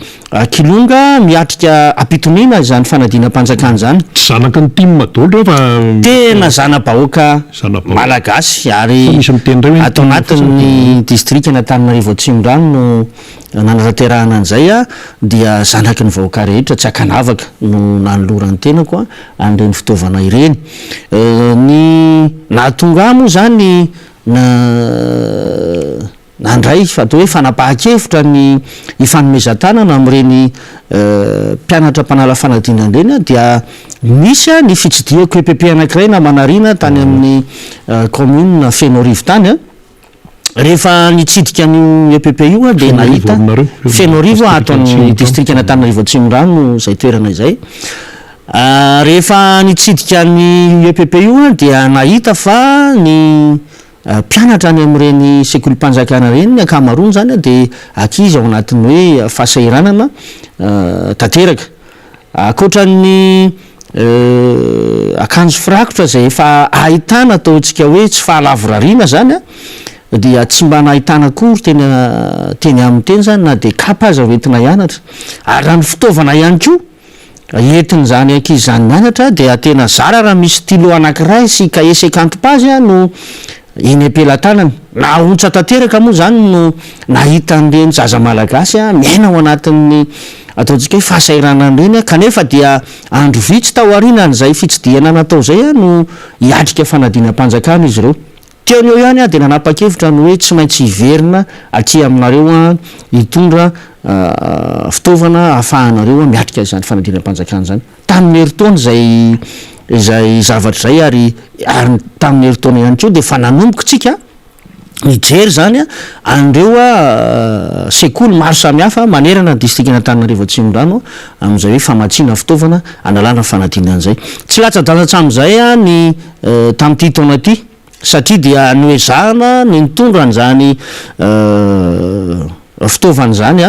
Kilonga miatrika am-pitoniana izany fanadinam-panjakana izany. Tsy zanaky ny tim daholo ireo fa. Tena zana-bahoaka malagasy ary ato anatin'ny distrikan'Antananarivo Atsimondrano no nanatanterahana an'izay dia zanaky ny vahoaka rehetra tsy ankanavaka no nanoloran'ny tenako an'ireny fitaovana ireny. Ny nahatonga ahy moa izany na. Nandray atao hoe fanapahan-kevitra ny hifanomezan-tanana amin'ireny mpianatra mpanala fanadinana ireny dia nisy ny fitsidihako EPP anankiray namanarina tany amin'ny commune Fenoarivo tany. Rehefa nitsidika an'io EPP io aho dia nahita Fenoarivo ato amin'ny distrikan'Antananarivo Atsimondrano izay toerana izay. Rehefa nitsidika an'io EPP io aho dia nahita fa ny Mpianatra any amin'ireny sekolim-panjakana ireny ny ankamaroany izany dia ankizy ao anatin'ny hoe fahasahiranana tanteraka. Ankoatra ny akanjo firakotra izay efa ahitana ataontsika hoe tsy fahalavorariana izany dia tsy mba nahitana akory teny teny aminy teny izany na dia kapa aza hoentina hianatra. Ary raha ny fitaovana ihany koa Entin'izany ankizy izany mianatra dia tena zara raha misy stylo anankiray sy cahier 50 pages no eny am-pelatanany. Nahaontsa tanteraka moa izany no nahita an'ireny zaza malagasy miaina ao anatin'ny ataontsika hoe fahasahiranana ireny kanefa dia andro vitsy taorianan'izay fitsidihana natao izay no hiatrika fanadinam-panjakana izy ireo. Teo no eo ihany aho dia nanapa-kevitra ny hoe tsy maintsy hiverina aty aminareo aho hitondra fitaovana ahafahanareo miatrika izany fanadinam-panjakana izany. Tamin'ny herintaona izay izay zavatra izay ary ary tamin'ny herintaona ihany koa dia efa nanomboka isika nijery izany an'ireo sekoly maro samihafa manerana ny distrikan'Antananarivo Atsimondrano amin'izay hoe famatsiana fitaovana analana fanadinana izay. Tsy latsa-danja hatramin'izay ny tamin'ity taona ity satria dia noezahana ny nitondra an'izany fitaovana izany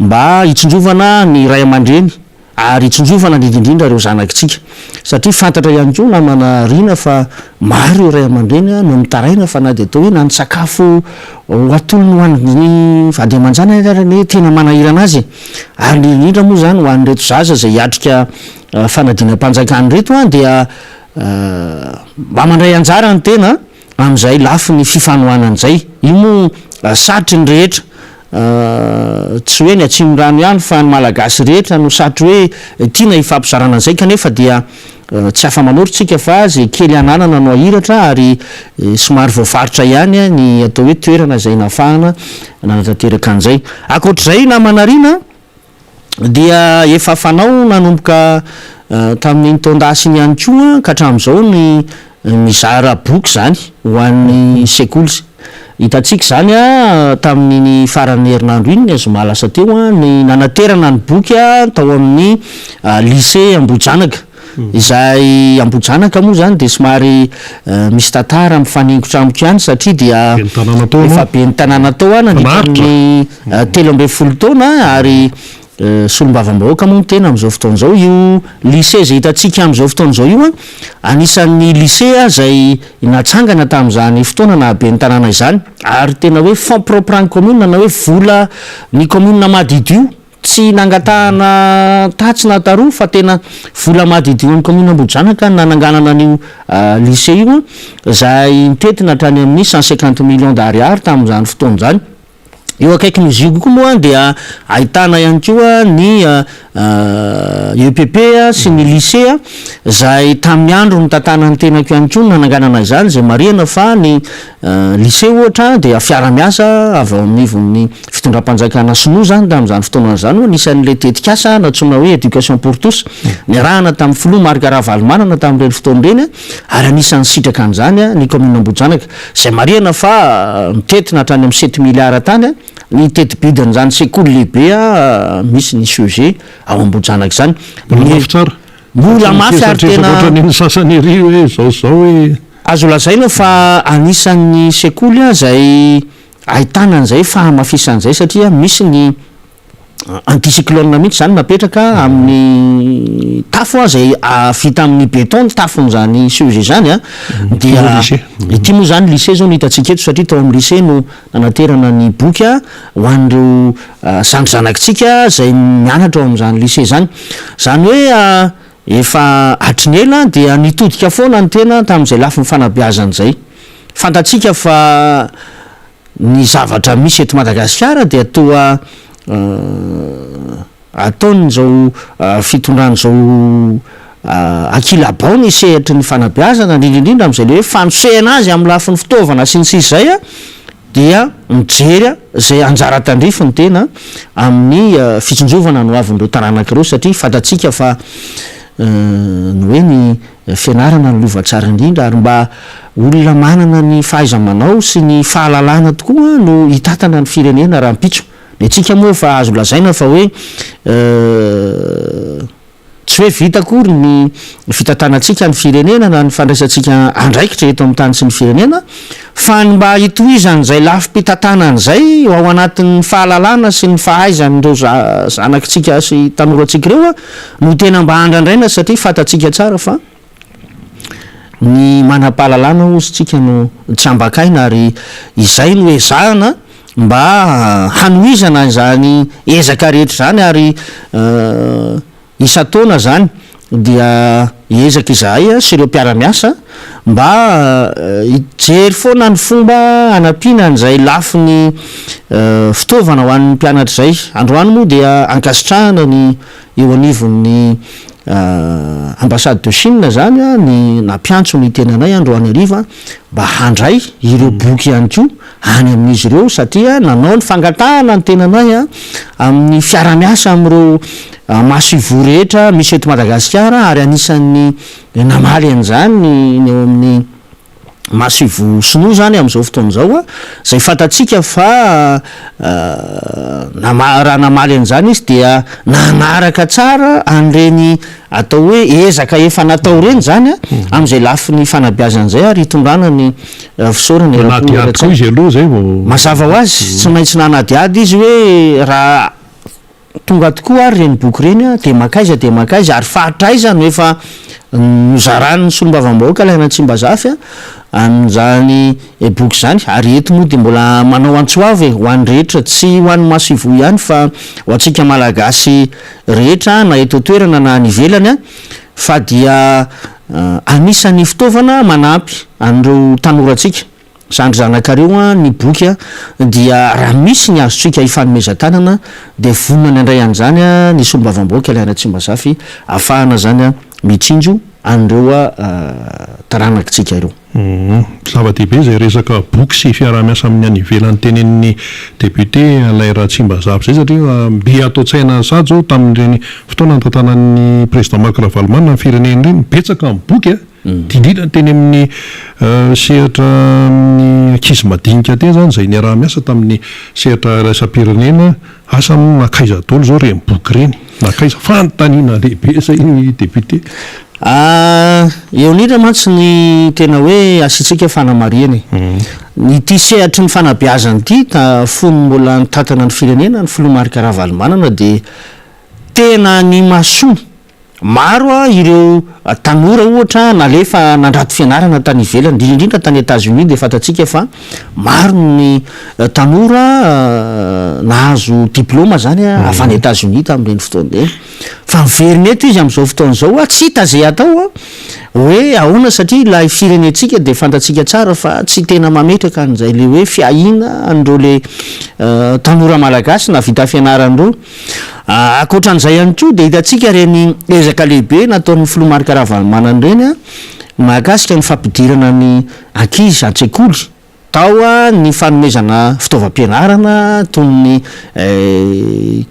mba hitsinjovana ny ray aman-dreny ary hitsinjovana indrindra indrindra ireo zanakitsika satria fantatra ihany koa namana Rina fa maro ireo ray aman-dreny no mitaraina fa na dia atao hoe na ny sakafo ho atolony ho an'ny vady aman-janany ary anie tena manahirana azy e! ary indrindra indrindra moa izany ho an'ireto zaza izay hiatrika fanadinam-panjakana ireto dia mba mandray anjara ny tena amin'izay lafiny fifanohanana izay. Io moa satry ny rehetra, tsy hoe ny Atsimondrano ihany fa ny Malagasy rehetra no satry hoe tiana hifampizarana an'izay kanefa dia tsy afa-manory tsika fa izay kely ananana no ahiratra ary somary voafaritra ihany ny atao hoe toerana izay nahafahana nanatanteraka an'izay. Ankoatr'izay namana Rina dia efa fanao nanomboka tamin'iny taon-dasa iny ihany koa ka hatramin'izao ny mizara boky izany ho an'ny sekoly. Hitantsika izany tamin'iny faran'ny herinandro iny, ny zoma lasa teo, ny nanaterana ny boky tao amin'ny lycée Ambohijanaka. Izay Ambohijanaka moa izany dia somary misy tantara mifaningotra amiko ihany satria dia efa ben'ny tanàna tao aho nandritra ny 13 taona ary solombavambahoaka moa ny tena amin'izao fotoana izao. Io lycée izay hitantsika amin'izao fotoana izao io anisan'ny lycée izay natsangana tamin'izany fotoana naha ben'ny tanàna izany ary tena hoe fonds propre an'ny commune na hoe vola ny commune madiodio Tsy nangatahana tatsy na taroa fa tena vola madidion'ny kaominina Ambohijanaka no nananganana an'io lycée io izay nitentina hatrany amin'ny 150 millions d'ariary tamin'izany fotoana izany. Eo akaikin'io zioga io koa moa dia ahitana ihany koa ny EPP sy ny lycée izay tamin'ny andro nitantanan'ny tenako ihany koa no nananganana izany izay marihana fa ny Lycée ohatra dia fiara-miasa avy ao anivon'ny fitondram-panjakana sinoa izany tamin'izany fotoana izany no anisan'ilay tetikasa nantsoina hoe Education pour tous niarahana tamin'ny filoha Marc Ravalomanana tamin'ireny fotoana ireny ary anisan'ny nisitraka an'izany ny kaominina Ambohijanaka izay marihana fa mitentina hatrany amin'ny sept milliards tany ny teti-bidin'izany sekoly lehibe misy ny CEG ao Ambohijanaka izany. Mbola mafy tsara. Mbola mafy ary tena. Ohatran'ny ny sasany ery hoe izao sy izao hoe. Azo lazaina fa anisan'ny sekoly izay ahitana an'izay fahamafisana izay satria misy ny anticyclone mihitsy izany napetraka amin'ny tafo izay vita amin'ny béton ny tafon'izany CEG izany an, dia ity moa izany lycée izao no hitantsika eto satria tao amin'ny lycée no nanaterana ny boky ho an'ireo zandry zanakitsika izay mianatra ao amin'izany lycée izany. Izany hoe efa hatry ny ela dia nitodika foana ny tena tamin'izay lafiny fanabeazana izay. Fantatsika fa ny zavatra misy eto Madagasikara dia toa ataon'izao fitondrana izao ankilabao ny sehatry ny fanabeazana, indrindra indrindra amin'izay le hoe fanosehana azy amin'ny lafiny fitaovana sy ny sisa izay dia mijery izay anjara tandrify ny tena amin'ny fitsinjovana ny hoavin'ireo taranaka ireo satria fantatsika fa ny hoe ny fianarana no lova tsara indrindra ary mba olona manana ny fahaiza-manao sy ny fahalalana tokoa no hitantana ny firenena rahampitso. Ny antsika moa efa azo lazaina fa hoe tsy hoe vita akory ny fitantanantsika ny firenena na ny fandraisantsika andraikitra eto amin'ny tany sy ny firenena fa ny mba hitohizan'izay lafim-pitantanana izay ho ao anatin'ny fahalalana sy ny fahaizan'ireo zanakitsika sy tanorantsika ireo no tena mba andrandraina satria fantatsika tsara fa Ny manam-pahalalana hozy tsika no tsy ambakaina ary izay no ezahana mba hanohizana izany ezaka rehetra izany ary isan-taona izany dia hiezaka izahay sy ireo mpiara-miasa mba hijery foana ny fomba hanampiana an'izay lafiny fitaovana ho an'ny mpianatra izay. Androany moa dia ankasitrahana ny eo anivon'ny. Ambassade de Chine izany ny nampiantso ny tenanay androany hariva mba handray ireo boky ihany koa any amin'izy ireo satria nanao ny fangatahana ny tenanay amin'ny fiara-miasa amin'ireo masoivoho rehetra misy eto Madagasikara ary anisan'ny namaly an'izany ny eo amin'ny masoivoho sinoa izany amin'izao fotoana izao izay fantatsika fa raha namaly an'izany izy dia nanaraka tsara an'ireny atao hoe ezaka efa natao ireny izany amin'izay lafiny fanabeazana izay ary hitondrana ny fisaorana eram-po Nanadihady koa izy aloha izay vao. Mazava ho azy, tsy maintsy nanadihady izy hoe raha Tonga tokoa ary ireny boky ireny dia mankaiza dia mankaiza ary faritra aiza no efa nozaran'ny solombavambahoaka Alain Ratsimbazafy an'izany boky izany ary eto moa dia mbola manao antso avo e ho an'ny rehetra tsy ho an'ny masoivoho ihany fa ho antsika Malagasy rehetra na eto an-toerana na any ivelany fa dia anisan'ny fitaovana manampy an'ireo tanorantsika Zandry zanakareo an ny boky an dia raha misy ny azontsika hifanomezan-tanana dia vonona ny handray an'izany ny solombavambahoaka Alain Ratsimbazafy ahafahana zany an mitsinjo an'ireo taranakitsika ireo. Zava-dehibe izay resaka boky sy fiaraha-miasa amin'ny any ivelany tenenin'ny député Alain Ratsimbazafy izay satria mby ato an-tsaina sahady izao tamin'ireny fotoana nitantanan'ny président Marc Ravalomanana ny firenena ireny, betsaka ny boky a! Indrindra ny teny amin'ny sehatra amin'ny ankizy madinika teny izany izay niaraha-miasa tamin'ny sehatra iraisam-pirenena, asa moa nankaiza daholo izao ireny boky ireny, nankaiza? Fanontaniana lehibe izay ry député. Eo indrindra mantsy ny tena hoe asiantsika fanamarihana e. Ity sehatry ny fanabeazana ity fony mbola nitantana ny firenena ny filoha Marc Ravalomanana dia tena nimasoana Maro ireo tanora ohatra nalefa nandrato fianarana tany ivelany, indrindra indrindra tany Etats-Unis dia fantatsika fa maro ny tanora nahazo diploma zany avy any Etats-Unis tamin'ireny fotoana ireny. Fa miverina eto izy amin'izao fotoana izao, tsy hita izay atao hoe ahoana satria ilay firenentsika dia fantatsika tsara fa tsy tena mametraka an'izay le hoe fiahiana an'ireo le tanora malagasy nahavita fianarana ireo. Ankoatra an'izay ihany koa dia hitantsika ireny ezaka lehibe nataon'ny filoha Marc Ravalomanana ireny mahakasika ny fampidirana ny ankizy an-tsekoly. Tao ny fanomezana fitaovam-pianarana toy ny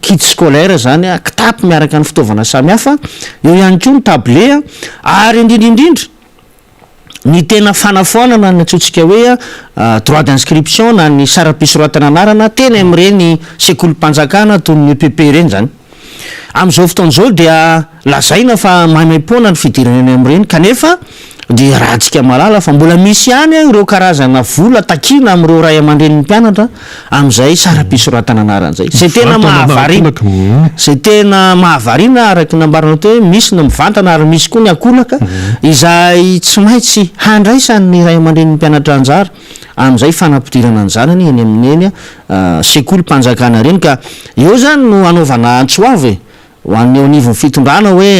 kit scolaire izany, kitapo miaraka ny fitaovana samihafa, eo ihany koa ny tablette ary indrindra indrindra ny tena fanafoanana ny antsointsika hoe droit d'inscription na ny saram-pisoratana anarana teny amin'ireny sekolim-panjakana toy ny EPP ireny izany. Amin'izao fotoana izao dia lazaina fa maimaimpoana ny fidirana eny amin'ireny kanefa dia iarahantsika mahalala fa mbola misy ihany ireo karazana vola takiana amin'ireo ray aman-drenin'ny mpianatra amin'izay saram-pisoratana anarana izay. Izay tena mahavariana, izay tena mahavariana araka ny nambaranao teo hoe misy ny mivantana ary misy koa ny ankolaka izay tsy maintsy handraisan'ny ray aman-drenin'ny mpianatra anjara amin'izay fanampidirana ny zanany eny amin'ireny sekolim-panjakana ireny ka eo izany no hanaovana antso avo e, ho an'ny eo anivon'ny fitondrana hoe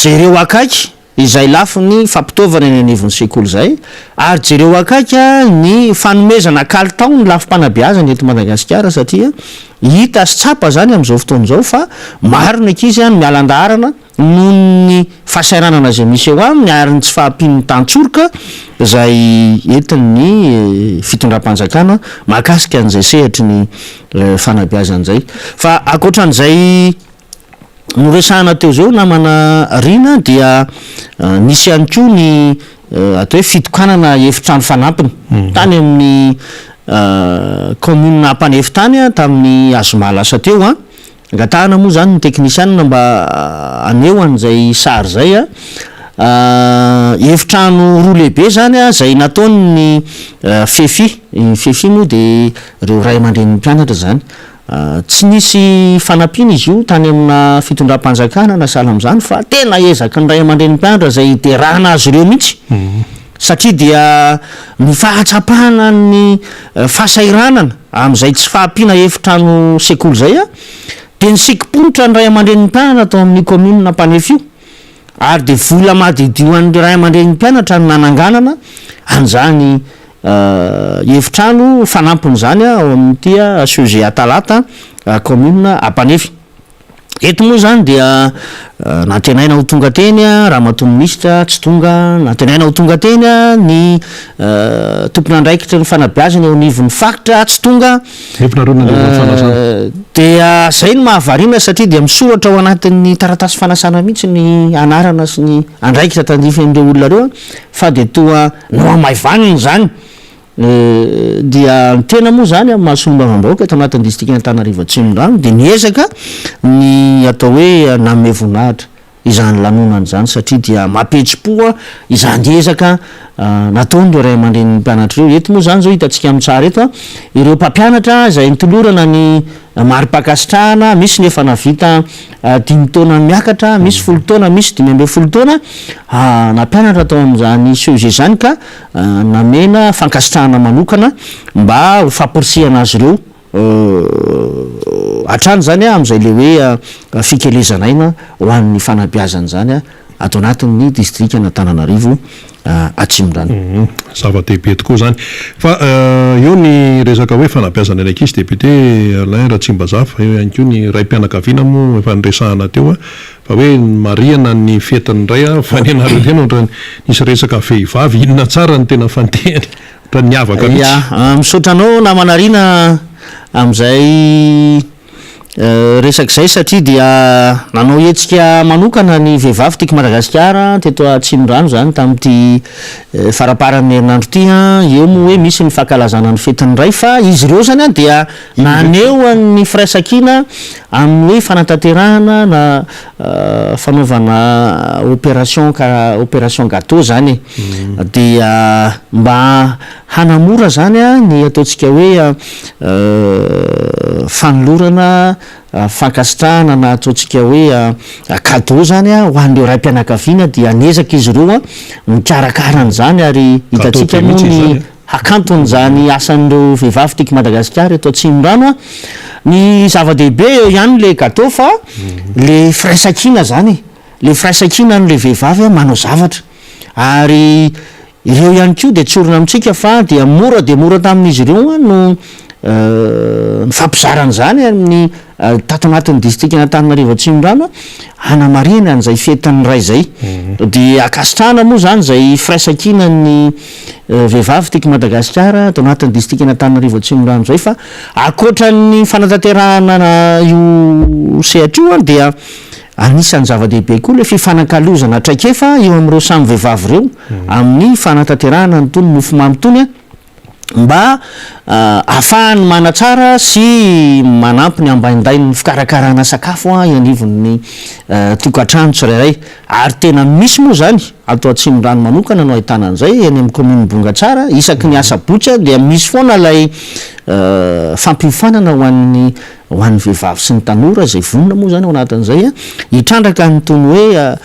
jereo akaiky Izay lafiny fampitaovana eny anivon'ny sekoly izay ary jereo akaiky ny fanomezana kalitao ny lafim-panabeazana eto Madagasikara satria hita sy tsapa izany amin'izao fotoana izao fa maro ny ankizy no miala an-daharana noho ny fahasahiranana izay misy eo aminy ary ny tsy fahampian'ny tantsoroka izay entin'ny fitondram-panjakana mahakasika an'izay sehatry ny fanabeazana izay. Fa ankoatran'izay noresahana teo izao namana Rina dia nisy ihany koa ny atao hoe fitokanana efitrano fanampiny tany amin'ny kaominina Ampanefy tany tamin'ny azoma lasa teo an. Angatahana moa izany ny teknisianina mba haneho an'izay sary izay an. Efitrano roa lehibe izany izay nataon'ny FEFI. Ny FEFI moa dia ireo ray aman-drenin'ny mpianatra izany. Tsy nisy fanampiana izy io tany amina fitondram-panjakana na sahala amin'izany fa tena ezaky ny ray aman-dreny mpianatra izay hiderana azy ireo mihitsy satria dia ny fahatsapana ny fahasahiranana amin'izay tsy fahampiana efitrano sekoly izay dia nisikim-ponitra ny ray aman-drenin'ny mpianatra tao amin'io kaominina Ampanefy io ary dia vola madiodio an'ny ray aman-drenin'ny mpianatra no nananganana an'izany efitrano fanampin'izany ao amin'ity CEG Talata, kaominina Ampanefy. Eto moa izany dia nantenaina ho tonga teny Ramatoa Minisitra, tsy tonga, nantenaina ho tonga teny ny tompon'andraikitry ny fanabeazana eo anivon'ny faritra, tsy tonga. Nefa nareo nandefa ny fanasana. Dia izay no mahavariana satria dia misoratra ao anatin'ny taratasy fanasana mihitsy ny anarana sy ny andraikitra tandrify an'ireo olona ireo fa dia toa nohamaivanina izany. Dia ny tena moa izany amin'ny maha solombavambahoaka eto anatin'ny distrikan'Antananarivo Atsimondrano dia niezaka ny atao hoe nanome voninahitra izany lanonana izany satria dia mampihetsi-po izany ezaka nataon'ireo ray aman-drenin'ny mpianatra ireo. Eto moa izany izao hitantsika amin'ny sary eto ireo mpampianatra izay nitolorana ny mari-pankasitrahana, misy ny efa nahavita dimy taona miakatra, misy folo taona, misy 15 taona nampianatra tao amin'izany CEG izany ka Namena fankasitrahana manokana mba ho famporisihana azy ireo hatrany izany amin'izay ilay hoe fikelezana aina ho an'ny fanabeazana izany ato anatin'ny distrikan'Antananarivo Atsimondrano. Zava-dehibe tokoa izany. Fa eo ny resaka hoe fanabeazana ny ankizy député Alain Ratsimbazafy, eo ihany koa ny raim-pianakaviana moa efa niresahana teo. Fa hoe marihana ny fetin'ny ray a, fa ny anareo indray no ohatran'ny nisy resaka vehivavy, inona tsara no tena fandehany? Ohatran'ny niavaka mihitsy. Ya, misaotra anao namana Rina amin'izay resaka izay satria dia nanao hetsika manokana ny vehivavy Tiako Madagasikara teto Atsimondrano izany tamin'ity faramparan'ny herinandro ity an, eo moa hoe misy ny fankalazana ny fetin'ny ray fa izy ireo izany an dia Naneho ny firaisankina amin'ny hoe fanatanterahana na fanaovana opération opération gâteau izany e. Dia mba hanamora izany ny ataontsika hoe fanolorana fankasitrahana na ataontsika hoe cadeau izany ho an'ireo raim-pianakaviana dia niezaka izy ireo nikarakara an'izany ary hitantsika moa ny Hakanton'izany asan'ireo vehivavy tiako Madagasikara eto Atsimondrano a! Ny zava-dehibe eo ihany le gateau fa le firaisankina zany e! Le firaisankina an'le vehivavy manao zavatra ary ireo ihany koa dia tsorina amintsika fa dia mora dia mora tamin'izy ireo no nifampizara an'izany amin'ny tato anatin'ny distrikan'Antananarivo Atsimondrano hanamarihana an'izay fetin'ny ray izay. Dia ankasitrahana moa izany izay firaisankinan'ny vehivavy tiako Madagasikara ato anatin'ny distrikan'Antananarivo Atsimondrano izay fa ankoatran'ny fanatanterahana io sehatra io dia anisan'ny zava-dehibe koa ilay fifanakalozana traikefa eo amin'ireo samy vehivavy ireo amin'ny fanatanterahana an'itony mofomamy itony mba ahafahany manatsara sy manampy ny ambaindain'ny fikarakarana sakafo eo anivon'ny tokantrano tsirairay ary tena misy moa izany ato Atsimondrano manokana no ahitana an'izay eny amin'ny commune Bongatsara isaky ny asabotsy dia misy foana ilay fampiofanana ho an'ny ho an'ny vehivavy sy ny tanora izay vonona moa izany ao anatin'izay hitrandraka an'itony hoe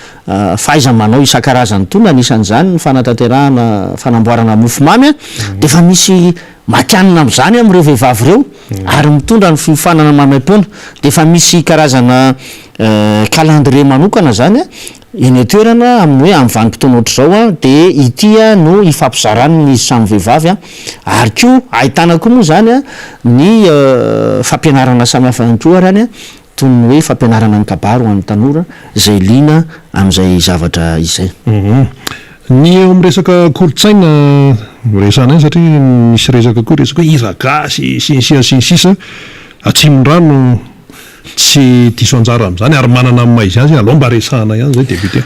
fahaiza-manao isan-karazany itony, anisan'izany ny fanatanterahana fanamboarana mofomamy, dia efa misy matihanina amin'izany amin'ireo vehivavy ireo ary mitondra ny fiofanana maimaimpoana, dia efa misy karazana calendrier manokana izany eny an-toerana amin'ny hoe amin'ny vanim-potoana ohatr'izao dia ity no ifampizarany izy samy vehivavy ary koa ahitana koa moa izany ny fampianarana samihafa ihany koa ary any toy ny hoe fampianarana ny kabary ho an'ny tanora izay liana amin'izay zavatra izay. Ny eo amin'ny resaka kolontsaina resahana iny satria misy resaka koa resaka hoe hira gasy sy ny sisa sy ny sisa, Atsimondrano tsy diso anjara amin'izany ary manana ny maha izy azy, aleo mba resahana ihany izay député.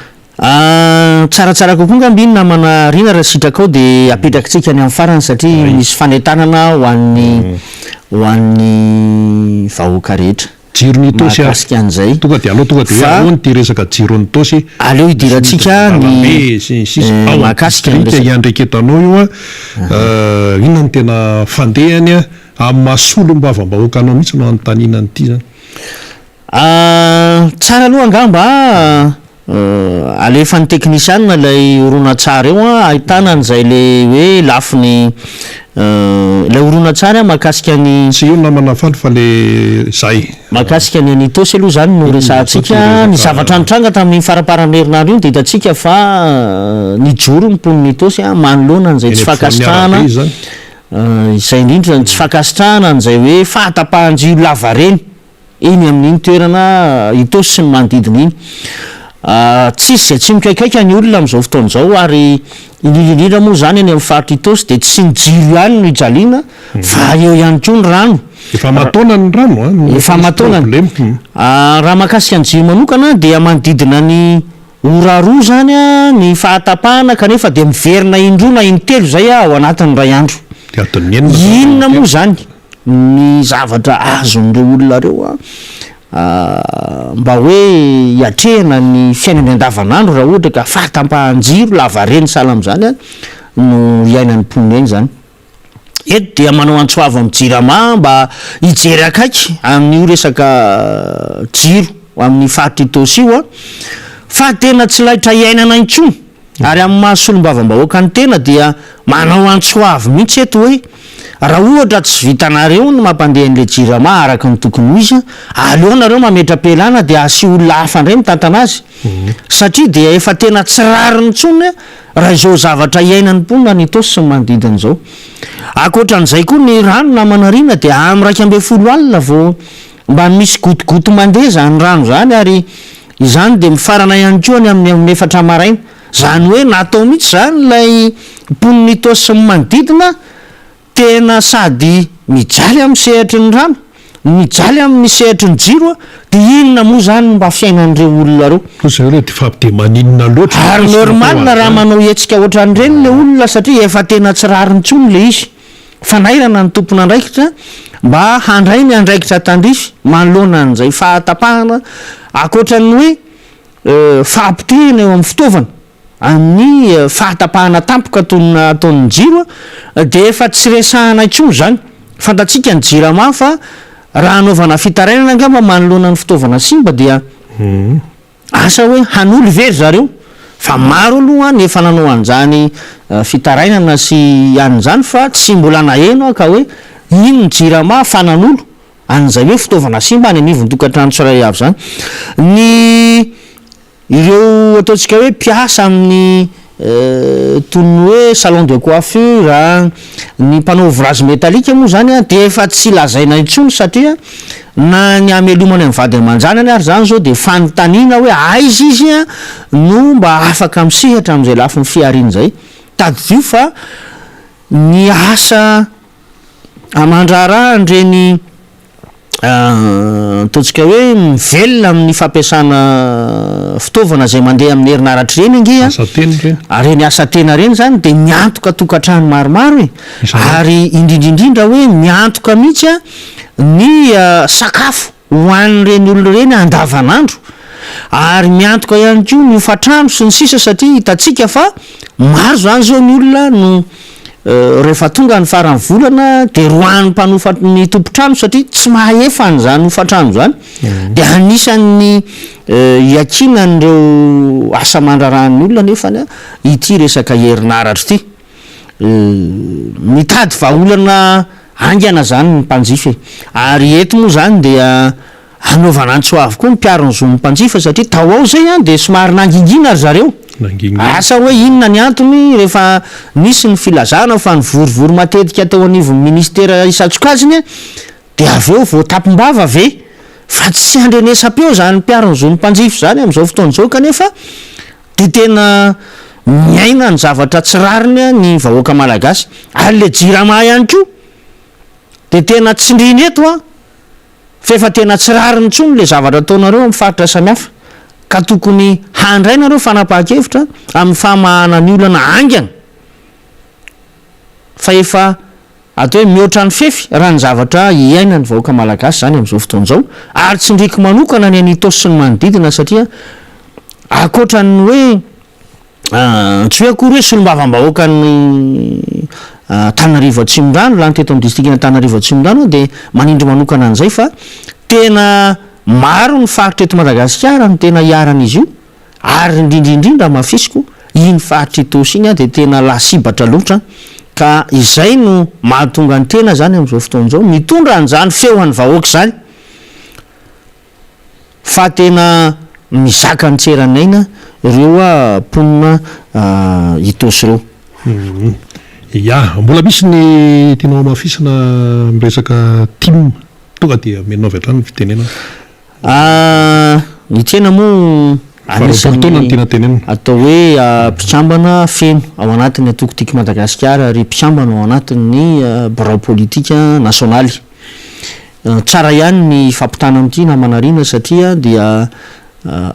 Tsaratsara kokoa angamba iny namana Rina raha sitrakao dia apetrakitsika any amin'ny farany satria misy fanentanana ho an'ny ho an'ny vahoaka rehetra Jiron'Itaosy ary. mahakasika an'izay Tonga dia aleo tonga dia hoe fa ahoana ity resaka jiron'Itaosy aleo misy hidirantsika midina ny an-dalambe sy ny sisa ao amin'ny mahakasika ny distrika resaka. iandreketanao io an, inona no tena fandehany an, amin'ny maha solombavambahoaka anao mihitsy no anontaniana an'ity izany. Tsara aloha angamba alefan'ny teknisianina ilay horonantsary eo ahitana an'izay le hoe lafiny ilay horonantsary mahakasika ny. Tsy io namana faly fa le zay. Mahakasika ny an'Itaosy aloha izany no resahantsika, ny zavatra nitranga tamin'iny faramparan'ny herinandro iny dia hitantsika fa nijoro ny mponin'Itaosy manoloana an'izay tsy Eny ampovoan'ny fankasitrahana arabe izy izany. izay indrindra ny tsy fankasitrahana an'izay hoe fahatapahan-jiro lavareny. eny amin'iny toerana Itaosy sy ny manodidina iny. Tsisy izay tsy mikaikaika ny olona amin'izao fotoana izao ary indrindra indrindra moa izany any amin'ny faritra Itaosy dia tsy ny jiro ihany no ijaliana fa eo ihany koa ny rano. Efa aman-taonany ny rano an, no Efa misy aman-taonany. problema. Raha mahakasika ny jiro manokana dia manodidina ny ora roa izany ny fahatapahana kanefa dia miverina indroa na intelo izay ao anatin'ny iray andro. Dia adin'ny enina izany Inona no moa telo. izany ny zavatra azon'ireo olona ireo mba hoe hiatrehana ny fiainany andavanandro raha ohatra ka fahatapahan-jiro lavareny sahala amin'izany no iainan'ny mponina eny izany. Eto dia manao antso avo amin'ny Jirama mba hijery akaiky amin'io resaka jiro amin'ny faritra Itaosy io fa tena tsy laitra iainana intsony ary amin'ny maha solombavambahoaka ny tena dia manao antso avo mihitsy eto hoe raha ohatra tsy vitanareo ny mampandeha an'ilay Jirama araka ny tokony ho izy aleo nareo mametra-pialana dia asio olona hafa indray mitantana azy satria dia efa tena tsy rariny intsony Raha izao zavatra iainan'ny mponina any Itaosy sy ny manodidina izao. Ankoatra an'izay koa ny rano namana Rina dia amin'ny 11 alina vao mba misy gotigoty mandeha izany rano izany ary izany dia mifarana ihany koa any amin'ny amin'ny efatra maraina. Izany hoe natao mihitsy izany ilay mponin'Itaosy sy ny manodidina Tena sady mijaly amin'ny sehatry ny rano, mijaly amin'ny sehatry ny jiro dia inona moa izany no mba fiainan'ireo olona ireo? Koa izay aloha dia fa dia maninona loatra Ary no normal natao raha an'izany? manao hetsika ohatran'ireny ilay olona satria efa tena tsy rariny intsony ilay izy. Fanairana ny tompon'andraikitra mba handray ny andraikitra tandrify manoloana an'izay fahatapahana ankoatra ny hoe fahapotehina eo amin'ny fitaovana. Amin'ny fahatapahana tampoka toy ny ataon'ny jiro dia efa tsy resahana intsony izany. Fantatsika ny jirama fa raha hanaovana fitarainana angamba manoloana ny fitaovana simba dia asa hoe hanolo ve ry zareo? Fa maro aloha ny efa nanao an'izany fitarainana sy an'izany fa tsy mbola naheno aho ka hoe iny ny jirama fa nanolo an'izay hoe fitaovana simba any anivon'ny tokantrano tsirairay avy izany. Ny Ireo ataontsika hoe mpiasa amin'ny toy ny hoe salon de coiffure, ny mpanao ouvrage métallique moa izany dia efa tsy lazaina intsony satria na ny hamelomany amin'ny vady aman-janany ary izany izao dia fanontaniana hoe aiza izy no mba afaka misehatra amin'izay lafiny fihariana izay. Tadidio fa ny asa aman-draharahan'ireny Ataontsika hoe mivelona amin'ny fampiasana fitaovana izay mandeha amin'ny herinaratra ireny ange an, Asa tena ireny. ireny asa tena ireny izany dia miantoka tokantrano maromaro e, Isan'andro. ary indrindra indrindra hoe miantoka mihitsy an ny sakafo ho an'ireny olona ireny andavanandro, ary miantoka ihany koa ny hofantrano sy ny sisa satria hitantsika fa maro izany izao ny olona no Rehefa tonga ny faran'ny volana dia roahan'ny mpanofa ny tompon-trano satria tsy mahefa an'izany hofan-trano izany. Dia anisan'ny iankinan'ireo asa aman-draharahan'ny olona nefany ity resaka herinaratra ity. Mitady vahaolana haingana izany ny mpanjifa e. Ary eto moa izany dia Hanaovana antso avo koa ny mpiaro ny zon'ny mpanjifa satria tao ao izay an dia somary nangingina ry zareo. Nangingina. Asa hoe inona ny antony rehefa nisy ny filazana fa nivorivory matetika teo anivon'ny ministera isan-tsokajiny dia avy eo voatapim-bava ve fa tsy andrenesam-peo izany mpiaro ny zon'ny mpanjifa izany amin'izao fotoana izao kanefa dia tena miaina ny zavatra tsy rariny ny vahoaka malagasy ary ilay jirama ihany koa dia tena tsindriana eto an. Fa efa tena tsy rariny intsony ilay zavatra ataonareo amin'ny faritra samihafa ka tokony handray nareo fanapahan-kevitra amin'ny famahana ny olana haingana fa efa atao hoe mihoatra ny fefy raha ny zavatra iainan'ny vahoaka malagasy izany amin'izao fotoana izao ary tsindriako manokana ny any Itaosy sy ny manodidina satria ankoatra ny hoe Tsy hoe akory hoe solombavambahoakan'i Antananarivo Atsimondrano, lany teto amin'ny distrikan'Antananarivo Atsimondrano aho dia manindry manokana an'izay fa tena maro ny faritra eto Madagasikara no tena iharan'izy io ary indrindra indrindra hamafisiko iny faritra Itaosy iny dia tena lasibatra loatra ka izay no mahatonga ny tena izany amin'izao fotoana izao mitondra an'izany feo an'ny vahoaka izany. Fa tena mizaka ny tsy eran'ny aina ireo mponina Itaosy ireo. Ya, mbola misy ny tianao hamafisina amin'ny resaka tim. Tonga dia amenao avy hatrany ny fitenenana. Ny tsena moa anisan'ny atao hoe mpikambana feno ao anatin'ny antoko Tiako Madagasikara ary mpikambana ao anatin'ny birao politika nasionaly. Tsara ihany ny fampitana amin'ity namana Rina satria dia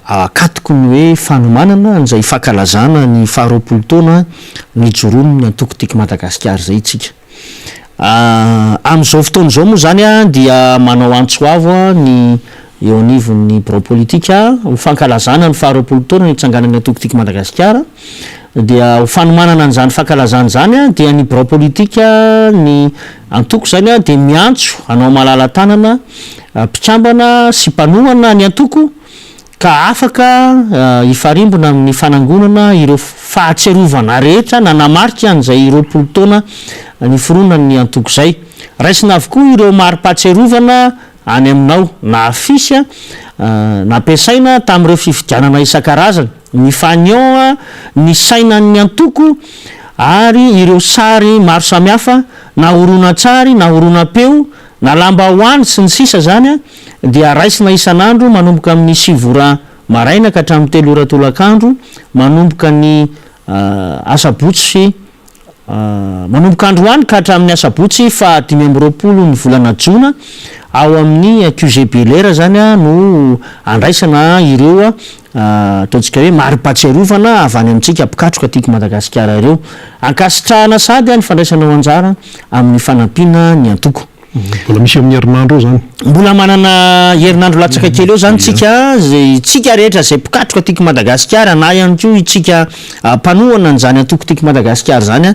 akatoko ny hoe fanomanana an'izay fankalazana ny faharoapolo taona nijoroan'ny antoko Tiako Madagasikara izay isika. Amin'izao fotoana izao moa izany dia manao antso avo ny eo anivon'ny birao politika ho fankalazana ny faharoapolo taona nitsanganan'ny antoko Tiako Madagasikara. Dia ho fanomanana an'izany fankalazana izany dia ny birao politika ny antoko izany dia miantso anao malala-tanana mpikambana sy mpanohana ny antoko ka afaka hifarimbona amin'ny fanangonana ireo fahatsiarovana rehetra nanamarika an'izay 20 taona niforonan'ny antoko izay. Raisina avokoa ireo mari-pahatsiarovana any aminao na afisy nampiasaina tamin'ireo fifidianana isan-karazany, ny fanion, ny sainan'ny antoko ary ireo sary maro samihafa na horonantsary na horonam-peo na lambahoany sy ny sisa izany dia raisina isan'andro manomboka amin'ny sivy ora maraina ka hatramin'ny telo ora tolakandro manomboka ny asabotsy manomboka androany ka hatramin'ny asabotsy faha 25 ny volana jona ao amin'ny QG Bel'Air izany no andraisana ireo ataontsika hoe mari-pahatsiarovana avy any amintsika mpikatroka Tiako Madagasikara ireo. Ankasitrahana sahady ny fandraisanao anjara amin'ny fanampiana ny antoko. Mbola misy amin'ny herinandro eo izany. Mbola manana herinandro latsaka kely eo izany tsika, izay tsika rehetra izay mpikatroka Tiako Madagasikara na ihany koa itsika mpanohana an'izany antoko Tiako Madagasikara izany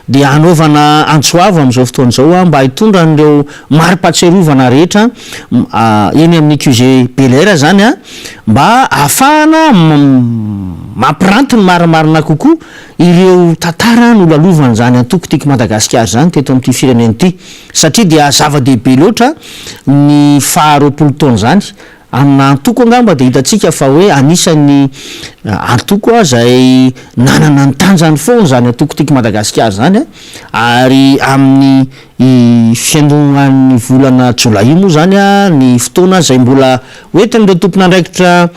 dia hanaovana antso avo amin'izao fotoana izao mba hitondra an'ireo mari-pahatsiarovana rehetra eny amin'ny QG Bel Air izany mba hahafahana mampiranty ny marimarina kokoa ireo tantara nolalovan'izany antoko Tiako Madagasikara izany teto amin'ity firenena ity satria dia zava-dehibe loatra ny faha 20 taona izany amina antoko angamba dia hitantsika fa hoe anisan'ny antoko izay nanana ny tanjany foana izany antoko Tiako Madagasikara izany ary amin'ny fiandohan'ny volana jolay io moa izany ny fotoana izay mbola hoentin'ireo tompon'andraikitra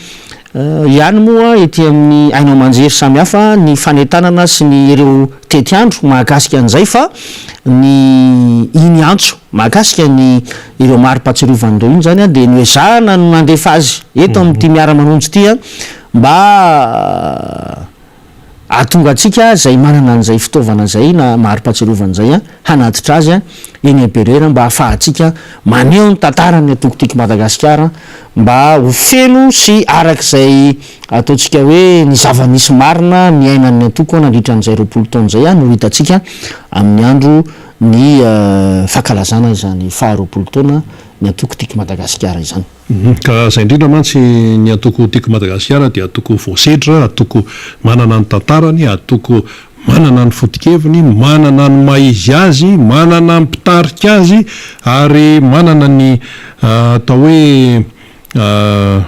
ihany moa ety amin'ny haino aman-jery samihafa ny fanentanana sy ny ireo tetiandro mahakasika an'izay fa ny iny antso mahakasika ny ireo mari-pahatsiarovana ireo iny izany dia noezahana no nandefa azy eto amin'ity miara-manonja ity mba hahatonga antsika izay manana an'izay fitaovana izay na mari-pahatsiarovana izay hanatitra azy eny Berera mba hahafahantsika maneho ny tantaran'ny antoko Tiako Madagasikara mba ho feno sy araka izay ataontsika hoe ny zava-misy marina niainan'ny antoko nandritra an'izay 20 taona izay no hitantsika amin'ny andro ny fankalazana izany faha 20 taona ny antoko Tiako Madagasikara izany. Ka izay indrindra mantsy ny antoko Tiako Madagasikara dia antoko voasedra, antoko manana ny tantarany, antoko manana ny foto-keviny, manana ny maha izy azy, manana ny mpitarika azy ary manana ny atao hoe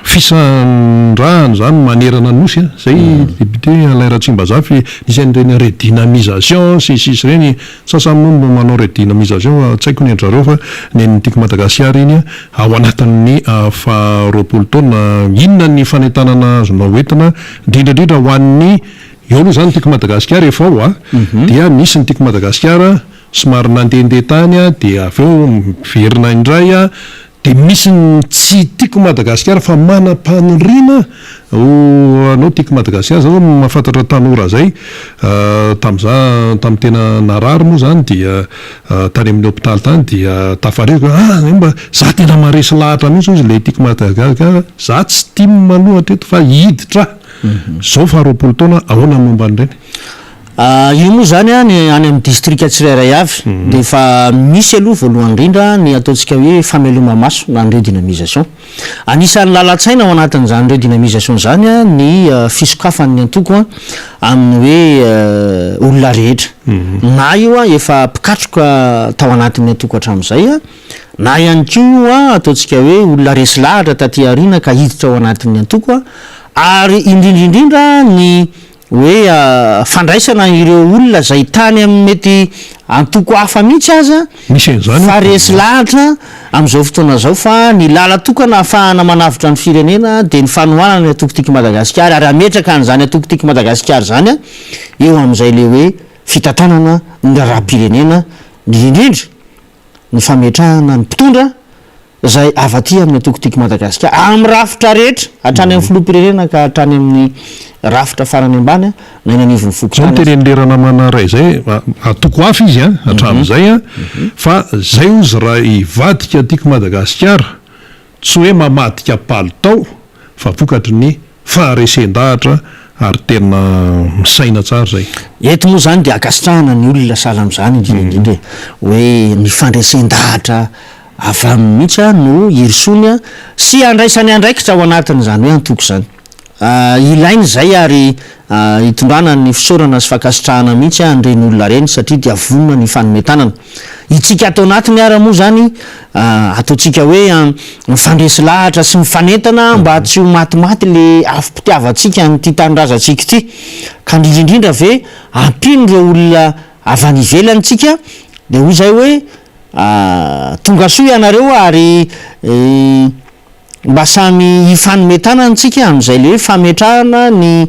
fisandrahana izany manerana ny Nosy. Izay député Alain Ratsimbazafy nisy an'ireny redynamisation sy ny sisa ireny. Sasany moa no manao redynamisation fa tsy haiko ny an-dry zareo fa ny an'ny Tiako Madagasikara iny ao anatin'ny faha 20 taona. Inona ny fanentanana azonao entina indrindra indrindra ho an'ny eo aloha izany Tiako Madagasikara efa ao a, dia misy ny Tiako Madagasikara somary nandehandeha tany dia avy eo miverina indray Dia misy ny tsy tiako Madagasikara fa manam-paniriana ho hanao tiako Madagasikara. Za zao mahafantatra tanora zay, tamin'iza tamin'ny tena narary moa zany dia tany amin'ny hopitaly tany dia tafaresaka hoe ah zay mba za tena maharesy lahatra mihitsy hozy ilay tiako Madagasikara, za tsy tim aloha hatreto fa hiditra aho. Zao faha 20 taona ahoana ny momba an'ireny? Io moa izany ny any amin'ny distrika tsirairay avy dia efa misy aloha voalohany indrindra ny ataontsika hoe fameloma-maso na ny redynamisation. Anisan'ny lalan-tsaina ao anatin'izany redynamisation izany ny fisokafan'ny antoko amin'ny hoe olona rehetra. Na io efa mpikatroka tao anatin'ny antoko hatramin'izay na ihany koa io ataontsika hoe olona resy lahatra taty aoriana ka hiditra ao anatin'ny antoko ary indrindra indrindra ny. hoe fandraisana ireo olona izay tany amin'ny mety antoko hafa mihitsy aza Misy an'izany fa resy lahatra amin'izao fotoana izao fa ny lala-tokana ahafahana manavotra ny firenena dia ny fanohanana ny antoko Tiako Madagasikara ary hametraka an'izany antoko Tiako Madagasikara izany eo amin'izay ilay hoe fitantanana ny raharaham-pirenena indrindra indrindra ny fametrahana ny mpitondra izay avy aty amin'ny antoko Tiako Madagasikara, amin'ny rafitra rehetra, hatrany amin'ny filoham-pirenena ka hatrany amin'ny rafitra farany ambany na eny anivon'ny Izao no fokontany aza. tenenin'ilay ranamana iray izay, antoko hafa izy an, hatramin'izay an, fa izay hozy raha hivadika Tiako Madagasikara, tsy hoe mamadika palitao fa vokatry ny faharesen-dahatra ary tena misaina tsara izay. Eto moa izany dia ankasitrahana ny olona sahala amin'izany indrindra indrindra e, hoe ny fandresen-dahatra avy aminy mihitsy no hirosoany sy handraisany andraikitra ao anatin'izany hoe antoko izany. Ilaina izay ary hitondrana ny fisaorana sy fankasitrahana mihitsy an'ireny olona ireny satria dia vonona ny hifanome tanana. Itsika ato anatiny ara moa izany ataontsika hoe mifandresy lahatra sy mifanentana mba tsy ho matimaty le afom-pitiavantsika an'ity tanindrazantsika ity. Ka indrindra indrindra ve ampian'ireo olona avy any ivelany tsika dia hoy izay hoe tongasoa ianareo ary Mba samy hifanome tanana tsika amin'izay le hoe fametrahana ny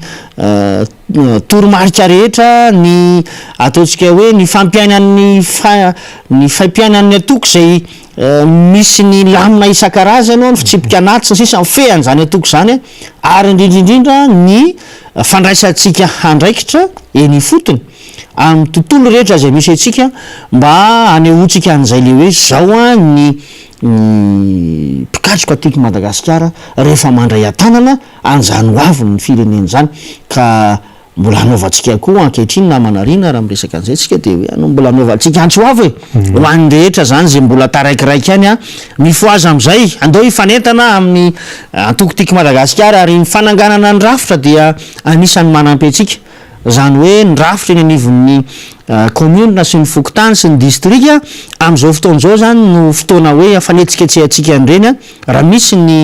toromarika rehetra, ny ataontsika hoe ny fampiainan'ny fa ny faimpiainan'ny antoko izay misy ny lamina isan-karazany ao, ny fitsipika anaty sy ny sisa mifehy an'izany antoko izany ary indrindra indrindra ny fandraisantsika andraikitra eny ifotony amin'ny tontolo rehetra izay misy antsika mba hanehoantsika an'izay le hoe zao an ny ny mpikatroka tiako Madagasikara rehefa mandray an-tanana an'izany ho avin'ny firenena izany ka mbola hanaovantsika koa ankehitriny namana Rina raha miresaka an'izay tsika dia hoe mbola hanaovantsika antso avo e ho an'ny rehetra izany izay mbola taraikiraiky any an mifohaza amin'izay andao hifanentana amin'ny antoko tiako Madagasikara ary ny fananganana ny rafitra dia anisan'ny manampy antsika Izany hoe ny rafitra eny anivon'ny kaominina sy ny fokontany sy ny distrika, amin'izao fotoana izao izany no fotoana hoe fanetsiketsehantsika an'ireny, raha misy ny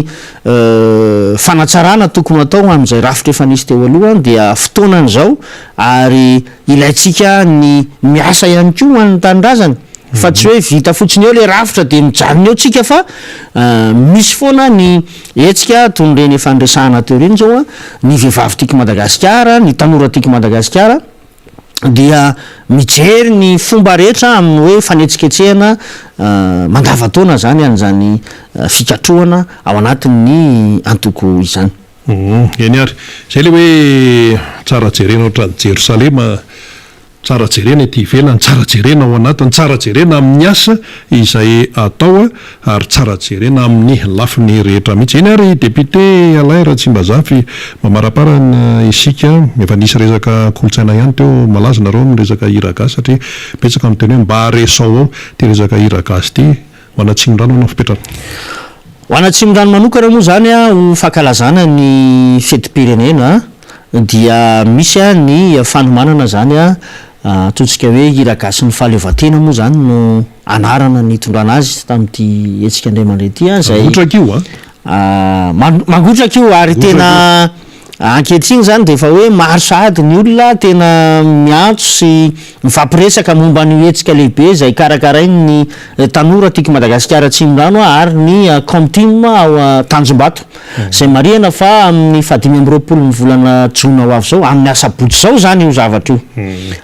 fanatsarana tokony ho atao amin'izay rafitra efa nisy teo aloha dia fotoanany izao ary ilaintsika ny miasa ihany koa ho an'ny tanindrazana. Fa tsy hoe vita fotsiny eo le rafitra dia mijanona eo tsika fa misy foana ny hetsika toy ny ireny efa niresahana teo ireny zao an, ny vehivavy tiako Madagasikara, ny tanora tiako Madagasikara dia mijery ny fomba rehetra amin'ny hoe fanetsiketsehana mandavantaona zany an'izany fikatrohana ao anatin'ny antoko izany. Eny ary, zay le hoe tsara jerena ohatran'i Jerosalema. Tsara jerena ety ivelany, tsara jerena ao anatiny, tsara jerena amin'ny asa izay atao ary tsara jerena amin'ny lafiny rehetra mihitsy. Eny ary Député Alain Ratsimbazafy, mamaraparana isika, efa nisy resaka kolontsaina ihany teo, malaza nareo amin'ny resaka hira gasy satria betsaka miteny hoe mba resao ao ity resaka hira gasy ity, ho an'Atsimondrano hanao fipetrana. Ho an'Atsimondrano manokana moa izany ho fankalazana ny fetim-pirenena dia misy ny fanomanana izany antsointsika hoe hira gasin'ny fahaleovantena moa izany no anarana nitondrana azy tamin'ity hetsika indray mandeha ity izay Mangotraka io an! Mangotraka io ary tena ankehitriny izany dia efa hoe maro sahady ny olona tena miantso sy mifampiresaka momba an'io hetsika lehibe izay karakarain'ny tanora Tiako Madagasikara Atsimondrano ary ny Comteam ao Tanjombato izay marihana fa amin'ny fahadimy amby roapolo ny volana jona ho avy izao, amin'ny asabotsy izao izany io zavatra io,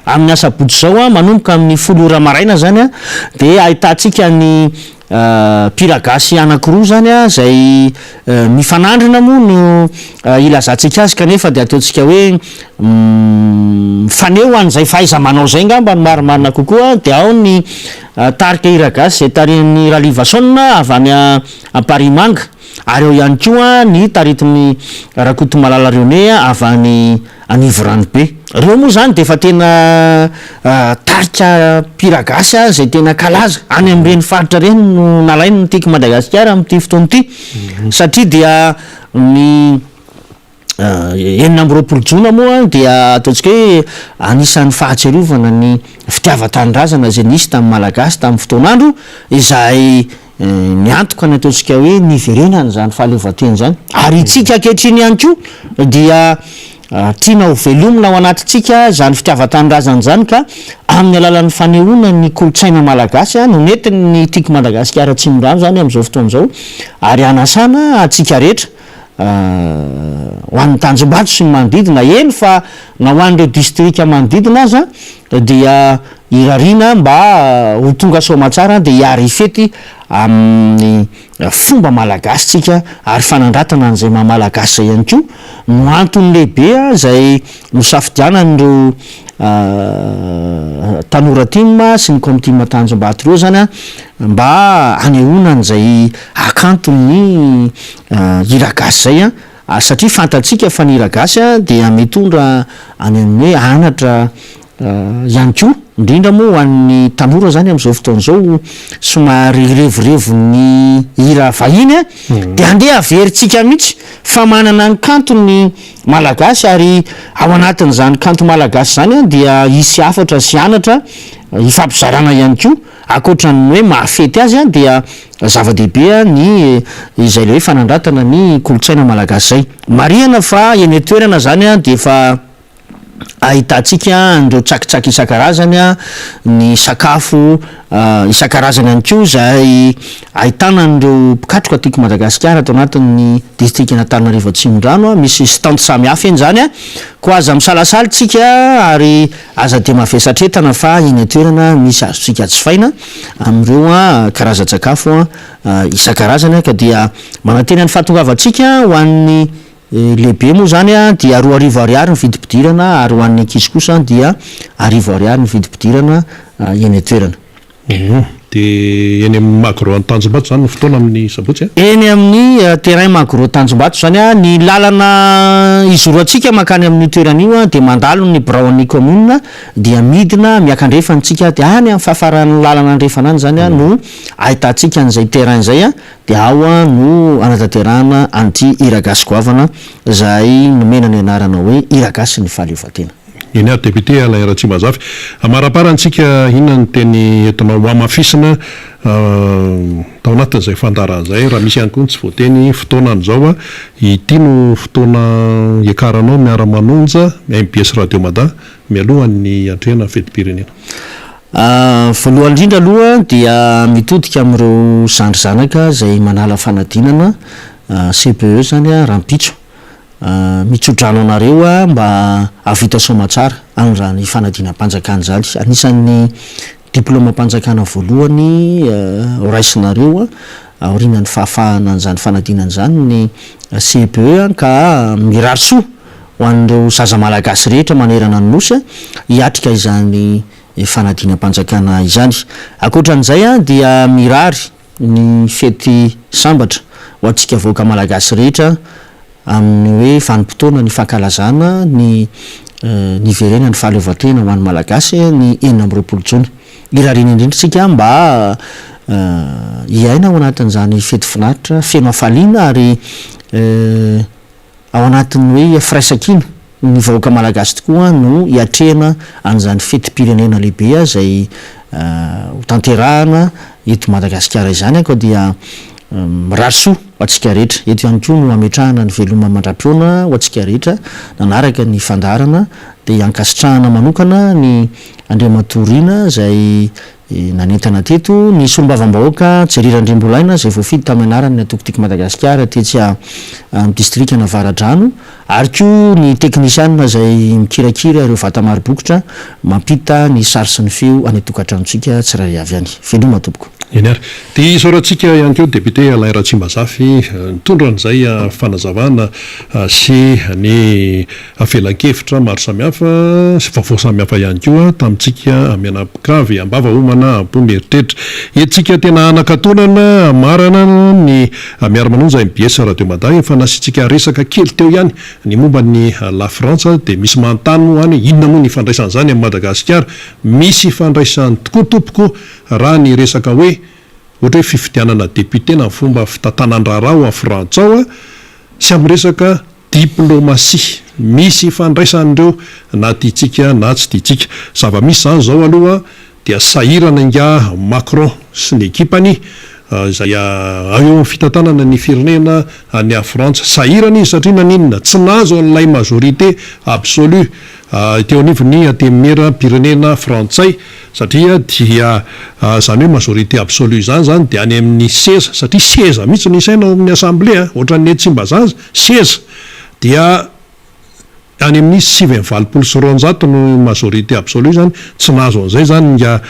amin'ny asabotsy izao manomboka amin'ny folo ora maraina izany dia ahitantsika ny Mpiragasy anankiroa izany izay mifanandrina moa no ilazantsika azy kanefa dia ataontsika hoe mifaneho an'izay fahaiza-manao izay angamba no marimarina kokoa dia ao ny tarika hiragasy izay tarihin'i Ralivason avy any Amparimanga ary ao ihany koa ny taritin'i Rakotomalala René avy any Anivoranobe. Ireo moa izany dia efa tena tarika mpihira gasy izay tena kalaza any amin'ireny faritra ireny no nalainy ny Tiako Madagasikara amin'ity fotoana ity satria dia ny 26 jona moa dia ataontsika hoe anisan'ny fahatsiarovana ny fitiavan-tanindrazana izay nisy tamin'ny Malagasy tamin'ny fotoan'andro izay Miantoka ny ataontsika hoe niverenana izany fahaleovantena izany. Ary itsika ankehitriny ihany koa dia. Tiana ho velomina ao anatintsika izany fitiavan-tanindrazana izany ka amin'ny alalan'ny fanehoana ny kolontsaina malagasy no nentin'ny Tiako Madagasikara Atsimondrano izany amin'izao fotoana izao ary hanasana antsika rehetra ho an'ny Tanjombato sy ny manodidina, eny fa na ho an'ireo distrika manodidina aza dia irariana mba ho tonga soamatsara dia hiary hifety amin'ny fomba malagasy tsika ary fanandratana an'izay maha malagasy izay ihany koa no antony lehibe izay nosafidianan'ireo tanora tim sy ny comtim Tanjombato ireo izany mba hanehoana an'izay hakanton'ny hira gasy izay ary satria fantatsika fa ny hira gasy dia mitondra any amin'ny hoe anatra ihany koa, indrindra moa ho an'ny tanora izany amin'izao fotoana izao somary revorevon'ny hira vahiny a, dia andeha averintsika mihitsy fa manana ny kanto ny Malagasy ary ao anatin'izany kanto malagasy izany dia hisy hafatra sy anatra hifampizarana ihany koa, ankoatra ny hoe mahafety azy dia zava-dehibe ny izay ilay hoe fanandratana ny kolontsaina malagasy izay. Marihana fa eny an-toerana izany dia efa ahitantsika an'ireo tsakitsaky isan-karazany, ny sakafo isan-karazany ihany koa izay ahitana an'ireo mpikatroka tiako Madagasikara ato anatin'ny distrikan'Antananarivo Atsimondrano, misy stand samihafa eny izany, koa aza misalasala isika ary aza dia mavesatretana fa eny an-toerana misy azontsika jifaina amin'ireo karazan-tsakafo isan-karazany ka dia manantena ny fahatongavantsika ho an'ny Lehibe moa izany dia 2000 ariary ny vidim-pidirana ary ho an'ny ankizy kosa dia arivo ariary ny vidim-pidirana eny an-toerana. Dia eny amin'ny Magro any Tanjombato izany ny fotoana amin'ny sabotsy a? Eny amin'ny terrain Magro Tanjombato izany, ny lalana izoroantsika mankany amin'io toerana io dia mandalo ny biraon'ny commune dia midina miakandrefana isika dia any amin'ny fahafaran'ny lalana andrefana any izany no ahitantsika an'izay terrain izay. Dia ao no hanatanterahana an'ity hira gasy goavana izay nomena ny anarana hoe Hira gasy ny fahaleovantena. Eny ary Député Alain Ratsimbazafy. Amaraparantsika inona ny teny entinao hohamafisina tao anatin'izay fandaharana izay raha misy ihany koa ny tsy voateny fotoana an'izao ity no fotoana hiakaranao miara-manonja mbs Radio Mada mialohan'ny hiatrehana fetim-pirenena. Voalohany indrindra aloha dia mitodika amin'ireo zandry zanaka izay manala fanadinana CPE izany rahampitso. Mitsodrano anareo aho mba hahavita soamatsara amin'izany fanadinam-panjakana izany. Anisan'ny diplaomam-panjakana voalohany horaisinareo aorianan'ny fahafahana an'izany fanadinana izany ny CPE ka mirary soa ho an'ireo zaza malagasy rehetra manerana ny Nosy hiatrika izany fanadinam-panjakana izany. Ankoatra an'izay dia mirary ny fety sambatra ho antsika vahoaka malagasy rehetra amin'ny hoe vanim-potoana ny fankalazana ny niverenan'ny fahaleovantena ho an'ny Malagasy ny 26 jona. Irariana indrindra isika mba hiaina ao anatin'izany fety finaritra feno hafaliana ary Ao anatin'ny hoe firaisankina ny vahoaka malagasy tokoa no hiatrehana an'izany fetim-pirenena lehibe izay ho tanterahana eto Madagasikara izany koa dia mirary soa ho antsika rehetra. Eto ihany koa no hametrahana ny veloma mandra-pihaona ho antsika rehetra nanaraka ny fandaharana dia ankasitrahana manokana ny Andriamatoa Rina izay Nanentana teto ny solombavambahoaka Jerry Randriambolaina izay voafidy tamin'ny anaran'ny antoko Tiako Madagasikara tetsy amin'ny distrikan'Avaradrano ary koa ny teknisianina izay mikirakira ireo vata maro bokotra mampita ny sary sy ny feo any an-tokantranontsika tsirairay avy any. Veloma tompoko. Eny ary. Dia isaorantsika ihany koa Député Alain Ratsimbazafy nitondra an'izay fanazavana sy ny Felan-kevitra maro samihafa sy vaovao samihafa ihany koa tamintsika mianakavy am-bava homana am-po mieritreritra. Hetsika tena hanakatonana hamarana ny Miara-manonja mbs Radio Mada. Efa nasiantsika resaka kely teo ihany ny momba ny La Frantsa dia misy manontany moa any hoe inona moa ny ifandraisan'izany amin'i Madagasikara? Misy ifandraisany tokoa tompoko raha ny resaka hoe ohatra hoe fifidianana député na ny fomba fitantanan-draharaha ao Frantsa ao sy amin'ny resaka Diplomasia. Misy ifandraisany ireo na tiantsika na tsy tiantsika. Zava-misy izany izao aloha dia sahirana ingahy Macron sy ny ekipany. izay eo amin'ny fitantanana ny firenena any Frantsa. Sahirana izy satria naninona? Tsy nahazo an'ilay majorité absolue teo anivon'ny Antenimieram-pirenena frantsay satria dia izany hoe majorité absolue izany izany dia any amin'ny seza satria seza mihitsy no isaina ao amin'ny assemblée a, ohatran'ny etsy Tsimbazaza, seza dia any amin'ny 289 no majorité absolue izany, tsy nahazo an'izay izany ingahy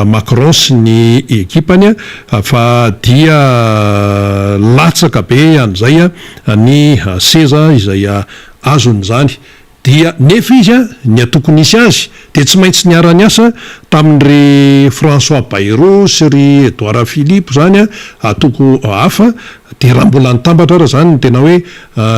Macron sy ny ekipany fa dia latsaka be an'izay ny seza izay azony izany. Dia nefa izy, ny antoko nisy azy, dia tsy maintsy niara-niasa tamin-dry François Bayrou sy ry Edouard Philippe izany, antoko hafa, dia raha mbola nitambatra ara izany ny tena hoe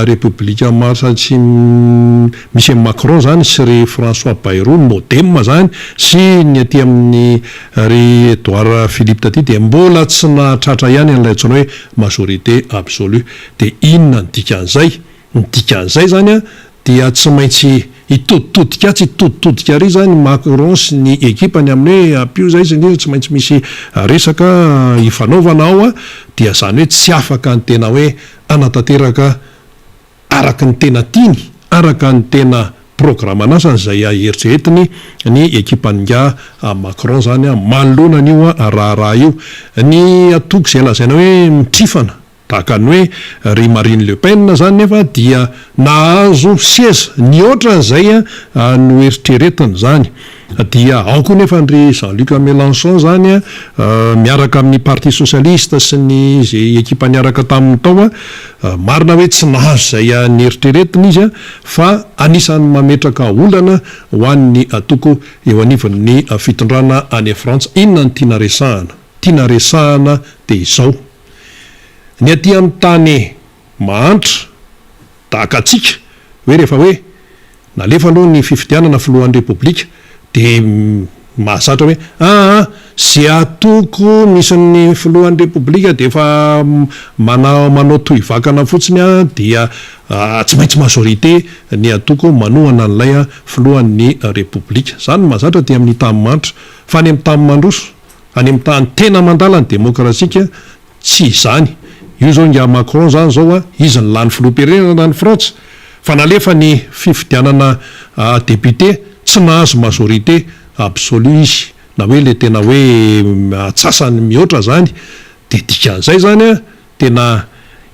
République en marche tsy misy an'i Macron izany sy ry François Bayrou, ny Modem izany, sy ny aty amin'ny ry Edouard Philippe taty dia mbola tsy nahatratra ihany an'ilay antsoina hoe majorité absolue. Dia inona ny dikan'izay? Ny dikan'izay izany dia tsy maintsy hitoditodika atsy hitoditodika ary izany Macron sy ny ekipany amin'ny hoe ampio izay sy ny sisa, tsy maintsy misy resaka ifanaovana ao dia izany hoe tsy afaka ny tena hoe hanatanteraka araka ny tena tiany, araka ny tena programan'asany izay eritreretiny ny ekipan'ingahy Macron izany manoloana an'io raharaha io. Ny antoko izay lazaina hoe mitrifana Tahaka ny hoe ry Marine Le Pen izany nefa dia nahazo seza nihoatra an'izay noeritreretiny izany. Dia ao koa nefa ry Jean-Luc Mélenchon izany miaraka amin'ny Parti Socialiste sy ny izay ekipa niaraka taminy tao. Marina hoe tsy nahazo izay nieritreretiny izy fa anisan'ny mametraka olana ho an'ny antoko eo anivon'ny fitondrana any Frantsa. Inona no tiana resahana? Tiana resahana dia izao. Ny aty amin'ny tany mahantra tahaka antsika hoe rehefa hoe nalefa aloha ny fifidianana filohan'ny repoblika dia mahazatra hoe aa ze atoko misy ny filohan'ny repoblika dia efa manao manao tohivakana fotsiny an dia tsy maintsy majorité ny antoko manohana an'ilay filohan'ny repoblika. Izany no mahazatra aty amin'ny tany mahantra fa any amin'ny tany mandroso Any amin'ny tany tena mandala ny demokrasika tsy izany. Io zao ingahy Macron zany zao a, izy no lany filoham-pirenena tany Frantsa, fa nalefa ny fifidianana député tsy nahazo majorité absolue izy, na hoe le tena hoe atsasany mihoatra zany, de dikan'izay zany a, Tena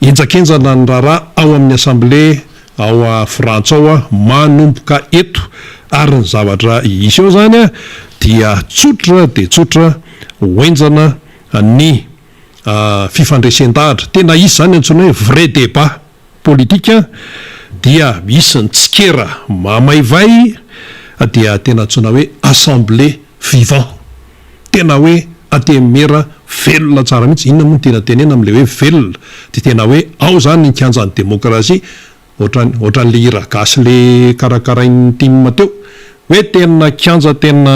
henjakenjana ny raharaha ao amin'ny Assemblée ao Frantsa ao manomboka eto ary ny zavatra hisy eo izany dia tsotra dia tsotra ho henjana ny fifandresen-dahatra. Tena hisy izany antsoina hoe vrai débat politique dia hisy ny tsikera mamaivay dia tena antsoina hoe assemblée vivant. Tena hoe antenimiera velona tsara mihitsy, inona moa no tiana tenena amin'ilay hoe velona? Dia tena hoe ao izany ny kianjan'ny demokrasia, ohatran'ny ohatran'ilay hira gasy ilay karakarain'ny tim teo, hoe tena kianja tena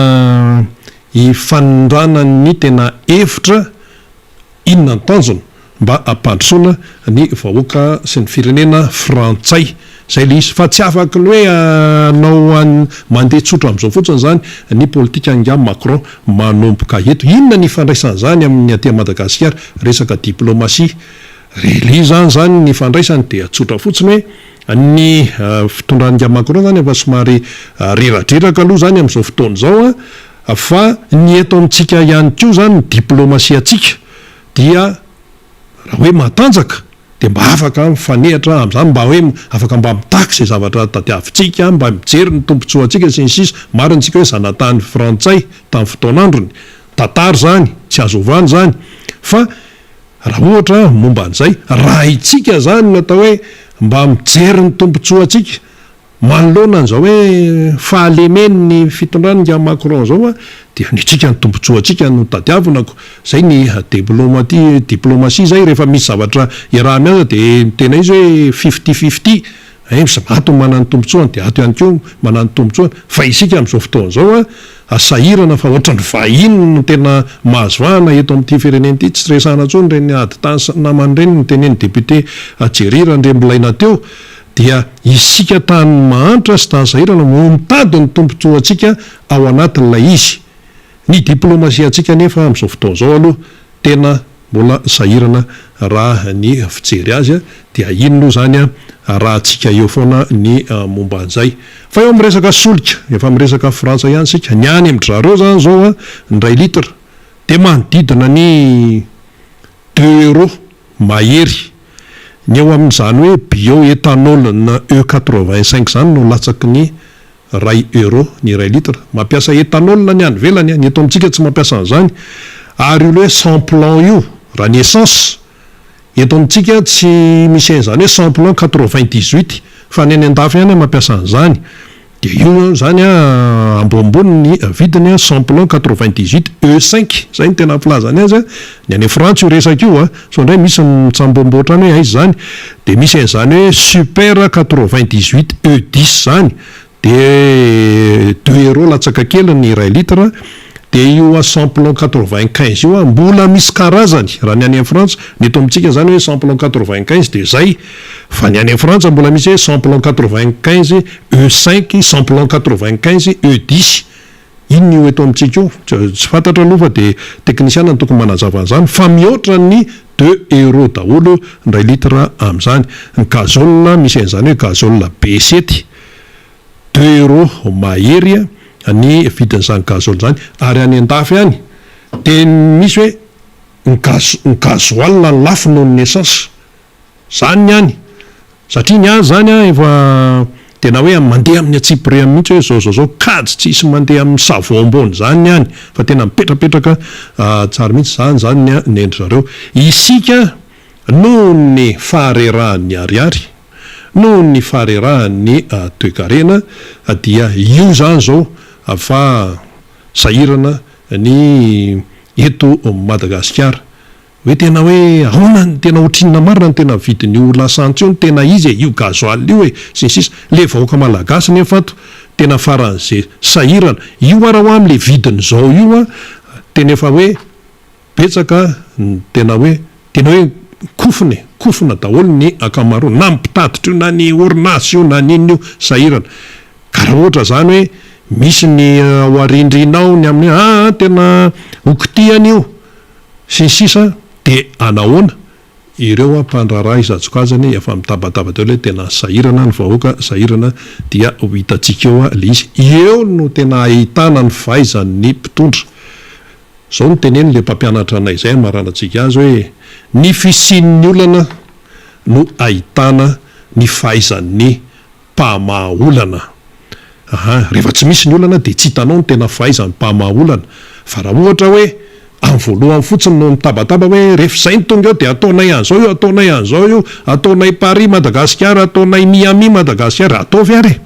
ifanindranan'ny tena hevitra, Inona ny tanjona? Mba hampandrosoana ny vahoaka sy ny firenena frantsay. Zay le izy. Fa tsy afaky ny hoe hanao an mandeha tsotra amin'izao fotsiny izany ny politika an'ingahy Macron manomboka eto. Inona ny ifandraisan'izany amin'ny aty Madagasikara? Resaka diplomatie. Really izany izany ny ifandraisany dia tsotra fotsiny hoe ny fitondran'ingahy Macron izany efa somary reradreraka aloha izany amin'izao fotoana izao an. Fa ny eto amintsika ihany koa izany ny diplomasiantsika dia raha hoe matanjaka dia mba afaka mifanehatra amin'izany, mba hoe afaka mba mitaky izay zavatra tadiavintsika, mba mijery ny tombontsoantsika sy ny sisa Marina isika hoe zanatany frantsay tamin'ny fotoan'androny, tantara izany, tsy azo ovana izany, fa raha ohatra momba an'izay, raha haintsika izany ny atao hoe mba mijery ny tombontsoantsika, Manoloana an'izao hoe fahalemen'ny fitondran'i Ingahy Macron izao dia ny antsika ny tombotsoantsika no tadiavina ko. Izay ny diplomatie, diplomatie izay rehefa misy zavatra iaraha-miasa dia ny tena izy hoe fifty fifty, ein ato ny manana ny tombotsoany dia ato ihany koa manana ny tombotsoany fa isika amin'izao fotoana izao sahirana fa ohatran'ny vahiny no tena mahazo vahana eto amin'ity firenena ity, tsy resahana intsony ireny ady tany sy ny namany ireny notenenin'ny député Jerry Randriambilaina teo. Dia isika tany mahantra sy tany sahirana no mitady ny tombontsoantsika ao anatin'ilay izy. Ny diplomasiantsika anefa amin'izao fotoana izao aloha tena. Mbola sahirana raha ny fijery azy dia iny aloha izany arahantsika eo foana ny momba an'izay. Fa eo amin'ny resaka solika, efa miresaka Frantsa ihany isika, ny any amin-dry zareo izany izao ny iray litre dia manodidina ny deux euros mahery. Ny eo amin'izany hoe bio-ethanol na E 85 izany no latsaky ny Iray euro ny iray litre. Mampiasa ethanol ny any ivelany, ny eto amintsika tsy mampiasa an'izany. Ary io le hoe sans plomb io, raha ny essence, eto amintsika tsy misy an'izany hoe sans plomb 98 fa ny any andafy ihany mampiasa an'izany. Dia io izany ambonimbony ny vidiny, sans plomb 98 E cinq, izay no tena filazany azy. Ny any Frantsa io resaka io an, sao indray misy mitsamboamboatra any hoe aiza izany. Dia misy an'izany hoe super 98 E dix izany, dia deux euros latsaka kely ny iray litre, dia io à sans plomb 95 io an, mbola misy karazany raha ny any Frantsa, ny eto amintsika izany hoe sans plomb 95 dia izay, fa ny any Frantsa mbola misy hoe sans plomb 95 E cinq, sans plomb 95 E dix. Inona io eto amintsika io? Tsy fantatra aloha fa dia teknisiana no tokony manazava an'izany fa mihoatra ny deux euros daholo ny iray litre amin'izany. Ny gazole misy an'izany hoe gazole B sept, deux euros mahery ny vidin'izany gazole izany ary any an-dafy any dia misy hoe ny gaz ny gasoil no lafo noho ny essence. Zany ny any. Satria ny azy zany an efa tena hoe mandeha amin'ny antsipiriany mihitsy hoe zao zao zao, kajy tsisy mandeha amin'ny savon ambony zany ny any fa tena mipetrapetraka tsara mihitsy zany zany ny ny an-dry zareo. Isika noho ny faharerahan'ny ariary, noho ny faharerahan'ny toekarena dia io zany zao fa sahirana ny eto Madagasikara. Hoe tena hoe ahoana ny tena ohatrinona marina ny tena vidin'io lasantsy io ny tena izy e, io gasoil io e, sy ny sisa Le vahoaka malagasy nefa ato tena faran'ze sahirana, io ara hoa amle vidiny zao io an, tena efa hoe betsaka ny tena hoe tena hoe kofona e, kofona daholo ny ankamaroany, na ny mpitatitra io na ny orinasa io na ny inona io, sahirana. Ka raha ohatra zany hoe misy ny ao arindrina ao ny amin'ny hoe aa tena ho kitihana io, sy ny sisa dia anahoana ireo mpandraharaha isan-tsokajiny efa mitabataba daholo hoe tena sahirana ny vahoaka sahirana dia ho hitantsika eo ilay izy. Eo no tena ahitana ny fahaizan'ny mpitondra. Izao no teneniny ilay mpampianatra anay izay hamaranantsika azy hoe ny fisian'ny olana no ahitana ny fahaizan'ny mpamaha olana. Aha, rehefa tsy misy ny olana dia tsy hitanao ny tena fahaizan'ny mpamaha olana. Fa raha ohatra hoe amin'ny voalohany fotsiny no mitabataba hoe rehefa izay no tonga eo dia ataonay an'izao io, ataonay an'izao io, ataonay Paris Madagasikara, ataonay Miami Madagasikara, ataovy ary e!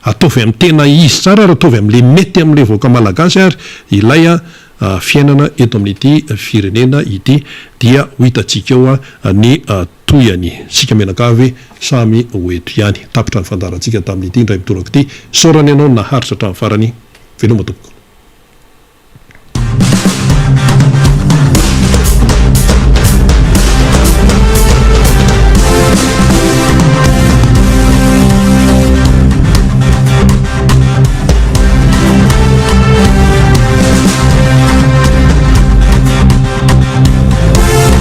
Ataovy amin'ny tena izy tsara ary ataovy amin'ilay mety amin'ilay vahoaka malagasy ary ilay fiainana eto amin'ity firenena ity dia ho hitantsika eo ny tohiny. Isika mianakavy samy ho eto ihany. Tapitra ny fandaharantsika tamin'ity indray mitoraka ity. Isaorana ianao naharitra hatramin'ny farany. Veloma tompoko.